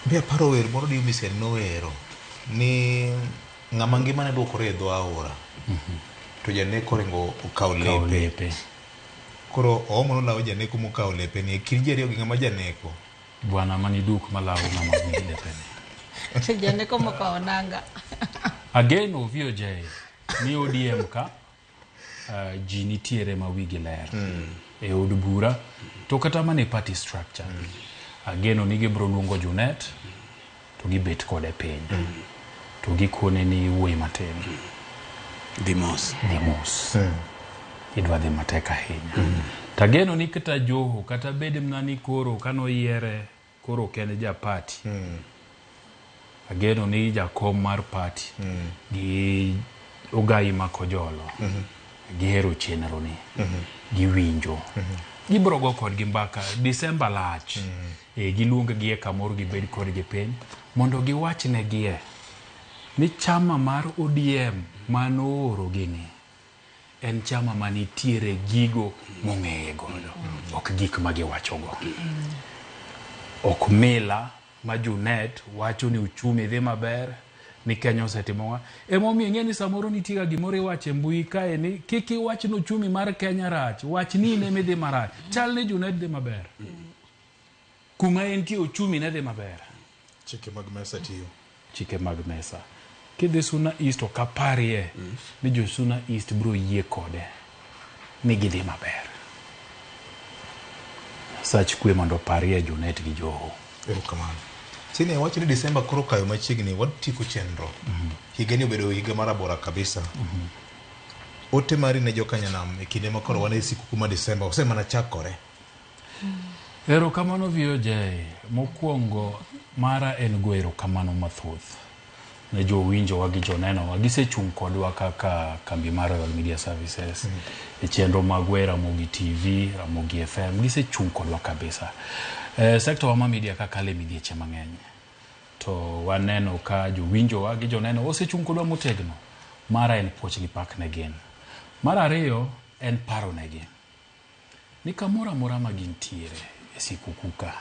Be aparo wer moro Diomis nowero ni ng'ama ngimane luokore e dho aora to janeko oringo okawo Okawo lepe. Koro oomo nolawo janeko mokawo lepe ni e kind ji ariyo gi ng'ama janeko. Bwana mani duk malawo ng'ama nigi lepene. To janeko mokawo nanga. Ageno VOJ ni ODM ka Ji nitiere ma wigi ler e od bura to kata mana e party structure. Ageno ni gibiro luongo Junet to gibet kode piny to gikone ni wuoyi matin, dhi mos, dhi mos, idwa dhi matek ahinya. Tageno ni kata Joho kata bed mana ni koro kanoyiere koro ok en ja party, ageno ni jakom mar party gi Ogai Makojolo gihero chenro ni, giwinjo, gibiro go kodgi mbaka. Disemba lach, giluong gi e kamoro gibed kodgi piny mondo giwach negie ni chama mar ODM manooro gini en chama manitiere gigo mong'eye godo, ok gik ma giwachogo, ok mila ma Junet wacho ni uchumi dhi maber, ni Kenya osetimo. Emomiyo ing'e ni samoro nitie ga gimoro iwacho e mbui kae ni kik iwach ni uchumi mar Kenya rach, wach ni in ema idhi marach. Chal ni Junet dhi maber kuma entie, uchumi ne dhi maber. Chike mag mesa tiyo. Chike mag mesa. Kidhi Suna East, ok aparie ni jo Suna East biro yie kode ni gidhi maber. Sach kwe mondo oparie Junet gi Joho. Erokamano. Sine wacho ni Disemba koro kayo machiegni, watieko chenro. Higani obedo higa marabora kabisa. Ote mari ne jokanyanam e kinde ma koro wan e sikuku ma Disemba osemana chakore. Erokamano VOJ. Mokwongo mara en go erokamano mathoth ne jowinjowa gi jonenowa. Gisechung' kodwa kaka kambi mar Royal Media Services e chenro magwa e Ramogi TV, Ramogi FM. Gisechung' kodwa kabisa. Sekta wa ma media kakalo e midhieche mang'eny. To waneno ka jowinjowa gi joneno osechung' kodwa motegno. Mara en puoch gi pak ne gin. Mar ariyo en paro negi ni kamoro amora ma gintiere e sikuku ka,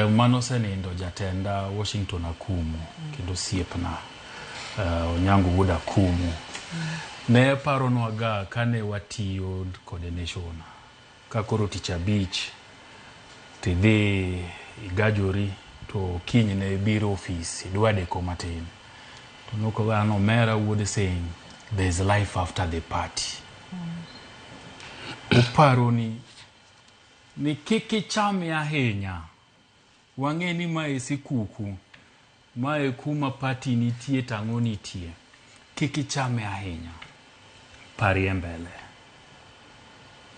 mano osenindo jatenda Washington Akumu kendo osiepna, Onyango wuod Akumu, ne paronwa ga kane watiyo kode Nation ka koro tich abich tidhi igajori to kinyne biro ofis idwa deko matin to nokoga an omera wuod Sing, there's life after the party. Oparoni ni kik ichame ahinya, wang'e ni mae sikuku, mae kuma party nitie tang'o nitie, kik ichame ahinya, parie mbele,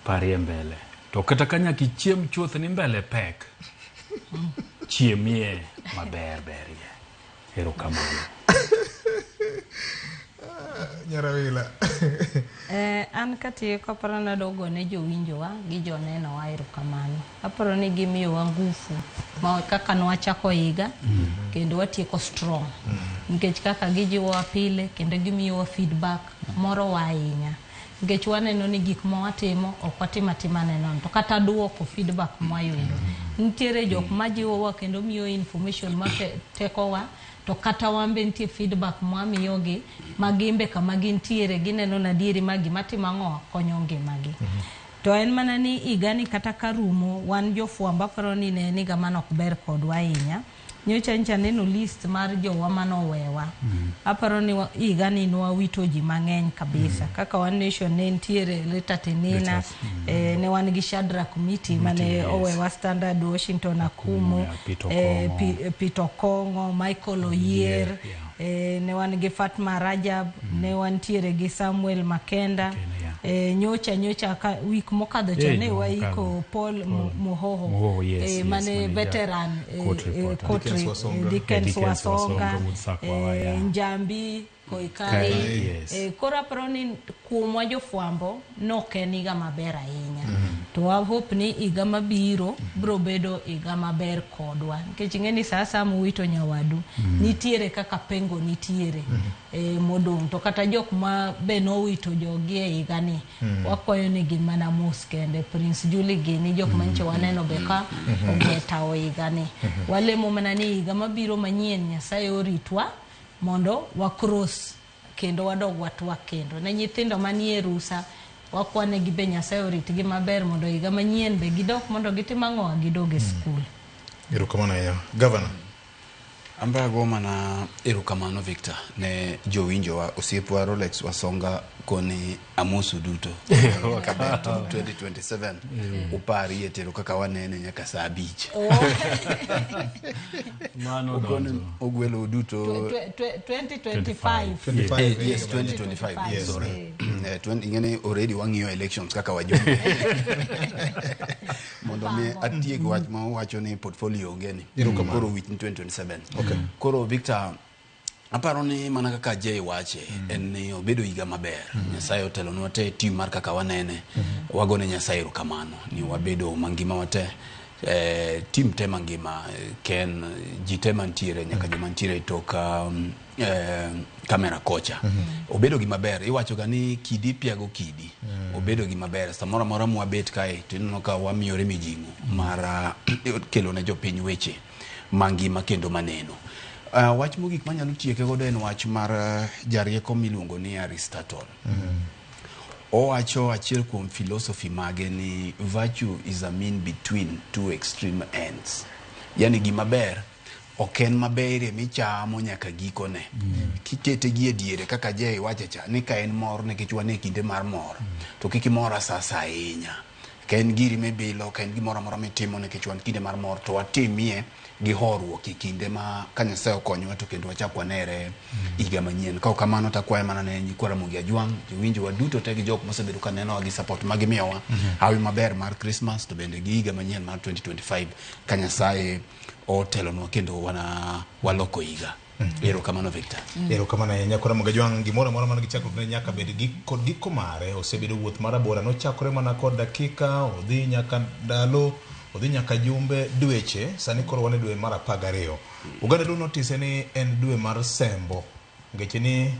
parie mbele. To kata ka nyaka ichiem chuth ni mbele pek, chiemie maber berie. Erokamano. Nyarawila. An katieko aparo ni adwa gone jowinjowa gi jonenowa erokamano. Aparo ni gimiyowa ngufu ma kaka nwachako higa kendo watieko strong. Nikech kaka gijiwowa pile kendo gimiyowa feedback morowa ahinya. Nikech waneno ni gik ma watimo ok watim atima ne nono to kata duoko feedback mwayudo. Nitiere jok majiwowa kendo miyo information ma tekowa to kata wan be nitie feedback mwamiyogi ma gimbe kama gintiere gineno na adieri ma gima timo ang'o konyo ngimagi. To en mana ni higani kata ka rumo wan jofwambo aparo ni ne en higa mane ok ber kodwa ahinya. Nyocha nyocha aneno list mar jowa manowewa. Aparo ni higani nwawito ji mang'eny kabisa. Kaka wan Nation ne nitiere Rita Tinina, ne wan gi Shadrack Miti mane owewa Standard, Washington Akumu, Peter Okong'o, Michael Oyier, ne wan gi Fatma Rajab, ne wantiere gi Samuel Makenda. Nyocha ka wik mokadho cha ne waiko Paul Muhoho, mane veteran court Dickens Wasonga, Njambi Koikai. Koro aparo ni kuomwa jofwambo nok en higa maber ahinya. To wa hope ni higa mabiro biro bedo higa maber kodwa. Nikech ing'e ni sa asaya muwito nyawadu, nitiere kaka pengo nitiere modong'. To kata jok ma be nowito jogi e higani, wakwayo ni gin mana mos kende. Prince Julie gini jok manyicho waneno be ka ogwe tawo higani. Walemo mana ni higa mabiro manyien Nyasaye oritwa mondo wa cross kendo wadog watwak kendo. Ne nyithindo manie rusa, wakwanegi be Nyasaye oritgi maber mondo higa manyien be gidok mondo gitim ang'o, gidog e skul. Erokamano ahinya. Governor. Ambe ago mana erokamano Victor ne jowinjowa osiepwa Rolex Wasonga koni amosu duto kaber to 2027 uparie tero kaka wanene nyaka saa 5. Mano Okoni donjo. ogwelo duto 2025. Yes, 2025. Yes. Sorry. 20 ing'eni already wang'iyo elections kaka wajumbe. Mondo mi atiek wach ma uwacho ni portfolio onge ni. Erokamano. Koro wich ni 2027. Okay. Koro Victor, aparo ni mana kaka Jay wache en ni obedo higa maber. Nyasaye otelonwa te team mar kaka wanene. Wagone Nyasaye erokamano ni wabedo mangima wate. Team te mangima, Ken, ji te mantiere nyaka joma ntiere e tok kamera kocha. Obedo gima ber. Iwacho ga ni kidi piago kidi. Obedo gima ber. Samoro amora mwabet kae to ineno ka wamiyore mijing'o mar kelo ne jopiny weche mangima kendo maneno. Wach mogik manyalo tieke godo en wach mar jarieko miluongo ni Aristotle. Owacho achiel kuom philosophy mage ni virtue is a mean between two extreme ends. Yani gima ber ok en maberie michamo nyaka gikone. Kikete gi e diere kaka Jay wacho cha ni ka en mor nikech wan e kinde mar mor to kik imor asasa ahinya. Ka en giri mibilo, ka en gimoro amora mitimo nikech wan kinde mar mor to watimie gi horuok e kinde ma ka Nyasaye okonyowa to kendo wachak wanere higa manyien. Ka ok kamano to akwayo mana ne nyikwa Ramogi Ajwang', jowinjowa duto te gi jok mosebedo ka nenowa gi support ma gimiyowa. Hawi maber mar Christmas to bende gi higa manyien mar 2025 ka Nyasaye otelonwa kendo wana waloko higa. Erokamano Victor. Erokamano ahinya koro Ramogi Ajwang', gimoro amora man gi chakruok ne nyaka bed gi kod giko mare. Osebedo wuoth marabora, nochakore mana kod dakika, odhi nyaka ndalo, odhi nyaka jumbe, dweche, sani koro wan e dwe mar 12. Oganda duto notise ni en dwe mar sembo, nikech ni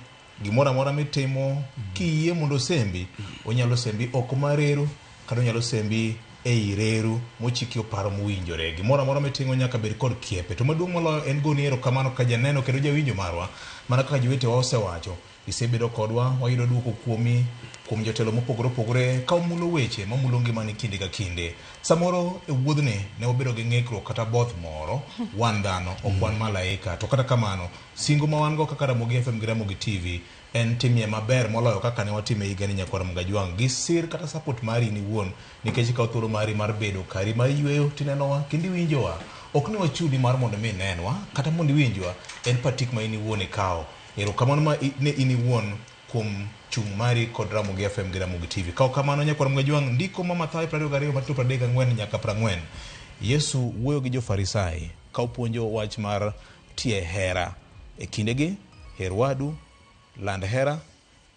gimoro amora mitimo kiyie mondo osembi, onyalo sembi oko mar reru kata onyalo sembi ei reru mochiki oparo mowinjore. Gimoro amora miting'o nyaka bed kod kiepe. To maduong' moloyo en goni erokamano ka janeno kendo jawinjo marwa, mana kaka jowetewa osewacho, isebedo kodwa, wayudo duoko kuomi, kuom jotelo mopogore opogore ka omulo weche mamulo ngimani kinde ka kinde. Samoro e wuodhni ne wabedo gi ng'ikruok kata both moro, wan dhano, ok wan malaika. To kata kamano, singo ma wan go kaka Ramogi FM gi Ramogi TV en timie maber moloyo kaka ne watime higani nyakwar Ramogi Ajwang' gi sir kata support mari in iwuon, nikech ikawo thuolo mari mar bedo kari mar yweyo tinenowa kendo iwinjowa. Ok ni wachuni mar mondo mi inenwa kata mondo iwinjwa, en patik ma in iwuon ikawo. Erokamano ma ne in iwuon kuom chung' mari kod Ramogi FM gi Ramogi TV. Ka ok kamano nyakwar Ramogi Ajwang', ndiko ma Mathayo 22 matindo 34 nyaka 40. Yesu wuoyo gi jo-Farisai ka opuonjo wach mar tie hera. E kindegi, her wadu, land hera,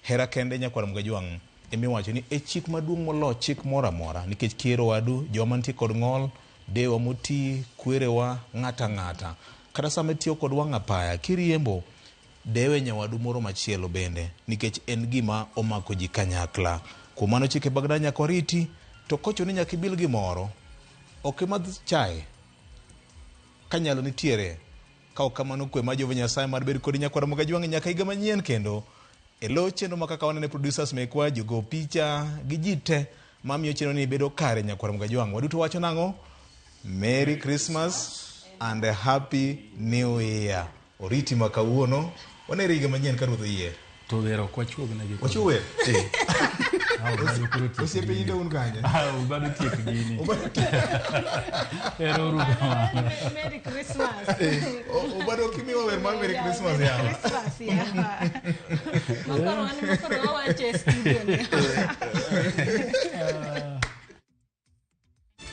hera kende nyakwar Ramogi Ajwang' emiwacho ni e chik maduong' moloyo chik moro amora, nikech kihero wadu, joma nitie kod ng'ol, dewa moti, kwerewa, ng'ata ng'ata. Kata sama itiyo kod wang' apaya, kiriembo, dewe nyawadu moro machielo bende, nikech en gima omako ji kanyakla. Kuom mano chike mag dala nyaka wariti, to kochuno ni nyaka ibil gimoro, ok imadh chae ka nyalo nitiere. Ka ok kamano kwe mar Jehova Nyasaye mar bed kodi nyakwar Ramogi Ajwang' nyaka higa manyien kendo. E lo chenro ma kaka wanene producers mekwa, jogo picha gi ji te mamiyo chenro ni bedo kare nyakwar Ramogi Ajwang'. Waduto wacho nang'o? Merry Christmas and a Happy New Year. Oriti ma kawuono, wanere higa manyien ka Ruoth oyie. To wer ok wachuog negi. Wachuog wer? Eh. Obado koro tiek Osiepe gini. inde un kanye? Obado tiek gini. Ero uru kamano. Merry Christmas. Obado ok imiwa wer mar Merry Christmas Merry yawa. Christmas, yawa. Makoro wan makoro wawacho e studio ni.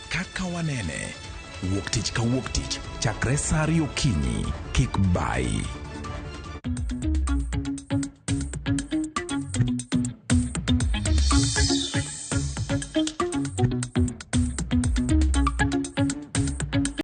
Kaka wanene wuok tich ka wuok tich chakre saa ariyo okinyi kik bayi.